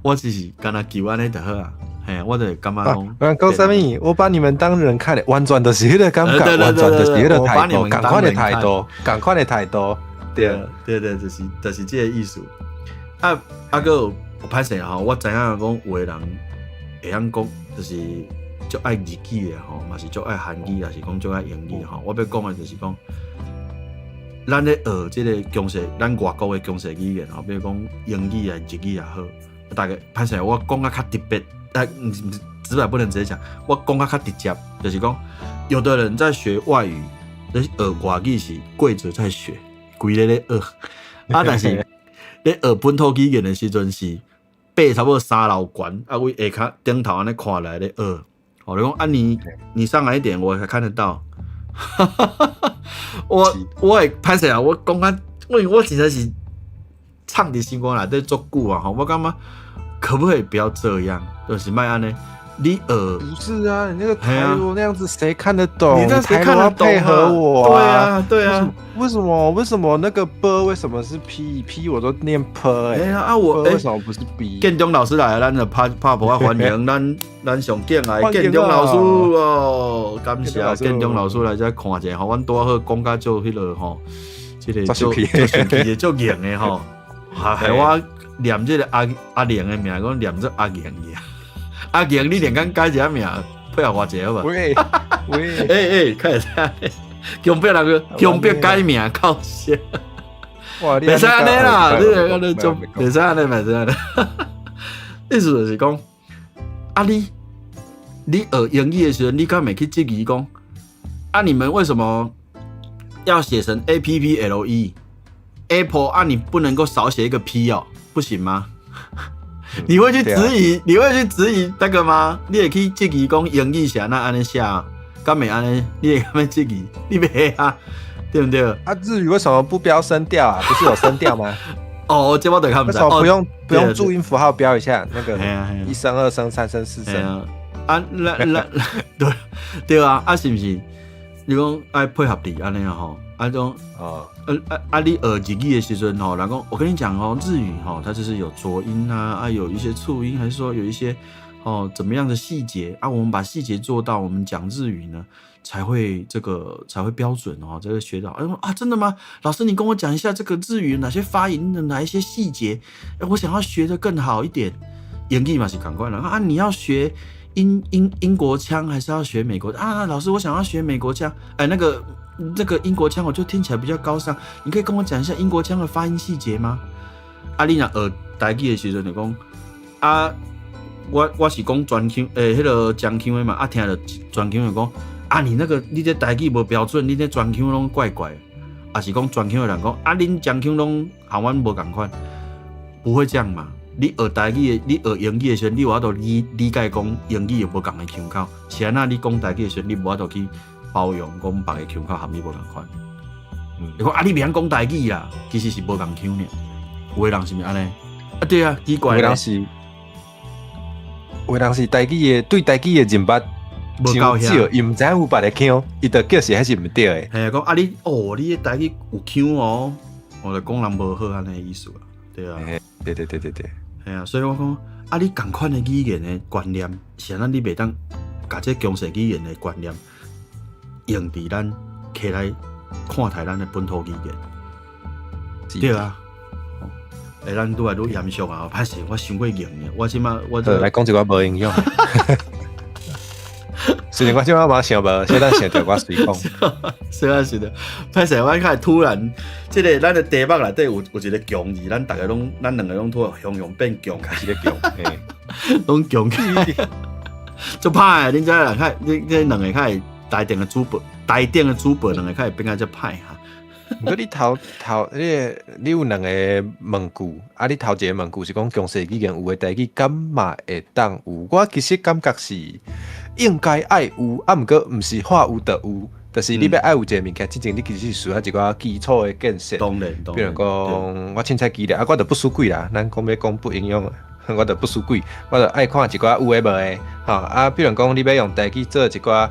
我只是干焦求按呢就好啊。嘿，我就會感覺講，講啥物？我把你們當人看的，完全就是彼個感覺，完全就是彼個態度，仝款的態度，仝款的態度，對對對，就是這個意思。啊啊，閣有歹勢吼，我知影講有的人會曉講，就是足愛日語的吼，嘛是足愛韓語，抑是講足愛英語吼。我欲講的就是講，咱咧學這个強勢，咱外國的強勢語言吼，比如講英語啊、日語也好，大家歹勢，我講甲較特別。但直白不能直接講，我講較較直接，就是講，有的人在學外語，咧學外語是跪着在學，規咧咧學，啊，但是咧學本土語言的時陣是爬差不多三樓懸，啊，為下跤頂頭按呢看來咧學。哦，你講啊你，你上來一點，我才看得到。我會歹勢啊，我講啊，我實在是藏佇心肝內底足久啊，吼，我感覺可不可以不要這樣？就是莫按呢，你學不是啊，你那個台羅那樣子，誰看得懂？你這誰看得懂？配合我啊？對啊，對啊。為什麼？為什麼那個 ㄅ 為什麼是 P？P 我都念 P 欸。哎呀啊我為什麼不是 B？建中老師來，咱就拍拍噗仔歡迎咱咱上敬愛建中老師哦，感謝建中老師來遮看者吼，阮拄仔好講甲足彼个吼，這个足足生氣的足硬的吼，還害我念這个阿阿玲的名，講念做阿玲去啊。阿玲，你連敢改一下名，配合我一下好無？喂喂，欸欸，開始強迫人個強迫改名，靠死！袂使按呢啦，你你就袂使按呢，袂使按呢。意思就是講，啊你你學英語的時陣，你敢會去質疑講，啊你們為什麼要寫成 A P P L E Apple？啊你不能夠少寫一個 P 哦，不行嗎？你會去質疑？你會去質疑這個嗎？你會去質疑講英語是按怎按呢寫？敢會按呢？你會敢欲質疑？你袂啊？對不對？啊，日語為什麼不標聲調啊？不是有聲調嗎？哦，這我就較毋知。為什麼不用注音符號標一下？那個一聲、二聲、三聲、四聲。啊，那那對對啊，啊是毋是？你講愛配合你按呢吼？啊種哦，啊啊你學日語的時陣吼，人講我跟你講哦，日語吼，它就是有濁音啊，啊有一些促音，還是說有一些哦怎麼樣的細節啊？我們把細節做到，我們講日語呢才會這個才會標準哦。這個學到，哎啊，真的嗎？老師，你跟我講一下這個日語哪些發音的哪一些細節？哎，我想要學得更好一點。英語嘛是仝款啦啊，你要學英國腔還是要學美國啊？老師，我想要學美國腔。哎，那個。這個英國腔，我就聽起來比較高尚。你可以跟我講一下英國腔的發音細節嗎？啊，你若學台語的時陣就講啊，我是講泉腔，欸，彼个漳腔的嘛，啊，聽著泉腔就講啊，你那個你這台語無標準，你這泉腔攏怪怪的，啊是講泉腔的人講啊，恁漳腔攏和阮無仝款，不會這樣嘛？你學台語的，你學英語的時陣，你有法度理解講英語有無仝的腔口，是按怎你講台語的時陣，你無法度去包容講別个腔口和你無仝款。你講啊，你袂曉講台語啦，其實是無仝腔爾。有的人是毋是按呢？啊對啊，奇怪。有的人是台語的，對台語的認捌無夠少，伊毋知影有別个腔，伊就叫是彼是毋對的。嘿啊，講啊你哦，你的台語有腔哦，我就講人無好按呢意思啊，對啊。對對對對對。嘿啊，所以我講啊，你仝款的語言的觀念，是按怎你袂當共這強勢語言的觀念用佇咱摕來看待咱的本土語言，對啊。欸，咱愈來愈嚴肅啊！歹勢，我傷過硬的，我這馬我來講一寡無營養。雖然我這馬嘛想無，小等想著我隨講。是啊是的，歹勢，我較會突然，這个咱的題目內底有一个強字，咱逐个攏，咱兩个攏突然雄雄變強，開始咧強，嘿，攏強起來，足歹的，恁知影？較你這兩个較會台頂的主播，台頂的主播兩个較會變甲遮歹哈。毋過你頭頭，你有兩个問句，啊，你頭一个問句是講強勢語言有的台語敢嘛會當有？我其實感覺是應該愛有，啊，毋過毋是話有就有，就是你欲愛有一個物件，之前你其實是需要一寡基礎的建設。當然，比如講，我凊彩舉例，啊，我就不輸鬼啦，咱講欲講不營養，我就不輸鬼，我就愛看一寡有的無的，吼啊，比如講你欲用台語做一寡，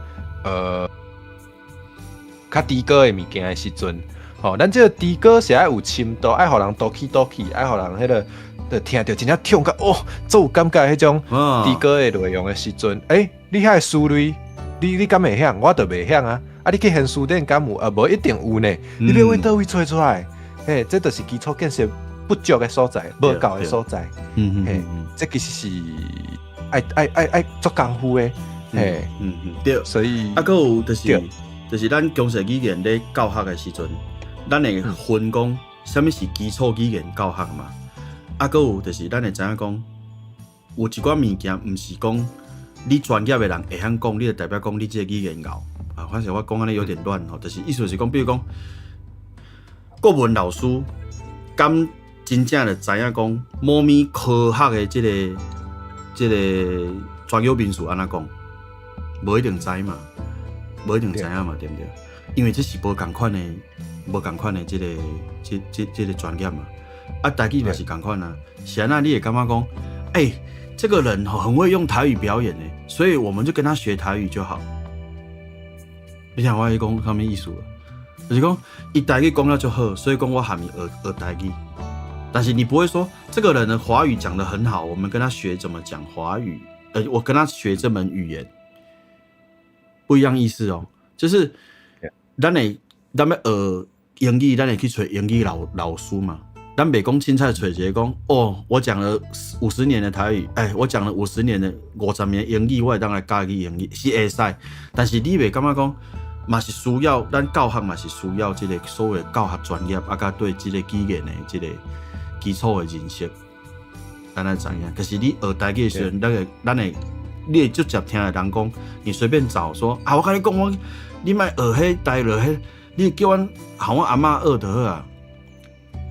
較低高的物件的時陣，吼，咱這個低高是愛有深度，愛予人倒去倒去，愛予人彼個就聽著真正痛甲哦，足有感覺彼種低高的內容的時陣，欸，你遐個思慮，你敢會曉？我就袂曉啊！啊，你去現書店敢有？啊，無一定有呢。你欲佗位揣出來？嘿，這就是基礎建設不足的所在，無夠的所在。嘿，這其實是愛做功夫的。嘿，對。所以啊，閣有就是咱強勢語言咧教學的時陣，咱會分講啥物是基礎語言教學嘛？啊，閣有就是咱會知影講，有一寡物件毋是講你專業的人會曉講，你就代表講你這個語言𠢕啊。反正我講按呢有點亂吼，就是意思是講，比如講國文老師敢真正就知影講某物科學的這個專有名詞按怎講，無一定知嘛，無一定知影嘛，對毋對？因為這是無仝款的，無仝款的這個專業嘛。啊，台語嘛是仝款啊，是按怎你會感覺講，欸，這個人很會用台語表演呢，所以我們就跟他學台語就好。你聽我咧講啥物意思？就是講伊台語講了就好，所以講我喊伊學學台語。但是你不會說這個人的華語講得很好，我們跟他學怎麼講華語，我跟他學這門語言，不一樣意思哦。就是咱欲學英語，咱會去揣英語老師嘛。咱袂講凊彩揣一個講，哦，我講了五十年的台語，欸，我講了五十年的50年英語，我會當來教你英語是會使，但是你袂感覺講，嘛是需要咱教學嘛是需要這個所謂教學專業，啊，佮對這個語言的這個基礎的認識，咱愛知影。可是你學台語的時陣，咱會，你會直接聽的人講，你隨便找說啊，我共你講，我你莫學彼台語，彼你叫阮予阮阿嬤學就好啊。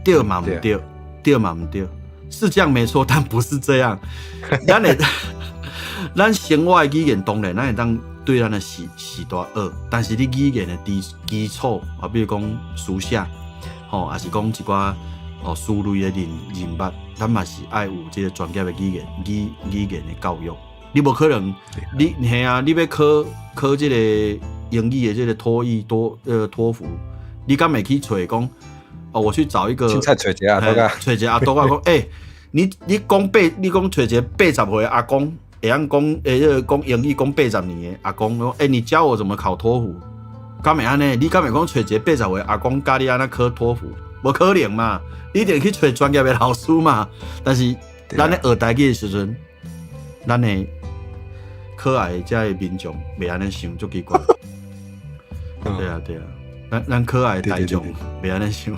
對嘛毋對，對嘛毋對，是這樣沒錯，但不是這樣。咱生活的語言當然咱會當對咱的時代學，但是你語言的基礎啊，比如講書寫，吼，抑是講一寡哦思慮的認捌，咱嘛是愛有這個專業的語言的教育。你無可能，你嘿啊，你欲考考這個英語的這個托譯多托福，你敢會去揣講？哦，我去找一個，凊彩揣一個阿伯仔，揣一個阿伯仔講，欸，你講揣一個80歲阿公，會曉講，欸，彼個講英語講80年的阿公，講，欸，你教我怎麼考托福？敢會按呢？你敢會講揣一個80歲阿公教你按怎考托福？無可能嘛！你一定去揣專業的老師嘛。但是咱咧學台語的時陣，咱的可愛的遮的民眾袂按呢想，足奇怪。對啊對啊，咱可愛的大眾袂按呢想。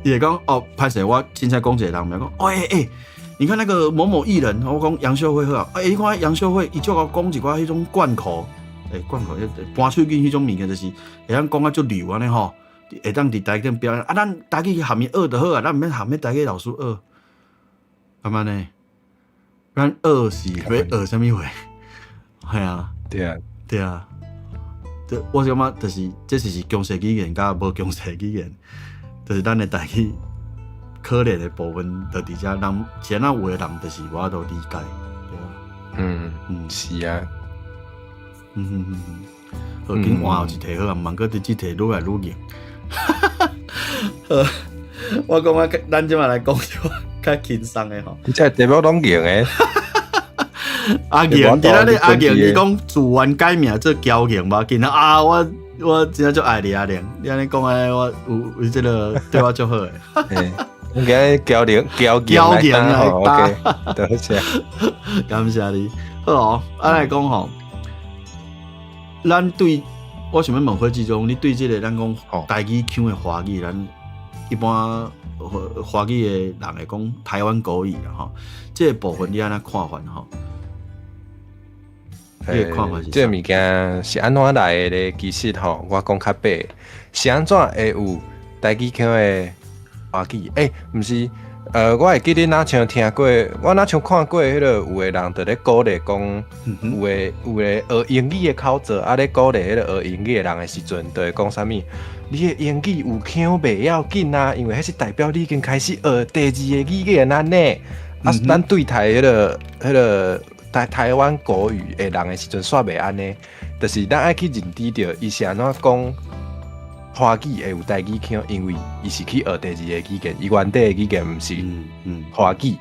伊會講哦，歹勢，我凊彩講一個人名講，哦欸欸，你看那個某某藝人，我講楊秀慧好啊，欸，你看楊秀慧，伊就𠢕講一寡彼種貫口，欸，貫口，搬喙罨彼種物件，就是會曉講啊足溜按呢吼，會當佇台頂表演，啊，咱台語含伊學就好啊，咱毋免含彼台語老師學，敢按呢？咱學是欲學啥物貨？係啊，對啊，對啊，這我感覺就是這就是強勢語言佮無強勢語言。就是咱的台語可憐的部分，就佇遮人，是按怎有的人就是無法度理解，對啊。是啊。好，緊換後一題好啊，毋通閣佇這題愈來愈硬。好，我講啊，咱這擺來講一寡較輕鬆的吼。你這題目攏硬的。阿硬，今仔日阿硬，伊講自願改名做嬌硬，無要緊啊！我真正足愛你阿玲，你按呢講的，我有這個對我足好的。我今日嬌玲嬌嬌硬來，OK，多謝，感謝你。好哦，按來講吼，咱對我想欲問火志忠，你對這個咱講台語腔的華語，咱一般華語的人會講台灣國語啦吼，這個部分你按怎看法吼？欸，這個物件是按怎來的咧？其實吼，我講較白，是按怎會有台語腔的華語？欸，毋是，我會記得若像聽過，我若像看過彼個有的人佇咧鼓勵講，有的學英語的口座，啊咧鼓勵彼個學英語的人的時陣，就會講啥物？你的英語有腔袂要緊啊，因為彼是代表你已經開始學第二個語言按呢。啊，咱對台彼個。台灣國語的人的時陣，煞袂按呢，就是咱愛去認知著伊是按怎講華語會有台語腔，因為伊是去學第二个語言，伊原底的語言毋是華語。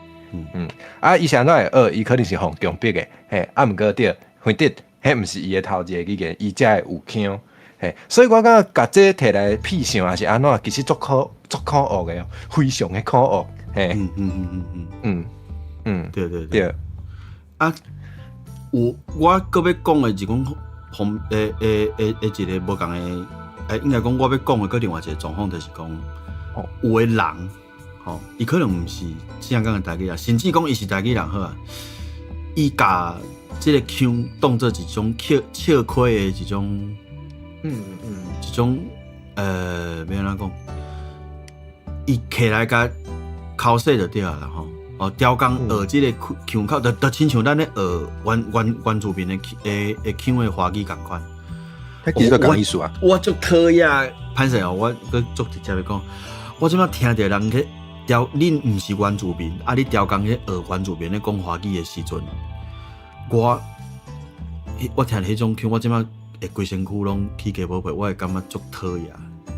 啊，伊是按怎會學？伊可能是予強迫的，嘿，啊，毋過對，反正彼毋是伊的頭一个語言，伊才會有腔。嘿，所以我感覺共這提來比想抑是按怎，其實足可惡的哦，非常的可惡。嘿，對對對。啊，有我閣欲講的是講，方誒誒誒誒一个無仝的，應該講我欲講的閣另外一个狀況，就是講，有的人，吼，伊可能毋是正港的台語人，甚至講伊是台語人好啊，伊共這个腔當做一種笑笑詼的一種，一種欲按怎講，伊起來共剾洗就對啊啦吼。哦，刁工學這个腔口，就親像咱咧學原住民的腔的華語仝款。彼其實就仝意思啊。我足討厭，歹勢哦，我閣足直接的講，我這擺聽著人去刁，恁毋是原住民，啊，你刁工去學原住民咧講華語的時陣，我聽著彼種腔，我這擺會規身軀攏起雞毛皮，我會感覺足討厭，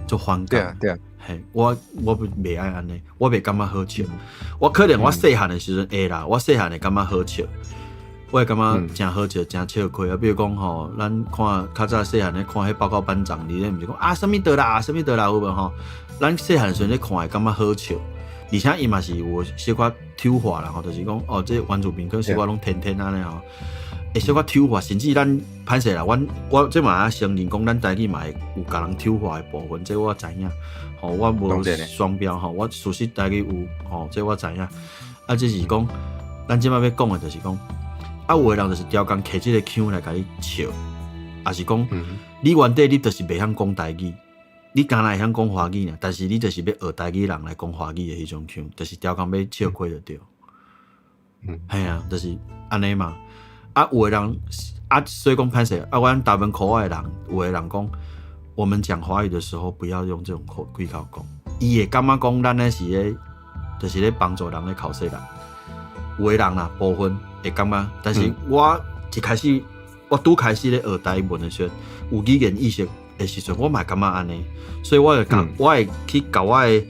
足反感。對啊，對啊。嘿，我袂愛按呢，我袂感覺好笑。我可能我細漢的時陣會啦，我細漢會感覺好笑，我會感覺誠好笑，誠笑詼啊。比如講吼，咱看較早細漢咧看彼報告班長，裡咧毋是講啊，啥物倒啦，啥物倒啦，有無吼？咱細漢時陣咧看會感覺好笑，而且伊嘛是有小可醜化啦吼，就是講哦，這原住民可能小可攏天天按呢吼，會小可醜化，甚至咱歹勢啦，阮我這嘛愛承認講，咱台語嘛會有共人醜化的部分，這我知影。吼，我無雙標吼，我事實台語有吼，這我知影。啊，只是講，咱這擺欲講的就是講，啊，有的人就是刁工提這个腔來共你笑，抑是講，你原底你就是袂曉講台語，你敢若會曉講華語爾，但是你就是欲學台語人來講華語的彼種腔，就是刁工欲笑詼就對。嘿啊，就是按呢嘛。啊，有的人啊，所以講歹勢，啊，阮大文口外的人，有的人講，我們講華語的時候，不要用這種口氣講。伊會感覺講咱咧是咧，就是咧幫助人咧剾洗人。有的人啦，部分會感覺，但是我一開始，我拄開始咧學台文的時陣，有語言意識的時陣，我嘛會感覺按呢，所以我會共，我會去共我的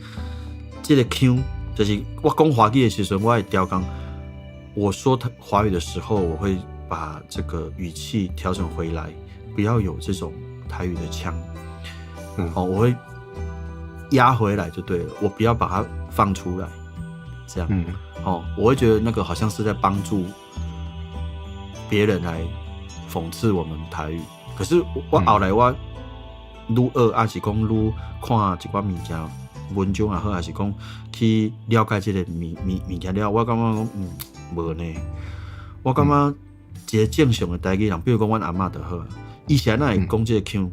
這个腔，就是我講華語的時陣，我會調講。我說華語的時候，我會把這個語氣調整回來，不要有這種台語的腔。哦，我會壓回來就對了，我不要把它放出來，這樣。哦，我會覺得那個好像是在幫助別人來諷刺我們台語。可是我後來我愈學，抑是講愈看一寡物件文章也好，抑是講去了解這个物件了，我感覺講，無呢。我感覺一个正常的台語人，比如講阮阿嬤就好，伊是按怎會講這个腔？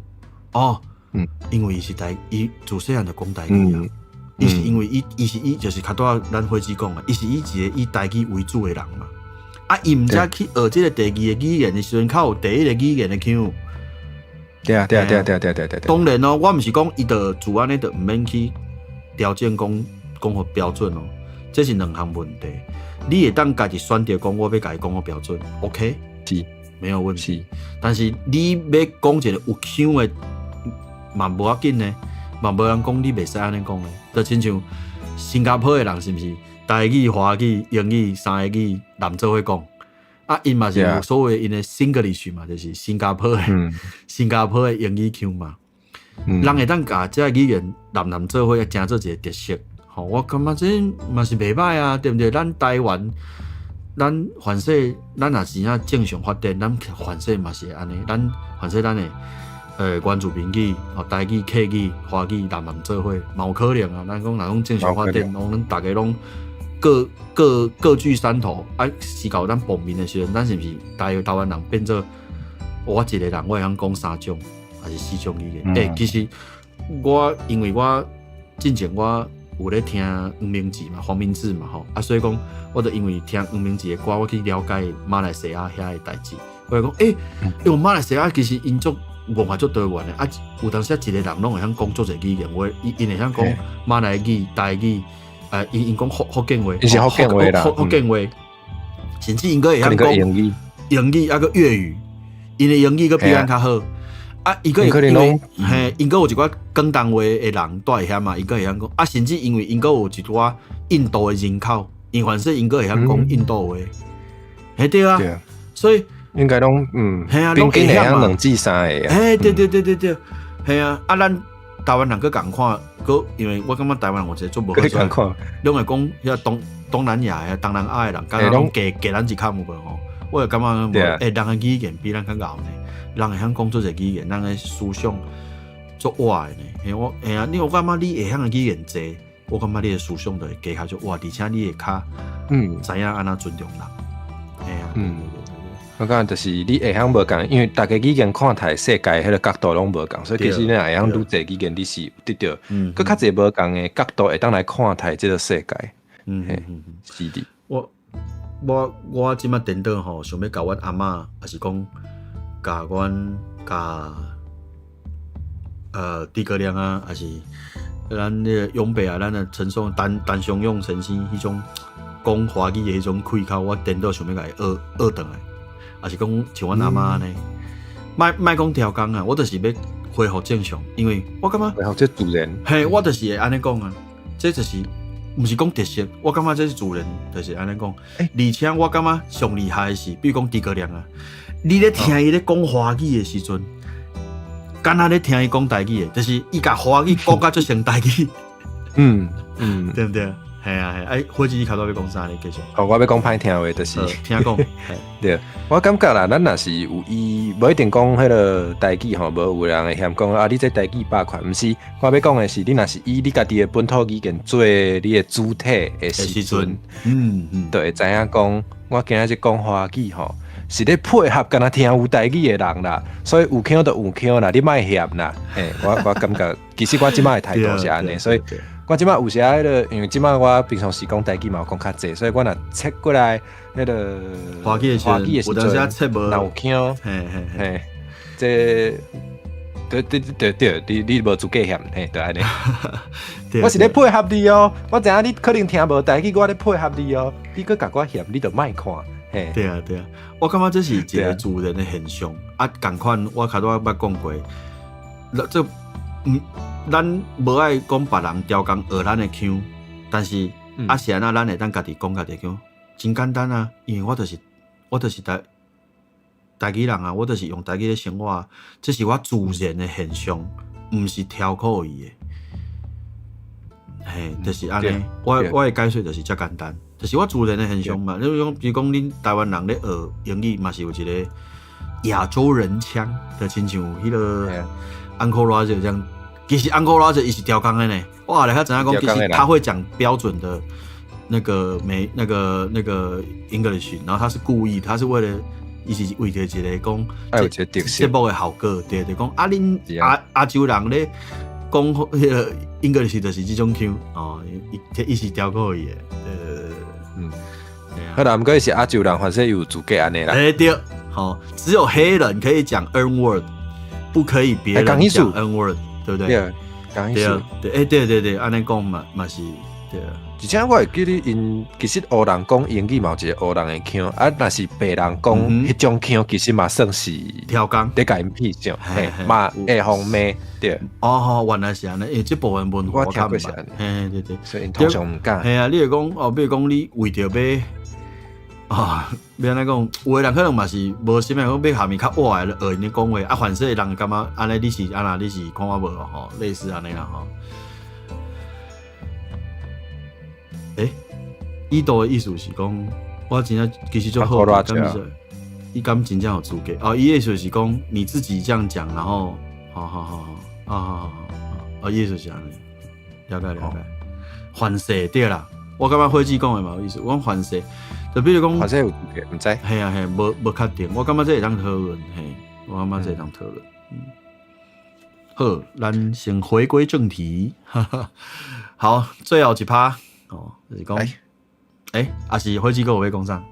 哦，因為伊是台，伊自細漢就講台語啊。伊是因為伊是伊就是較拄仔咱伙計講的，伊是以一个以台語為主的人嘛。啊，伊毋才去學這个第二个語言的時陣，較有第一个語言的腔。對啊，對啊，對啊，對啊，對對對。當然咯，我毋是講伊就自按呢就毋免去調整講講予標準哦，這是兩項問題。你會當家己選擇講，我欲共伊講予標準，OK？是，沒有問題。但是你欲講一个有腔的，嘛無要緊呢，嘛無人講你袂使按呢講呢。就親像新加坡的人是毋是台語、華語、英語三个語攏做伙講？啊，𪜶嘛是有所謂𪜶的 Singlish 嘛，就是新加坡的英語腔嘛。人會當共這个語言攏攏做伙，成做一个特色。吼，我感覺這嘛是袂䆀啊，對毋對？咱台灣，咱凡勢，咱若是真正常發展，咱凡勢嘛是會按呢。咱凡勢咱的原住民語、吼台語、客語、華語攏攏做伙，嘛有可能啊。咱講若講正常發展，攏咱逐个攏各據山頭啊，是到咱碰面的時陣，咱是毋是台灣人變做我一个人，我會曉講三種還是四種語言？欸，其實我因為我進前我有咧聽黃明志嘛，黃明志嘛吼，啊，所以講我就因為聽黃明志的歌，我去了解馬來西亞遐的代誌。我就講，欸，因為馬來西亞其實𪜶足文化足多元的，啊，有當時一個人攏會曉講足濟語言，話𪜶會曉講馬來語、台語，𪜶講福建話，伊是福建話啦，福建話。甚至𪜶閣會曉講英語，英語抑閣粵語，𪜶的英語閣比咱較好。啊，伊閣會因為嘿，𪜶閣有一寡廣東話的人住佇遐嘛，伊閣會曉講。啊，甚至因為𪜶閣有一寡印度的人口，𪜶反正𪜶閣會曉講印度話。嘿對啊，所以應該攏嗯，嘿啊，平均會曉兩至三個啊。嘿，對對對對對，嘿啊，啊，咱台灣人閣仝款，閣因為我感覺台灣人有一個足無好處，攏會講遐東南亞的、東南亞的人，敢若攏低低咱一坎有無吼？我會感覺無，欸，人的語言比咱較𠢕呢，人會曉講足濟語言，人的思想足活的呢。嘿，我嘿啊，你我感覺你會曉的語言濟，我感覺你的思想就會加較足活，而且你會較知影按怎尊重人。嘿啊，嗯。我感覺就是你會曉無仝，因為逐家語言看待世界彼個角度攏無仝，所以其實你若會曉愈濟語言，你是得著閣較濟無仝的角度會當來看待這個世界。嘿，是的。我這擺顛倒吼，想欲共阮阿嬤，抑是講共阮共諸葛亮啊，抑是咱那個永伯啊，咱的陳松陳陳松勇先生彼種講華語的彼種氣口，我顛倒想欲共伊學學轉來，抑是講像阮阿嬤按呢，莫莫講刁工啊，我就是欲恢復正常，因為我感覺恢復這自然，嘿，我就是會按呢講啊，這就是。毋是講特色，我感覺這是自然，就是按呢講。而且我感覺上厲害的是，比如講諸葛亮啊，你咧聽伊咧講華語的時陣，敢若咧聽伊講台語的，就是伊共華語講甲足像台語。對毋對？係啊係。哎，火雞你頭拄欲講啥？你繼續。哦，我欲講歹聽話，就是聽講。對，我感覺啦，咱若是有伊，無一定講彼個台語吼，無有人會嫌講啊，你這台語霸權，毋是。我欲講的是，你若是以你家己的本土語言做你的主體的時陣，就會知影講，我今仔日講華語吼，是咧配合敢若聽有台語的人啦，所以有腔就有腔啦，你莫嫌啦。嘿，我感覺，其實我這擺的態度是按呢，所以。我這擺有時彼個，因為這擺我平常時講台語嘛有講較濟，所以我若切過來彼個華語的時陣，有當時切無，若有腔，嘿嘿嘿，這對對對對，你無資格嫌，嘿，就按呢。我是咧配合你哦，我知影你可能聽無台語，我咧配合你哦，你閣共我嫌，你就莫看。嘿，對啊對啊，我感覺這是一個自然的現象。啊，仝款我較早捌講過，這毋。咱無愛講別人刁工學咱的腔，但是啊是按怎咱會當家己講家己腔？真簡單啊，因為我就是台語人啊，我就是用台語咧生活啊，這是我自然的現象，毋是調故意的。嘿，就是按呢。我的解說就是遮簡單，就是我自然的現象嘛。你講，比如講恁台灣人咧學英語，嘛是有一個亞洲人腔，就親像彼個 Uncle Roger 這樣。其實 Uncle Roger 伊是刁工的呢，我後來才知影講，其實他會講標準的那個美那個那個 English，然後他是故意，他是為了伊是為著一個講節目的效果，對對，講啊恁亞洲人咧講彼個 English 就是這種腔哦，伊是刁故意的，對對對對，好啦，毋過伊是亞洲人，反正有資格按呢啦。欸對，好，只有黑人可以講 N word，不可以別人講 N word。對不對？對啊，對，欸，對對對，按呢講嘛嘛是對啊。而且我會記得𪜶其實黑人講英語嘛有一個黑人的腔，啊，若是白人講彼種腔，其實嘛算是刁工，咧共𪜶戲笑，嘿，嘛會予罵，對。哦，原來是按呢，因為這部分文化我聽過是按呢，嘿，對對，所以𪜶通常毋敢。嘿啊，你會講哦，比如講你為著欲啊，欲按怎講，有的人可能嘛是無心的，講欲含伊較活的學𪜶咧講話，啊，反正人感覺按呢你是按怎，你是看我無吼，類似按呢啦吼。欸，伊度的意思是講，我真正其實足好，敢是？伊敢真正有資格？哦，伊意思是講你自己這樣講，然後，好好好好，啊好好好，哦，意思是按呢，了解了解。反射對啦，我感覺火雞講的嘛有意思，我講反射，就比如講，反射有資格，毋知。嘿啊嘿，無無確定，我感覺這會當討論，嘿，我感覺這會當討論。嗯，好，咱先回歸正題，哈哈。好，最後一趴。哦，就是講，欸，抑是火雞閣有欲講啥？啊，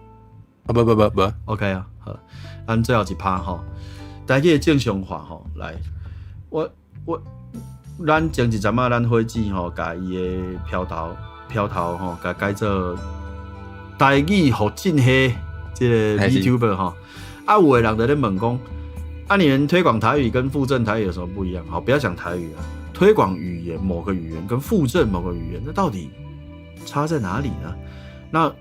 無無無無，OK 啊，好，咱最後一趴吼，台語的正常化吼，來，我，咱前一陣仔，咱火雞吼，共伊的標頭標頭吼，共改做台語予進化。這个 VTuber 吼。啊，有的人就咧問講，啊，你們推廣台語跟復振台語有什麼不一樣？好，不要講台語啊，推廣語言某個語言跟復振某個語言，那到底差在哪裡呢？那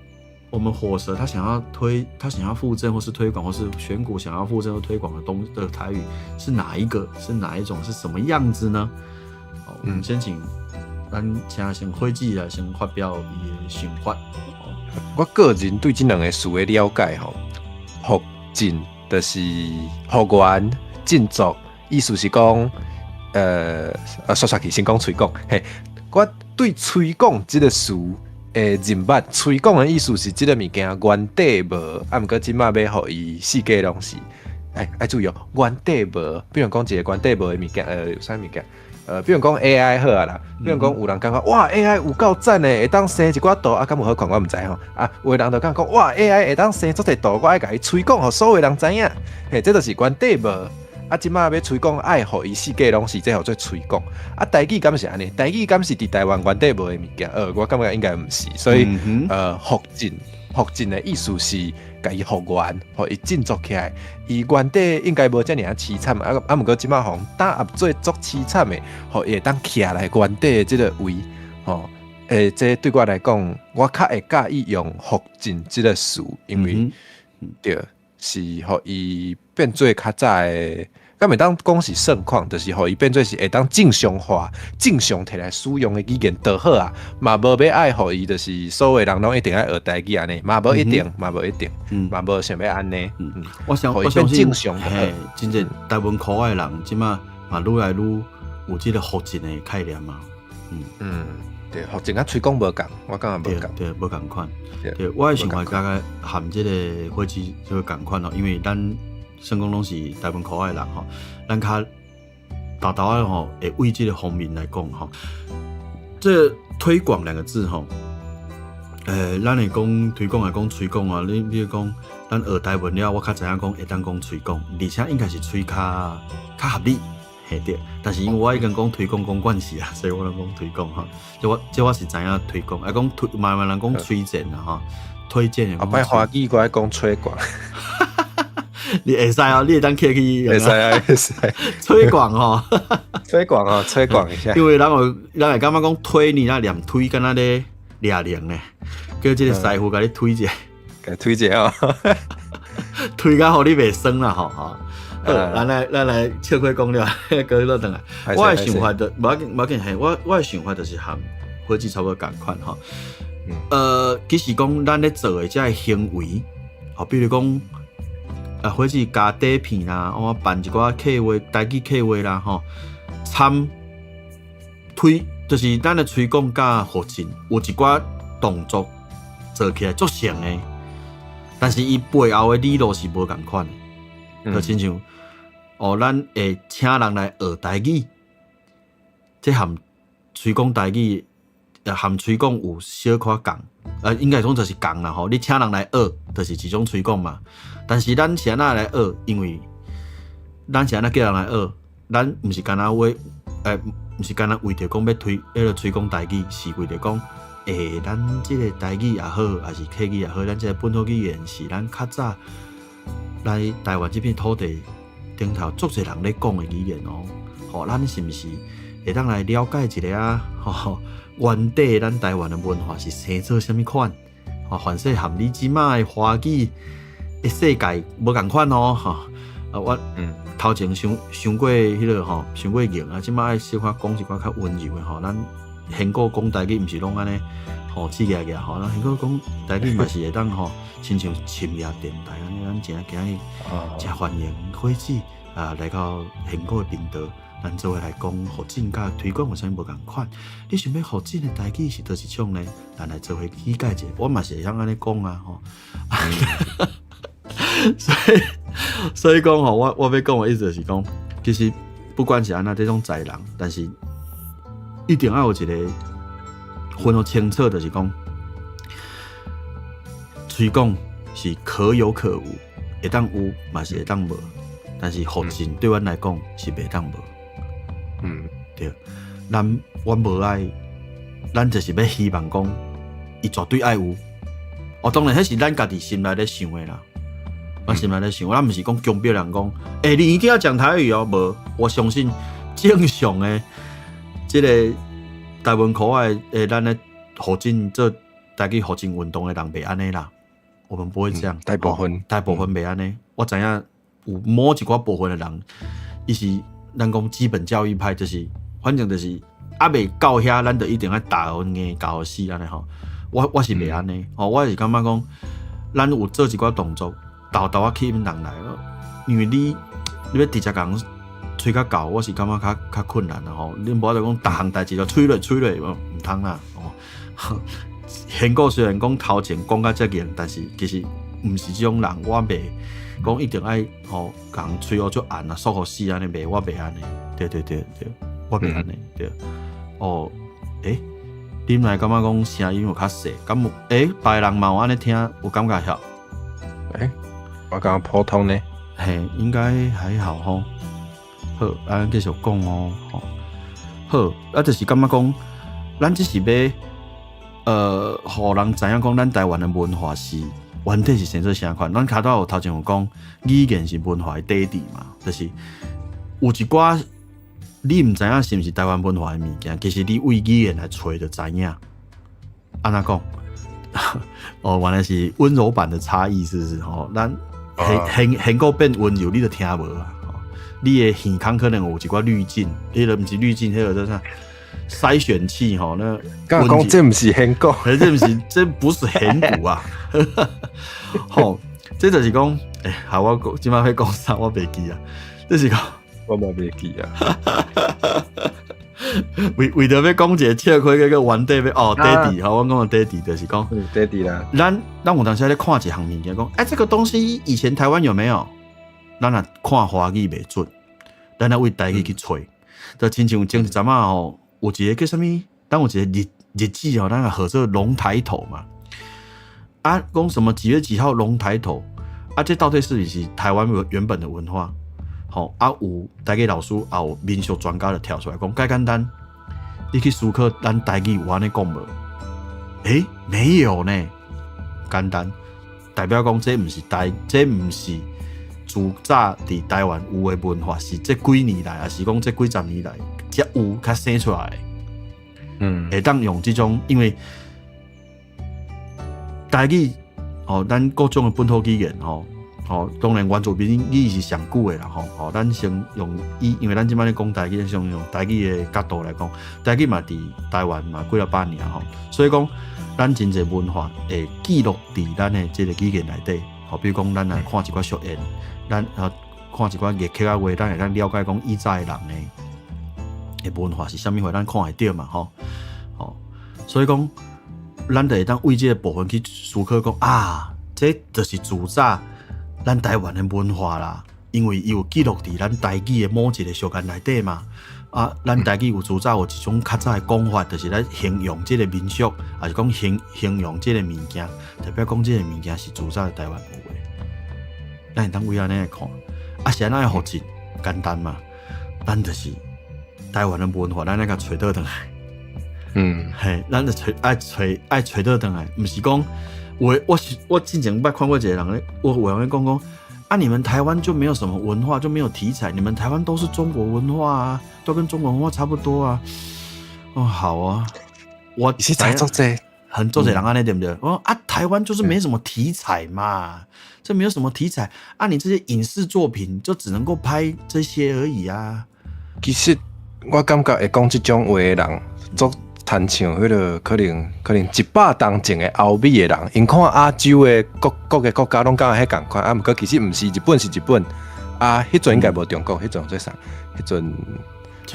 我們火蛇他想要推，他想要復振或是推廣，或是選股想要復振或推廣的東的台語是哪一個？是哪一種？是什麼樣子呢？好，我們先請咱請先火子來先發表伊的想法。我個人對這兩个詞的了解吼，復振就是復原振作，意思是講，煞煞去先講推廣，嘿，我對推廣這个詞的認捌，推廣的意思是這个物件原底無，啊，毋過這馬欲予伊四界攏是，欸，愛注意哦，原底無，比如講一个原底無的物件，有啥物件？比如講 AI 好啊啦，比如講有人感覺哇 AI 有夠讚的，會當生一寡圖，啊，敢有好看我毋知吼。啊，有的人就感覺哇 AI 會當生足濟圖，我愛共伊推廣，予所有人知影。嘿，這就是原底無。啊，這馬欲推廣，愛予伊四界攏是，這號做推廣。啊，台語敢是按呢？台語敢是佇台灣原底無的物件？我感覺應該毋是。所以，復振，復振的意思是共伊復原，予伊振作起來。伊原底應該無遮爾仔淒慘，啊啊，毋過這馬予打壓做足淒慘的，予伊會當徛來原底的這个位，吼，欸，這對我來講，我較會佮意用復振這个詞，因為對，是予伊變做較早的，敢會當講是盛況，就是予伊變做是會當正常化、正常摕來使用的語言就好啊，嘛無欲愛予伊，就是所有人攏一定愛學台語按呢，嘛無一定，嘛無一定，嘛無想欲按呢。嗯，我相信，嘿，真正台灣可愛的人，這馬嘛愈來愈有這个復振的概念嘛。嗯嗯，對，復振佮推廣無仝，我感覺無仝，對，無仝款。對，我的想法大概和這个火子這个仝款哦，因為咱算講攏是台灣可愛的人吼，咱較沓沓仔吼會為這个方面來講吼，這推廣兩個字吼，咱會講推廣來講推廣啊，你講咱學台文了，我較知影講會當講推廣，而且應該是推較較合理，嘿對。但是因為我已經講推廣講慣勢啊，所以我攏講推廣吼。這我是知影推廣，啊講推慢慢人講推薦啊吼，推薦。後擺華語閣愛講推廣。你會使哦，你會當客氣，會使啊，會使。推廣吼，推廣哦，推廣一下。因為人會人會感覺講推你那念推，敢若咧掠人呢，叫這个師傅共你推一下，共推一下哦，推到予你袂酸啦吼吼。好，咱來笑開講了，閣落轉來。我的想法就無要緊，無要緊，嘿，我的想法就是和火子差不多仝款吼。其實講咱咧做的這个行為，吼，比如講，啊，火子加底片啦，我辦一寡客話，台語客話啦，吼，參推，就是咱的推廣佮復振，有一寡動作做起來足像的，但是伊背後的理路是無仝款的，就親像哦，咱會請人來學台語，這和推廣台語，和推廣有小可仝，應該講就是仝啦吼。你請人來學，就是一種推廣嘛。但是咱是按怎來學？因為咱是按怎叫人來學？咱毋是干焦為，毋是干焦為著講欲推，彼个推廣台語，是為著講，咱這个台語也好，抑是客語也好，咱這个本土語言是咱較早來台灣這片土地頂頭足濟人咧講的語言哦。吼，咱是毋是會當來了解一下啊？吼，原底咱台灣的文化是生做啥物款？吼，凡勢和你這馬的華語的世界無仝款哦。吼，啊，我頭前傷傷過彼个吼，傷過硬啊，這馬愛小可講一寡較溫柔的吼。咱現古講台語毋是攏按呢吼，刺激激吼，咱現古講台語嘛是會當吼，親像深夜電台按呢，咱誠今日誠歡迎火子啊來到現古的頻道，咱做伙來講復振佮推廣有啥物無仝款？你想欲復振的台語是佗一種呢？咱來做伙理解者，我嘛是會曉按呢講啊吼。所以講吼，我欲講的意思就是講，其實不管是按怎這種才人，但是一定愛有一个分予清楚，就是講推廣是可有可無，會當有嘛是會當無，但是復振對阮來講是袂當無。對，咱阮無愛，咱就是欲希望講，伊絕對愛有。哦，當然彼是咱家己心內咧想的啦。我心內咧想，咱毋是講強迫人講，欸，你一定要講台語哦，無，我相信正常的這個台灣口愛的咱咧復振做台語復振運動的人袂按呢啦，我們不會這樣，大部分大部分袂按呢。我知影有某一寡部分的人，伊是咱講基本教義派，就是反正就是猶未到遐，咱就一定愛打予硬搞死按呢吼。我是袂按呢，吼，我是感覺講，咱有做一寡動作，沓沓仔吸引人來咯。因為你欲直接共人催較到，我是感覺較困難啦吼。你無法度講逐項代誌都催落催落，毋通啦哦。賢哥雖然講頭前講甲遮硬，但是其實毋是這種人，我袂講一定愛吼共人催予足硬啊，束予死按呢袂，我袂按呢。對對對對，我袂按呢對。哦，欸，你們來感覺講聲音有較細，敢有？欸，別人嘛有按呢聽，有感覺遐？欸，我感覺普通呢。嘿，應該還好吼。好，咱繼續講哦。好，啊，就是感覺講，咱只是欲，予人知影講，咱台灣的文化是原底是生做啥款。咱較早有頭前有講，語言是文化的底底嘛，就是有一寡你毋知影是毋是台灣文化的物件，其實你為語言來揣就知影。按怎講？哦，原來是溫柔版的差異，是不是？吼，咱現現現閣變溫柔，你就聽無啊。你的耳孔可能有一寡濾鏡，彼個毋是濾鏡，彼個叫啥？篩選器吼，那敢講這毋是現古，這毋是，這不是現古啊！吼，這就是講，欸，好，我講，這擺欲講啥，我袂記啊。這是講，我嘛袂記啊。為著欲講一個笑虧，叫做原底欲哦，底底，好，我講的底底就是講底底啦。咱有當時咧看一項物件，講，欸，這個東西以前台灣有沒有？咱若看華語袂準，咱若為台語去揣，就親像前一陣仔吼，有一個叫啥物？咱有一個日子吼，咱個號做龍抬頭嘛。啊，講什麼幾月幾號龍抬頭？啊，這到底是毋是台灣原本的文化？吼，啊有台語老師，也有民俗專家就跳出來講，介簡單，你去思考咱台語有按呢講無？欸，沒有呢，簡單，代表講這毋是台，這毋是自早佇台灣有的文化，是這幾年來，抑是講這幾十年來才有較生出來的。會當用這種，因為台語吼，咱各種的本土語言吼，吼，當然原住民語是上古的啦吼，吼，咱先用以，因為咱這擺咧講台語，先用台語的角度來講，台語嘛佇台灣嘛幾若百年吼，所以講咱真濟文化會記錄佇咱的這個語言內底，吼，比如講咱來看一寡俗諺，咱啊看一寡月客仔話，咱會當了解講以早的人的文化是啥物貨，咱看會著嘛吼，吼，所以講咱就會當為這個部分去思考講啊，這就是自早咱台灣的文化啦，因為伊有記錄佇咱台語的某一個俗諺內底嘛。啊，咱台語有自早有一種較早的講法，就是咧形容這個民俗，抑是講形容這個物件，代表講這個物件是自早台灣有的。咱會當為按呢來看，啊是按怎復振？簡單嘛，咱就是台灣的文化，咱愛共揣倒轉來。嘿，咱就揣愛揣愛揣倒轉來，毋是講我我是我之前捌看過一個人咧，我有人咧講講啊，你們台灣就沒有什麼文化，就沒有題材，你們台灣都是中國文化啊，都跟中國文化差不多啊。哦，好啊，我是在做這，很足濟人按呢對不對？我說啊，台灣就是沒什麼題材嘛，這沒有什麼題材啊，你這些影視作品就只能夠拍這些而已啊。其實我感覺會講這種話的人，足親像彼個可能100冬前的歐美的人，𪜶看亞洲的各個國家攏敢若彼仝款，啊，毋過其實毋是，日本是日本，啊，彼陣應該無中國，彼陣做啥？彼陣，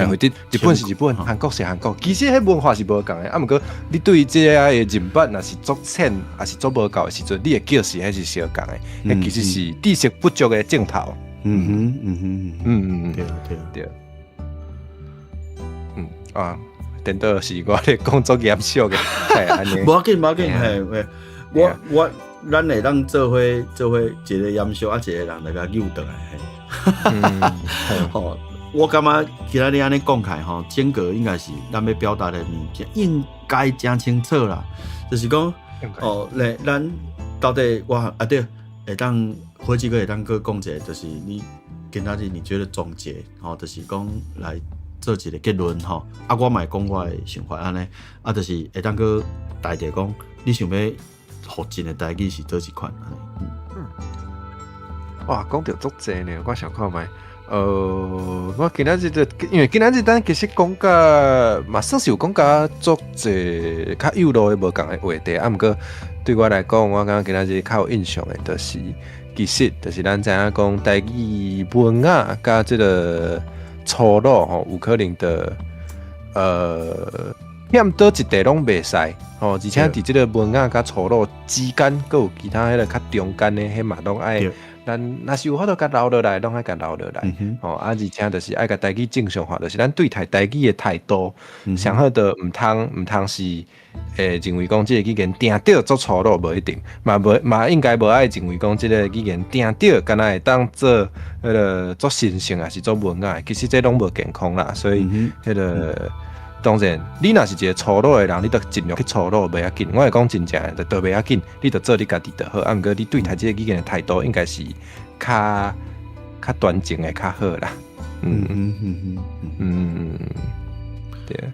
或者日本是日本，韓國是韓國，其實彼文化是無仝的，啊，毋過你對這个的認捌若是足淺，抑是足無夠的時陣，你會叫是彼是相仝的，彼其實是知識不足的症頭。對對對。嗯啊。顛倒是我咧講足嚴肅的，無要緊，無要緊，嘿，我咱會當做伙一個嚴肅，啊，一個人來共扭轉來，嘿。吼，我感覺今仔日按呢講起來吼，整個應該是咱欲表達的物件，應該誠清楚啦。就是講，哦，咧，咱到底我啊對，會當火雞哥會當閣講一下，就是你今仔日你覺得總結吼，就是講來做一個結論吼。啊，我嘛會講我的想法按呢，啊，就是會當閣帶著講，你想欲復振的台語是佗一款按呢？嗯。哇，講著足濟呢，我想看覓。我今仔日就因為今仔日咱其實講甲嘛算是有講甲足濟較幼路的無仝的話題，啊，毋過對我來講，我感覺今仔日較有印象的，就是其實就是咱知影講台語文雅佮這个粗魯吼，有可能的欠佗一塊攏袂使吼，而且佇這个文雅佮粗魯之間，閣有其他彼个較中間的，彼嘛攏愛。咱若是有法度共留落來，攏愛共留落來。吼，啊，而且就是愛共台語正常化，就是咱對待台語的態度，上好就毋通是會認為講這个語言定著足粗魯，無一定，嘛無嘛應該無愛認為講這个語言定著敢若會當做彼个足神聖，抑是足文雅的，其實這攏無健康啦。所以彼个當然，你若是一个粗魯的人，你就盡量去粗魯，袂要緊。我會講真正的，就都袂要緊，你就做你家己就好。啊，毋過你對待這个語言的態度，應該是較較端正的較好啦。嗯嗯嗯嗯嗯，對。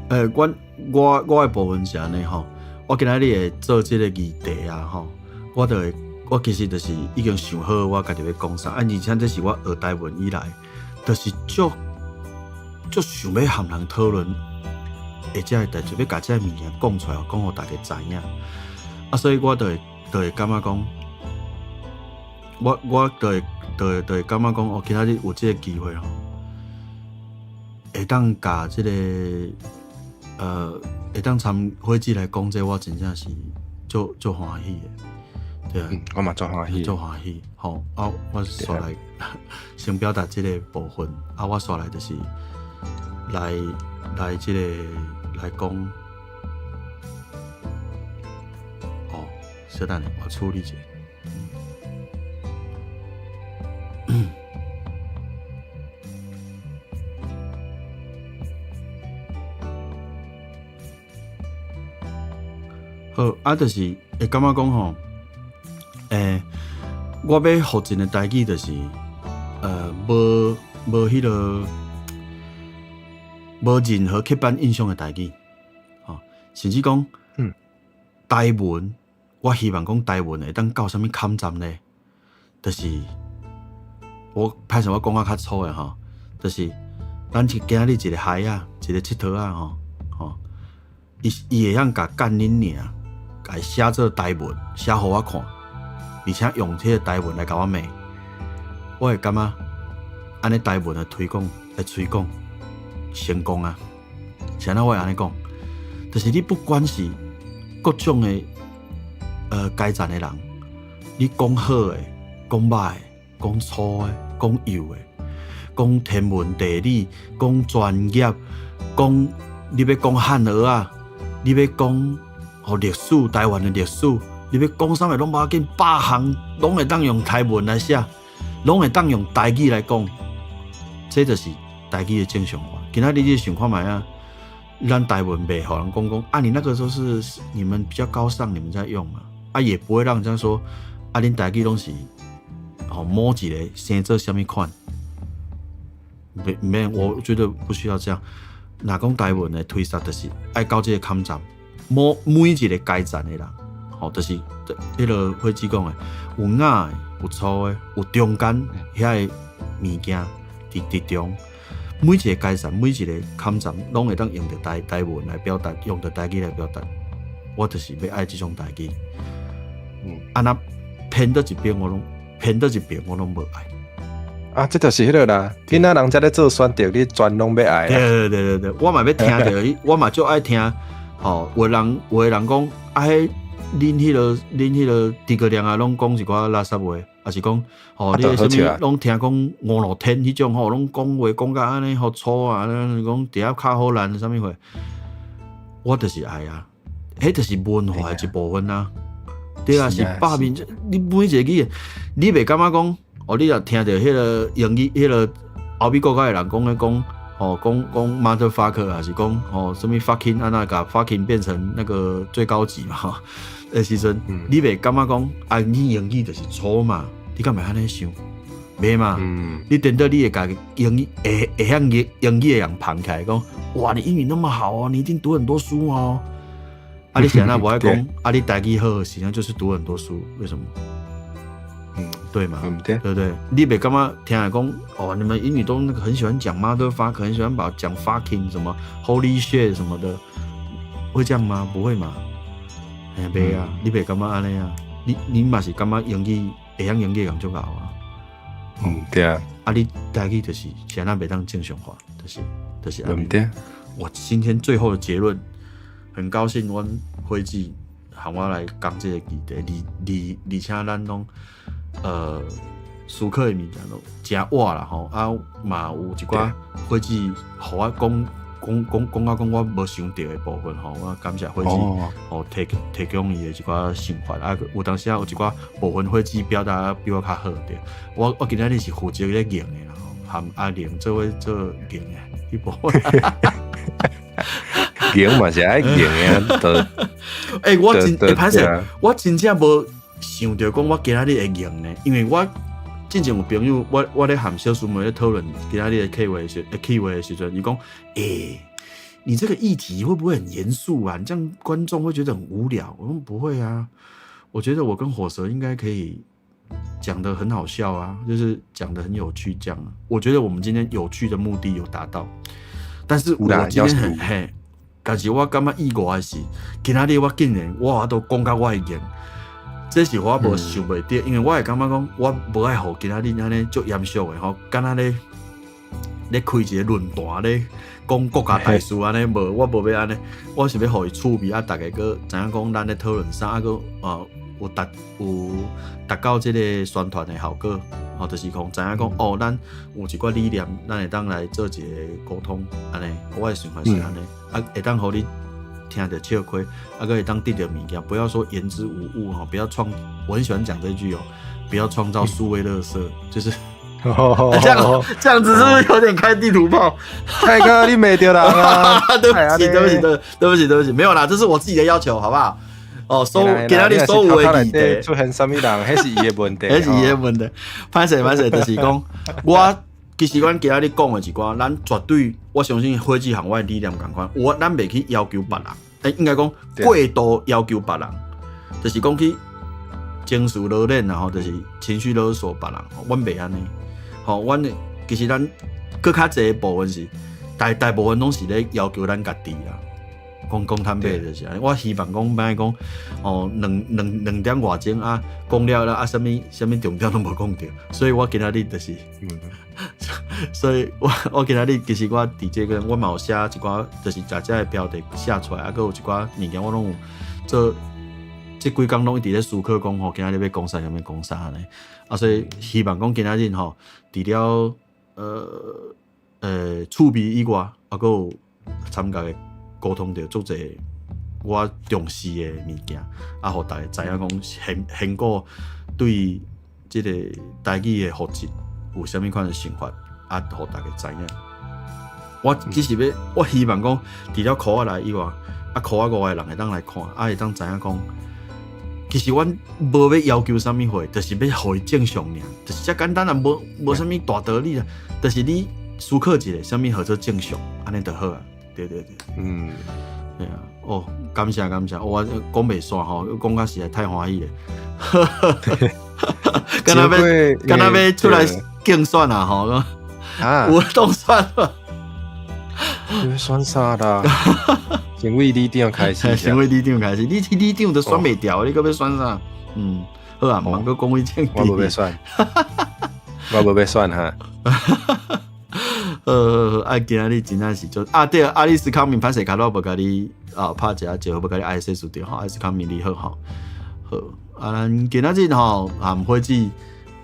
欸，我的部分是按呢吼，我今仔日會做這个議題啊吼，我就會，我其實就是已經想好我家己欲講啥，啊，而且這是我學台文以來，就是足足想欲和人討論，的這个代誌，欲共這个物件講出來，講予大家知影。啊，所以我就會感覺講，我就會感覺講，哦，今仔日有這个機會吼，會當共這个會當參伙計來講這個，我真正是足足歡喜的。對啊，我嘛足歡喜，足歡喜。吼，啊，我煞來先表達這个部分，啊，我煞來就是來這个來講，哦，稍等下，我處理一下。好，啊，就是會感覺講吼，欸，我欲復振的台語就是，無彼个，無任何刻板印象的台語，吼，甚至講，台文，我希望講台文會當到啥物坎站呢？就是我歹勢我講甲較粗的吼，就是咱今仔日一个孩仔，一個𨑨迌仔吼，吼，伊會曉共幹恁娘，共伊寫做台文，寫予我看，而且用這个台文來共我罵，我會感覺按呢台文的推廣的推廣成功啊！是按怎我會按呢講？就是你不管是各種的階層的人，你講好的、講歹的、講粗的、講幼的、講天文地理、講專業、講你欲講漢學仔，你欲講吼歷史，台灣的歷史，你欲講啥物攏無要緊，百項攏會當用台文來寫，攏會當用台語來講，這就是台語的正常化。今仔日你想看覓啊？咱台文袂予人講講啊，你那個都是你們比較高尚，你們在用嘛？啊，也不會讓人家說啊，恁台語攏是吼某一個生做啥物款？沒，我覺得不需要這樣。若講台文的推捒，就是愛到這个坎站，每一个階層的人，吼，就是彼个伙計講的，有雅的，有粗的，有中間遐个物件佇中。每一个階層，每一个坎站，攏會當用著台文來表達，用著台語來表達。我就是欲愛這種台語。啊，若偏佗一邊，我攏偏佗一邊，我攏無愛。啊，這就是彼个啦。囡仔人才咧做選擇，你全攏欲愛。對對對對對，我嘛欲聽著，我嘛足愛聽。吼，有的人講啊，彼恁彼个諸葛亮啊，攏講一寡垃圾話，抑是講吼，你啥物攏聽講五路天彼種吼，攏講話講甲按呢予粗啊，講佇遐跤好難啥物貨，我就是愛啊，彼就是文化的一部分啊。對啊，是百面，你每一个語言，你袂感覺講，哦，你若聽著彼个英語，彼个歐美國家的人講咧講，吼，哦，講講 motherfucker 還是講哦啥物 fucking 啊那共 fucking 變成那個最高級嘛？吼，的時陣，你袂感覺講啊，你英語就是錯嘛？你敢會按呢想？袂嘛？你顛倒你會共英語會會曉英英語的人捧起來講，哇，你英語那麼好哦，你一定讀很多書哦。啊，你是按怎無愛講？啊，你台語好，實際上就是讀很多書，為什麼？對嘛？對，對不對？你袂感覺聽人講哦，你們英語都那個很喜歡講 motherfucker，很喜歡把講 fucking 什麼 holy shit 什麼的，會這樣嗎？不會嘛？哎，袂啊，你袂感覺按呢啊？你嘛是感覺英語會曉英語人足𠢕啊？對啊。啊，你台語就是是按怎袂當正常化，就是按呢。對。我今天最後的結論，很高興阮伙計和我來講這個議題，而且咱攏思考的物件攏誠活啦吼，啊嘛有一寡伙計予我講講講講到講我無想著的部分吼，我感謝伙計吼提供伊的一寡想法，啊有當時啊有一寡部分伙計表達比我較好對，我今仔日是負責咧硬的啦吼，含阿玲做伙做硬的彼部分。硬嘛是愛硬的，就欸，我真欸歹勢，我真正無想著講我今仔日會硬呢，因為我進前有朋友，我咧和小師妹咧討論今仔日的計劃時，計劃的時陣，伊講，欸，你這個議題會不會很嚴肅啊？你這樣觀眾會覺得很無聊。我說不會啊，我覺得我跟火蛇應該可以講得很好笑啊，就是講得很有趣，這樣。我覺得我們今天有趣的目的有達到，但是我今天很嘿，但是我感覺意外的是，今仔日我竟然我都講甲我會硬。這是我無想袂著，因為我會感覺講，我無愛予今仔日按呢足嚴肅的吼，敢若咧開一個論壇咧講國家大事按呢，無，我無欲按呢，我是欲予伊趣味啊，逐家閣知影講咱咧討論啥，啊閣有達到這個宣傳的效果，吼，就是講知影講哦，咱有一寡理念，咱會當來做一個溝通，按呢，我的想法是按呢，啊，會當予你聽著笑虧，啊，閣會當得著物件，不要說言之無物吼，不要創，我很喜歡講這句哦，不要創造數位垃圾，就是這樣子是不是有點開地圖炮？泰哥，你罵著人啊！對不起，對不起，對不起，對不起，沒有啦，這是我自己的要求，好不好？哦，所今仔日所有的議題出現啥物人，彼是伊的問題，彼是伊的問題。歹勢歹勢，就是講我其實阮今仔日講的一寡，咱絕對我相信伙計和我的理念仝款，我咱袂去要求別人，欸，應該講過度要求別人，就是講去情緒勒索啊，吼，就是情緒勒索別人，阮袂按呢。吼，阮的其實咱閣較濟的部分是大部分攏是咧要求咱家己啦。講講坦白就是按呢，我希望講莫講哦，兩點外鐘啊，講了了啊，啥物啥物重點攏無講著，所以我今仔日就是，所以我今仔日其實我佇這個我嘛有寫一寡，就是食遮的標題寫出來，啊，閣有一寡物件我攏有做，這幾工攏一直咧思考講吼，今仔日欲講啥，欲講啥按呢？啊，所以希望講今仔日吼，除了趣味以外，啊，閣有參加的溝通著足濟我重視的物件，啊，予大家知影講現古對這個台語的學習有啥物款的想法，啊，予大家知影。我只是欲，我希望講，除了箍仔內以外，啊，箍仔外的人會當來看，啊，會當知影講，其實阮無欲要求啥物貨，就是欲予伊正常爾，就是遮簡單啊，無啥物大道理啊，就是你思考一下，啥物號做正常，按呢就好啊。對對對，對啊，哦，感謝感謝，我講袂煞吼，講甲實在太歡喜了，敢若欲敢若欲出來競選啊吼，啊，有當選了，你欲選啥啦？先為里長開始，先為里長開始，你去里長都選袂著，你閣欲選啥？嗯，好啊，毋通閣講伊政治，我無欲選，我無欲選哈。啊，今仔日真正是做啊，對，阿麗斯康明歹勢卡我無共你啊拍一下招呼，無共你愛說事著吼，愛斯康明你好吼，好，啊，咱今仔日吼和伙計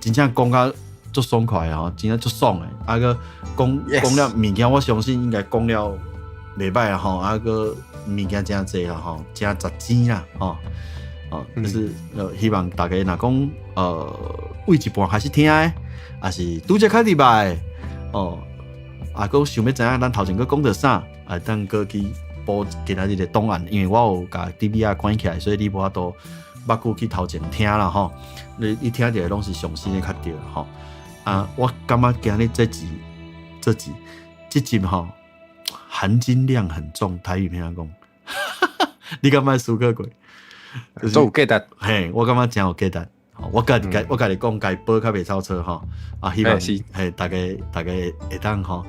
真正講甲足爽快吼，真正足爽的，啊閣講講了物件，我相信應該講了袂歹啊吼，啊閣物件誠濟啦吼，誠雜錢啦吼，哦，就是希望大家若講為一半開始聽的，抑是拄才開始佇哦。啊，閣想欲知影咱頭前閣講著啥，會當閣去補今仔日的檔案，因為我有共 DVR 關起來，所以你無法度捌久去頭前聽啦吼。你聽著的攏是上新的較對吼。啊，我感覺今日這集吼含金量很重，台語欲按怎講？你敢捌思考過？就是有價值，嘿，我感覺真有價值。我家己講，家報較袂臭臭吼。啊，希望嘿，大家會當吼，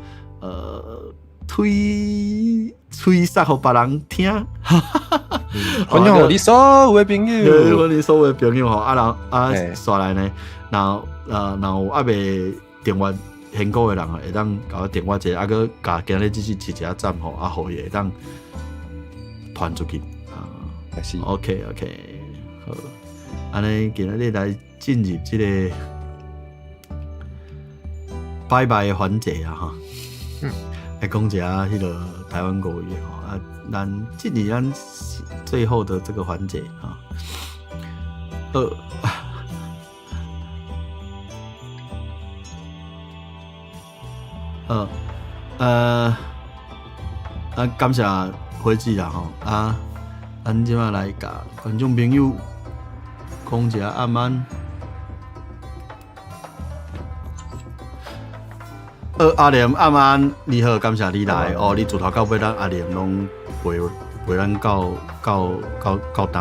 推推捒予別人聽。分享予你所有的朋友，分你所有的朋友吼。啊，然後啊，紲來呢，若有猶未訂閱現股的人會當共我訂閱者，啊，閣共今日只是一一讚吼，啊，予伊會當傳出去。啊，是。 OK OK，好。按呢，今仔日來進入這個拜拜的環節啊，哈。來講一下彼個台灣國語吼，啊，咱進入咱最後的這個環節哈。好，啊，感謝火子啦吼，啊，咱這擺來共觀眾朋友講一下暗安。阿蓮暗安，你好，感謝你來哦。你自頭到尾，咱阿蓮攏陪陪咱到今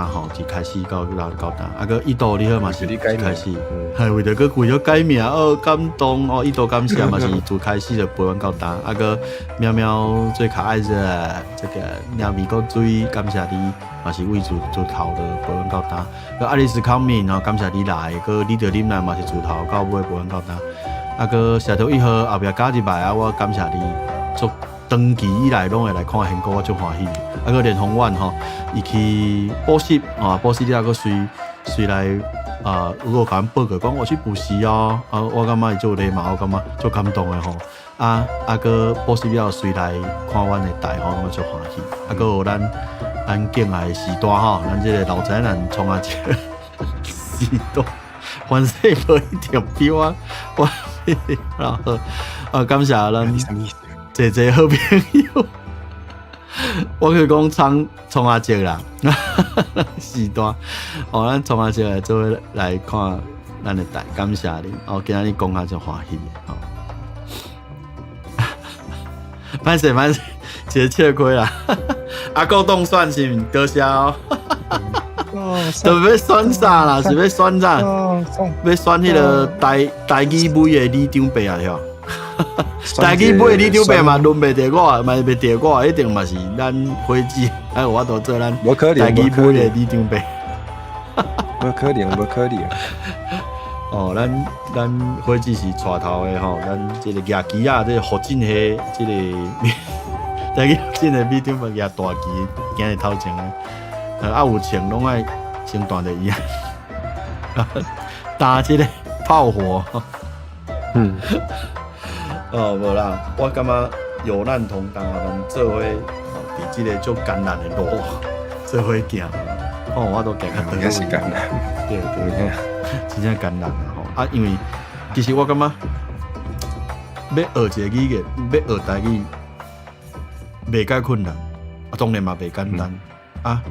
吼，自開始到今。啊，閣伊度你好嘛是開始，係為著閣為著改名哦，感動哦，伊度感謝嘛是自開始就陪阮到今。啊，閣喵喵最可愛的這個貓咪閣水，感謝你嘛是為自頭就陪阮到今。閣愛麗絲康敏哦，感謝你來，閣你著啉來嘛是自頭到尾陪阮到今。啊，閣石頭一號後壁加入來啊，我感謝你，足長期以來攏會來看現股，我足歡喜。啊，閣連宏遠吼，伊去補習啊，補習了閣隨隨來啊，有閣共阮報告講我去補習哦，啊，我感覺伊足有禮貌，我感覺足感動的吼。啊啊，閣補習了隨來看阮的台吼，我足歡喜。啊，閣有咱敬愛的時代吼，咱這個老宅男創啊這時代，反正無一定比我我。然後啊，感謝咱濟濟好朋友，我去講創創阿叔啦，時代哦，咱創阿叔來做伙來看咱的台，感謝你哦，今仔日講啊足歡喜的吼，歹勢歹勢，一個笑虧啦，阿閣當選是毋？多謝哦。就欲選啥啦？是欲選啥？欲選彼個台語尾的里長伯啊？對。台語尾的里長伯嘛，輪袂著我，嘛袂著我，一定嘛是咱伙計，哎，我都做咱台語尾的里長伯。無可能，無可能。哦，咱伙計是帶頭的吼，咱這個舉旗仔，這個福建的這個台語鎮的里長伯舉大旗，行佇頭前的。啊，有穿攏愛先彈著伊啊，打這個炮火。哦，無啦，我感覺有難同當啊，咱做伙佇這個足艱難的路做伙行。哦，我都行較長。也是艱難。對對，真正艱難啊！吼啊，因為其實我感覺欲學一個語言，欲學台語，袂介困難，啊，當然嘛袂簡單啊。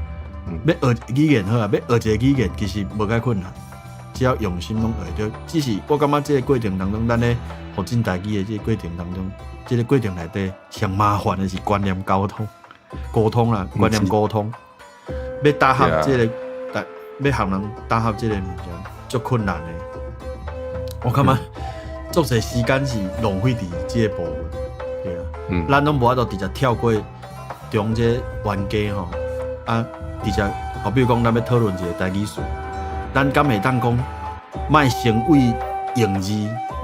欲學語言好啊，欲學一個語言其實無介困難，只要用心攏學會著。只是我感覺這個過程當中，咱咧學進台語的這個過程當中，這個過程內底上麻煩的是觀念溝通，溝通啦，觀念溝通，欲搭合這個，欲予人搭合這個物件，足困難的。我感覺足濟時間是浪費佇這個部分，對啊，咱攏無法度直接跳過中這冤家吼，啊。直接，好比如講，咱欲討論一個台語詞，咱敢會當講，莫先為用字，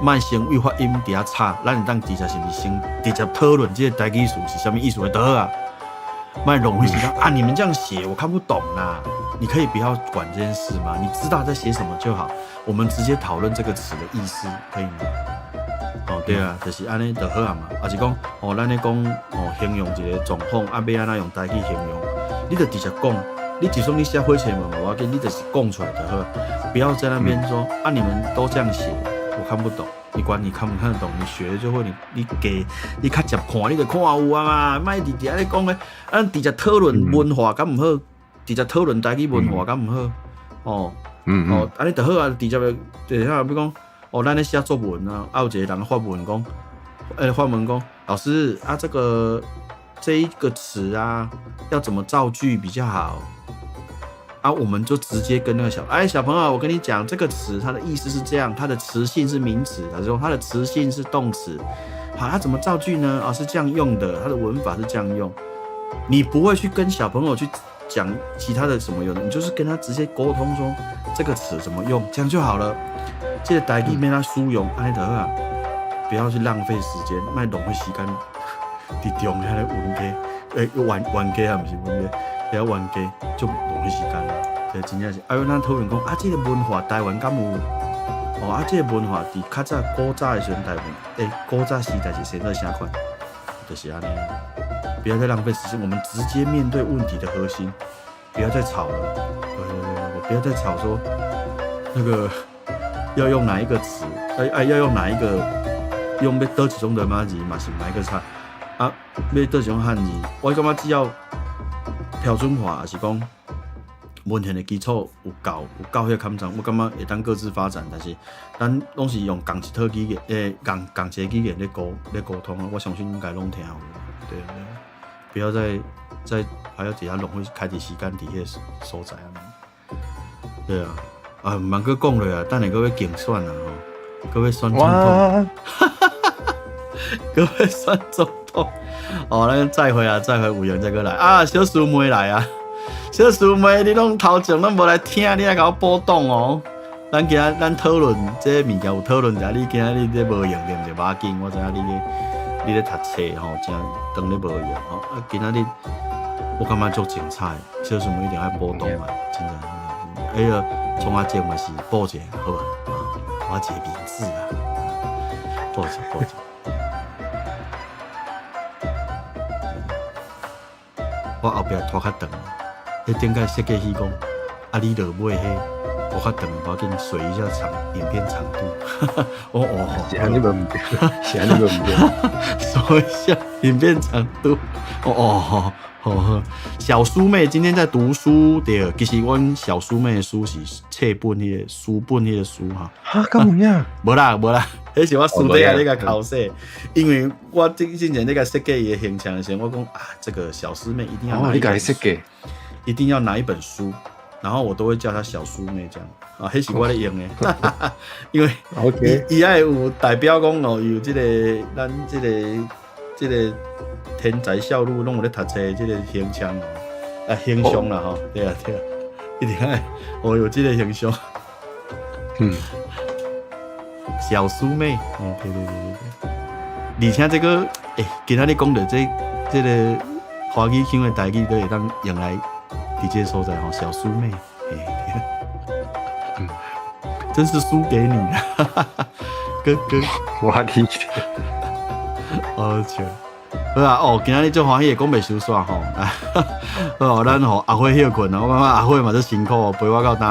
莫先為發音佇遐吵，咱會當直接是毋是先直接討論這個台語詞是啥物意思就好啊？莫浪費時間啊！你們這樣寫我看不懂啦，你可以不要管這件事嗎？你知道在寫什麼就好，我們直接討論這個詞的意思，可以嗎？哦，對啊，就是按呢就好啊嘛。抑是講，哦，咱咧講，哦，形容一個狀況，啊，欲按怎用台語形容？你就直接講，你就算你寫火車文無要緊，你就是講出來就好，不要在那邊說啊，你們都這樣寫，我我看不懂。你管你看不看得懂，你學了就會。你給你較捷看，你就看有啊嘛，莫直直咧講咧，咱直接討論文化敢毋好，直接討論台語文化敢毋好，哦，哦，按呢就好啊，直接的，就是像比如講，哦，咱咧寫作文啊，啊有一個人發問講，發問講，老師啊，這一個詞啊，要怎麼造句比較好？啊，我們就直接跟那個小，哎，小朋友，我跟你講，這個詞它的意思是這樣，它的詞性是名詞，他說它的詞性是動詞，好，它怎麼造句呢？啊，是這樣用的，它的文法是這樣用。你不會去跟小朋友去講其他的什麼用的，你就是跟他直接溝通說這個詞怎麼用，這樣就好了。這個台語欲按怎使用，按呢就好啊，不要去浪費時間，莫浪費時間，佇中遐咧冤家，冤冤家啊，毋是冤家。遐冤家就浪費時間，這真正是。啊，咱討論講啊，這個文化台灣敢有？哦，啊，這個文化佇較早古早的時陣台灣，古早時代是生做啥款？就是按呢。不要再浪費時間，我們直接面對問題的核心，不要再吵了。對對對對，不要再吵說那個要用哪一個詞，要用哪一個，用欲佗一種羅馬字嘛是毋愛閣吵。啊，欲佗一種漢字，我感覺只要標準化，抑是講文獻的基礎有夠彼個坎層，我感覺會當各自發展。但是咱攏是用仝一套語言，仝仝一個語言咧溝通，我相信應該攏聽有。對對，不要再還要佇遐浪費開佇時間佇彼個所在啊。對啊，啊，毋通閣講落啊，等下閣欲競選啊吼，閣欲選總統，閣欲選總統。哦，咱再會啊，再會，有緣再閣來啊！小師妹來啊，小師妹，你攏頭前攏無來聽，你來共我補檔哦。咱今仔咱討論這個物件有討論者，你今仔你這無閒對毋對？無要緊，我知影你咧讀冊吼，誠當咧無閒吼。啊，今仔日我感覺足精彩，小師妹一定愛補檔啊，真正真正。彼個創阿姐嘛是補一下，好無？我一個名字啊，補一下補一下。我後壁拖較長，彼頂個設計師講，啊你落尾彼拖較長，無要緊，水一下長影片長度。我哦，是按呢無毋對，是按呢無毋對，縮一下影片長度。哦哦，好好。小師妹今天在讀書，對，其實阮小師妹的書是冊本彼個書本彼個書哈。哈，敢有影？無啦無啦，彼是我私底下咧共剾洗，因為我之前咧共設計伊的形象的時陣，我講啊，這個小師妹一定要拿一本書，一定要拿一本書，然後我都會叫她小師妹這樣，啊，彼是我咧用的，因為伊愛有代表講哦，有這個咱這個天才少女攏有咧讀冊這個形象哦，啊形象啦吼，對啊對啊，一定愛哦有這個形象，小師妹，對對對對對，而且這個，今仔日講著這個華語腔的台語都會當用來佇這個所在吼，小師妹，真是輸給你了，哥哥，我理好笑，好啊，哦，今仔日足歡喜的，講袂收煞吼，好，咱予阿花歇睏啊，我感覺阿花嘛足辛苦，陪我到今，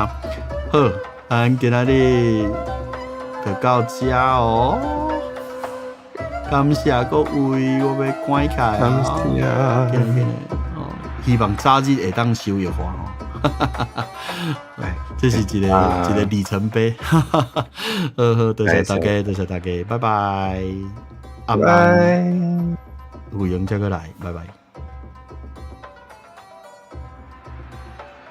好，咱今仔日就到這哦，感謝各位，我欲關起來感謝，哦，希望早日會當收玉華哦，這是一個里程碑，好好，多謝大家，多謝大家，拜拜，拜拜，有閒再閣來，拜拜。